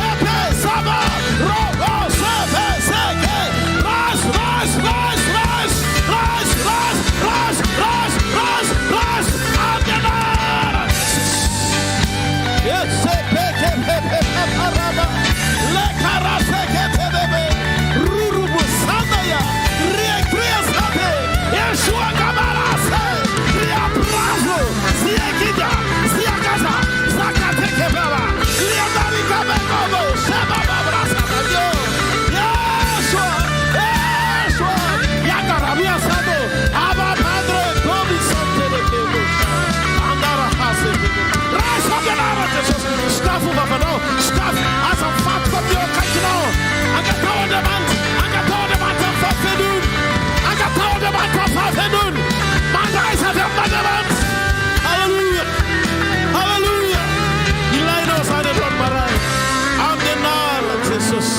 epe saba robo sepe seke ras ras ras ras ras ras ras ras ras ras amin'ny anaran'i Jesosy. Esepekepepepeparaba lekaraseketebebe rurubusandaya riekriasate eshuakabarase riaprazo siekida siakaza sakatekebaba riandarikabekobo sebababrasabayo Yeshua Yeshua yakaramiasado Abba Padre Domisantelekebo Andara hasekebe Raiso amin'ny anaran'i Jesosy. Sokafo ny vavanao, sokafo, aza mifatoka amin'ny eo akaikinao. Angataho Andriamanitra, angataho Andriamanitra amin'ny fahafenoany. Angataho Andriamanitra amin'ny fahafenoany. Mandraisa avy amin'Andriamanitra. Haleloia! Haleloia! Ilainao izany androany maraina. Amin'ny anaran'i Jesosy.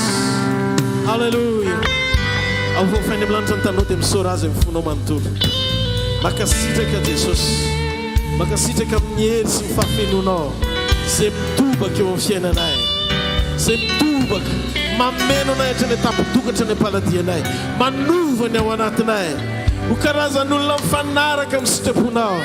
Haleloia! Avoafainy amin'ny lanitra ny taninao dia misaora Azy amin'ny fonao manontolo. Mankasitraka Jesosy. Mankasitraka amin'ny hery sy ny fahafenoanao izay mitobaka eo amin'ny fiainanay. Izay mitobaka, mameno anay hatrany an-tampon-doha hatrany am-paladianay. Manova ny ao anatinay ho karazan'olona mifanaraka amin'ny sitraponao.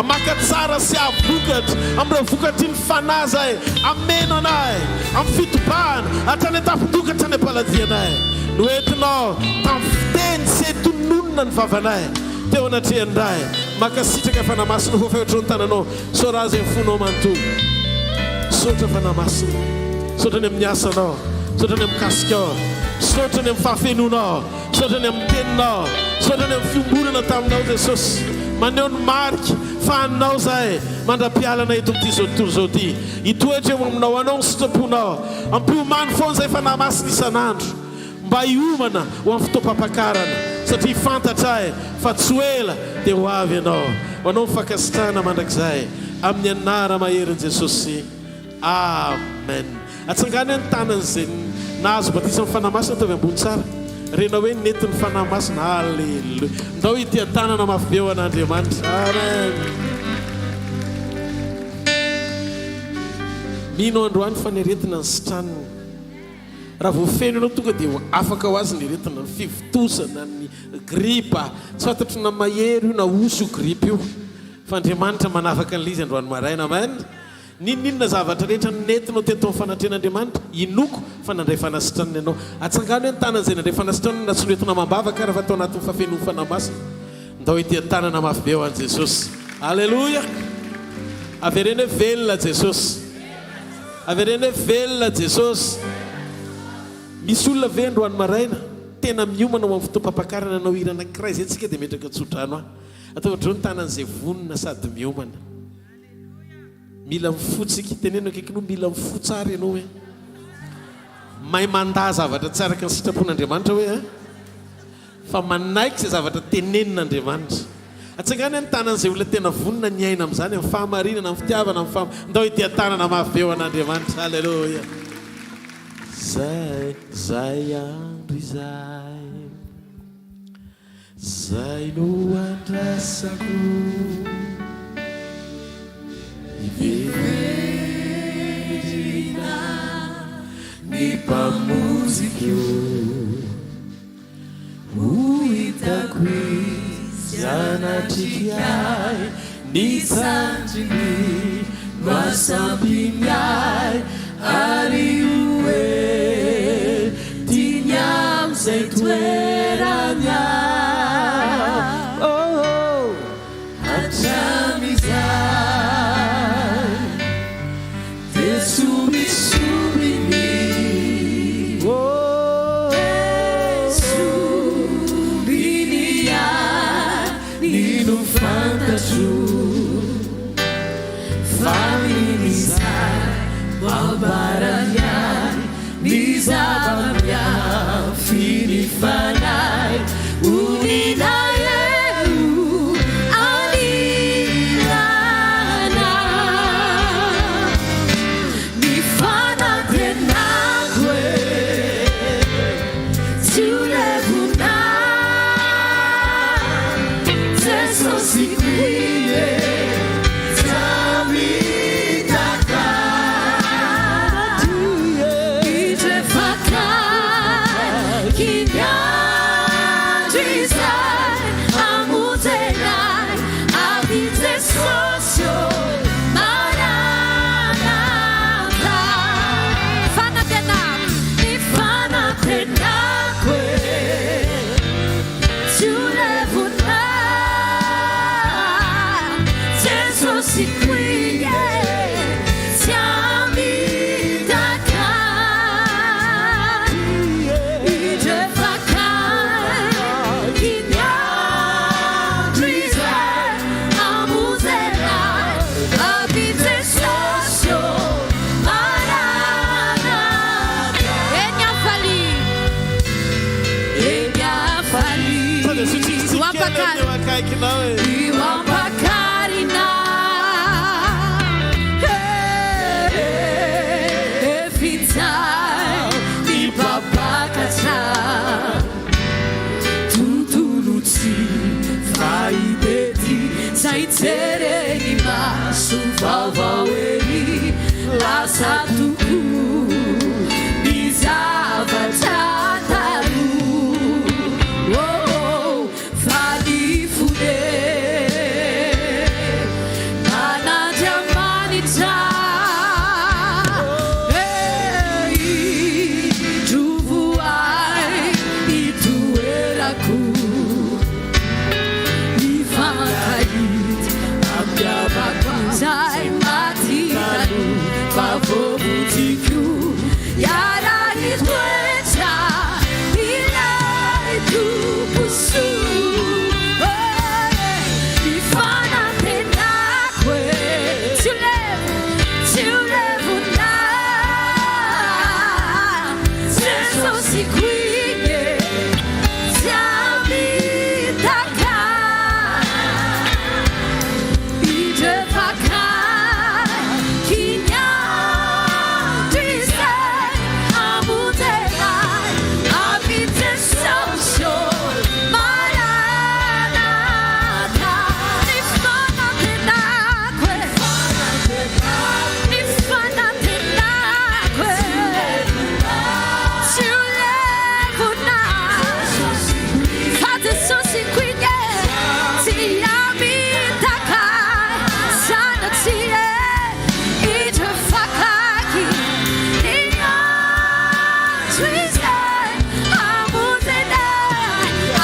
Maka tsara sy hahavokatra amin'ireo vokatry ny Fanahy izay hameno anay amin'ny fitobahana hatrany an-tampon-doha hatrany am-paladianay. Noentinao tamin'ny fiteny tsy hay tononina ny vavanay teo anatrehan'ny Ray. Mankasitraka Fanahy Masina ho fefy ny tananao. Isaora Azy amin'ny fonao manontolo. Misaotra Fanahy Masina. Misaotra ny amin'ny asanao. Misaotra ny amin'ny kasikao. Misaotra ny amin'ny fahafenoanao. Misaotra ny amin'ny teninao. Misaotra ny amin'ny fiombonana taminao Jesosy. Maneho ny marika fa anao izahay mandra-pialana eto amin'ity izao tontolo izao ity. Hitoetra eo aminao, anao ny sitraponao. Ampiomano foana izay Fanahy Masina isan'andro mba hiomana ho amin'ny fotoam-pampakarana satria fantatray fa tsy ho ela dia ho avy Ianao. Ho anao ny fankasitrahana mandrakizay amin'ny anara-maherin'i Jesosy. Amen. Atsangano hoe ny tanan'izay nahazo batisan'ny Fanahy Masina ataovy ambony tsara. Renao hoe nentin'ny Fanahy Masina. Alléluia. Ndao hitia tanana mafy be ho an'Andriamanitra. Amen. Mino androany fa ny aretina ny sitranina. Raha vao feno ianao tonga dia afaka ho azy ny aretina, ny fivontosana, ny gripa. Tsy fantatro na mahery io na osy io gripa io. Fa Andriamanitra manafaka an'ilay izy androany maraina. Amen. N'inon'inona zavatra rehetra nentinao teto amin'ny fanatrehan'Andriamanitra, inoako fa nandray fanasitranana ianao. Atsangano hoe ny tanan'izay nandray fanasitranana na tsy noentina amam-bavaka ary fa tao anatin'ny fahafenoan'ny Fanahy Masina. Ndao hitia tanana mafy be ho an'i Jesosy. Aleloia! Avereno hoe velona Jesosy. Avereno hoe velona Jesosy. Misy olona ve androany maraina tena miomana ho amin'ny fotoam-pampakarana hanao hira anankiray izay tsika dia metraka tso-drano ahy. Ataovy hatreo ny tanan'izay vonona sady miomana. Mila mifoha tsika. Teneno akaikinao mila mifoha tsara ianao hoe. Mahay mandà zavatra tsy araka ny sitrapon'Andriamanitra hoe an. Fa manaiky izay zavatra tenenin'Andriamanitra. Atsangano ny tanan'izay olona tena vonona ny hiaina amin'izany, amin'ny fahamarinana, amin'ny fitiavana, amin'ny faham. Ndao hitia tanana mafy be ho an'Andriamanitra. Aleloia. Zay, zay andro izay. Zay no andrasako Hiverina ny Mpamonjiko Ho hitako Izy hanatrika ahy Ny sandriny no hasampiny ahy Ary ho entiny amin'izay toerany aho Oh, hatramin'izay Dia somisominy Oh, sombiny ihany no fantatro Fa min'izay ambarany ahy ny zava-miafin'ny fanahy Honina eo anilany. izay hamonjena ahy avy Jesosy ô Maranatha. Fanantenako, ny fanantenako e, tsy ho levona Jesosy koa e, tsy hamitaka Indrefaka iny andro izay hamonjena avy Jesosy ô Maranatha. Eny hafaliana, eny hafaliana, io ampakarina, io ampakarina, eh, fitsay ny mpampakatra. Tontolo tsy fahita ety Zay jereny maso vaovao ery Lasa tokoa ny zavatra taloha Oh fa ny fone an'Andriamanitra Eh indro voay ny toerako Mifankahita amin'ny havako izay maty taloha fa voavonjiko Hiara-hitoetra ilay Tompo soa Ny fanantenako e Tsy ho levo, tsy ho levona Jesosy koa e Tsy hamitaka Indrefaka iny andro izay hamonjena avy Jesosy ô Maranatha Ny fanantenako e Ny fanantenako e Tsy ho levona Fa Jesosy koa e Tsy hamitaka Sanatria e Indrefaka iny andro izay hamonjena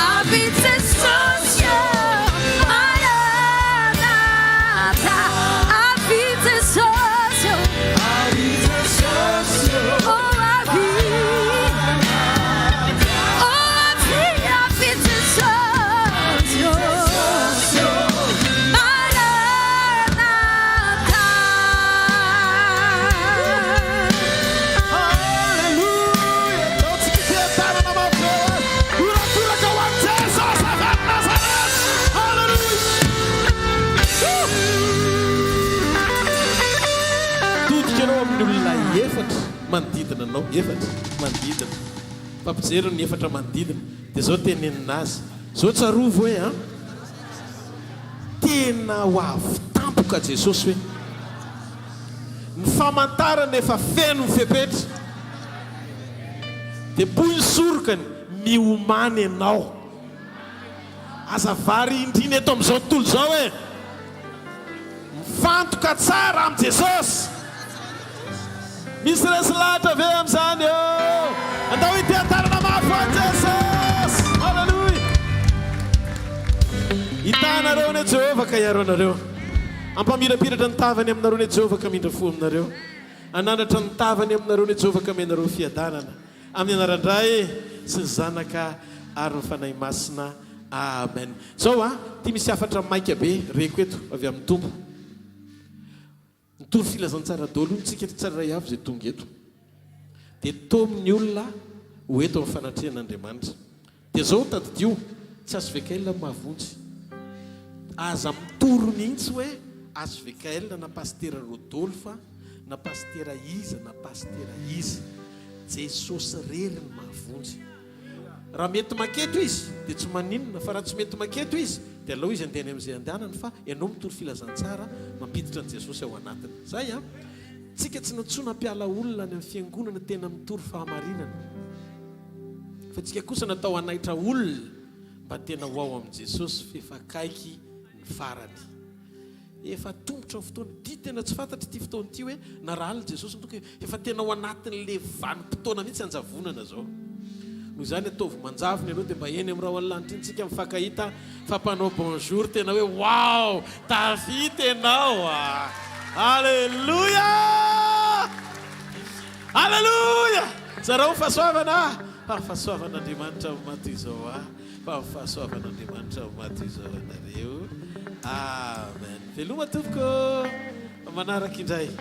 avy Jesosy ô Maranatha Avy Jesosy ô Oh avy Oh avy avy Jesosy ô Maranatha. Alléluia! Ataontsika fiadanana mafy eo azy. Horakoraka ho an'i Jesosy avy any Nazareth. Alléluia! Todika ianao amin'ny olona efatra manodidina anao, efatra manodidina. Fampijery ny efatra manodidina. Dia izao tenenina azy. Izao tsarovy hoe an. Tena ho avy tampoka Jesosy hoe. Ny famantarana efa feno ny fepetra. Dia pohy ny sorokany, miomàna ianao. Aza variandriana eto amin'izao tontolo izao e! Mifantoka tsara amin'i Jesosy. Misy resy lahatra ve amin'izany eo? Andao hiteha-tanana mafy ho an'i Jesosy! Haleloia! Hitaha anareo anie Jehovah ka hiaro anareo. Hampamirapiratra ny tavany aminareo anie Jehovah ka hamindra fo aminareo. Hanandratra ny tavany aminareo anie Jehovah ka hamenareo fiadanana. Amin'ny anaran-dRay sy ny Zanaka ary ny Fanahy Masina. Amen. Zao a, ty misy hafatra maika be reko eto avy amin'ny Tompo. Mitory filazantsara daholo hono tsika tsirairay avy izay tonga eto. Dia tomy ny olona ho eto amin'ny fanatrehan'Andriamanitra. Dia zao tadidio, tsy HVKL no mahavonjy. Aza mitory mihitsy hoe HVKL na Pasitera Rodolphe na Pasitera iza na Pasitera iza. Jesosy irery no mahavonjy. Raha mety maketo izy dia tsy maninona fa raha tsy mety maketo izy dia alao izy andeha any amin'izay andehanany fa ianao mitory filazantsara mampiditra an'i Jesosy ao anatiny. Zay an! Tsika tsy nantsoina hampiala olona any amin'ny fiangonana tena mitory fahamarinana fa tsika kosa natao hanaitra olona. Mba tena ho ao amin'i Jesosy f'efa akaiky ny farany. Efa tongotra ny fotoana. Ity tena tsy fantatro ity fotoana ity hoe na raha alina Jesosy no tonga efa tena ao anatin'le vanim-potoana mihitsy hanjavonana zao. Noho izany ataovy manjavona ianao dia mba eny amin'ny rahon'ny lanitra iny tsika mifankahita fa mpanao bonjour tena hoe waouh tafita ianao a! Alléluia! Alléluia! Zarao ny fahasoavana fa ny fahasoavan'Andriamanitra no maha toy izao ahy. Fa ny fahasoavan'Andriamanitra no maha toy izao anareo. Amen. Veloma tompoko. Manaraka indray.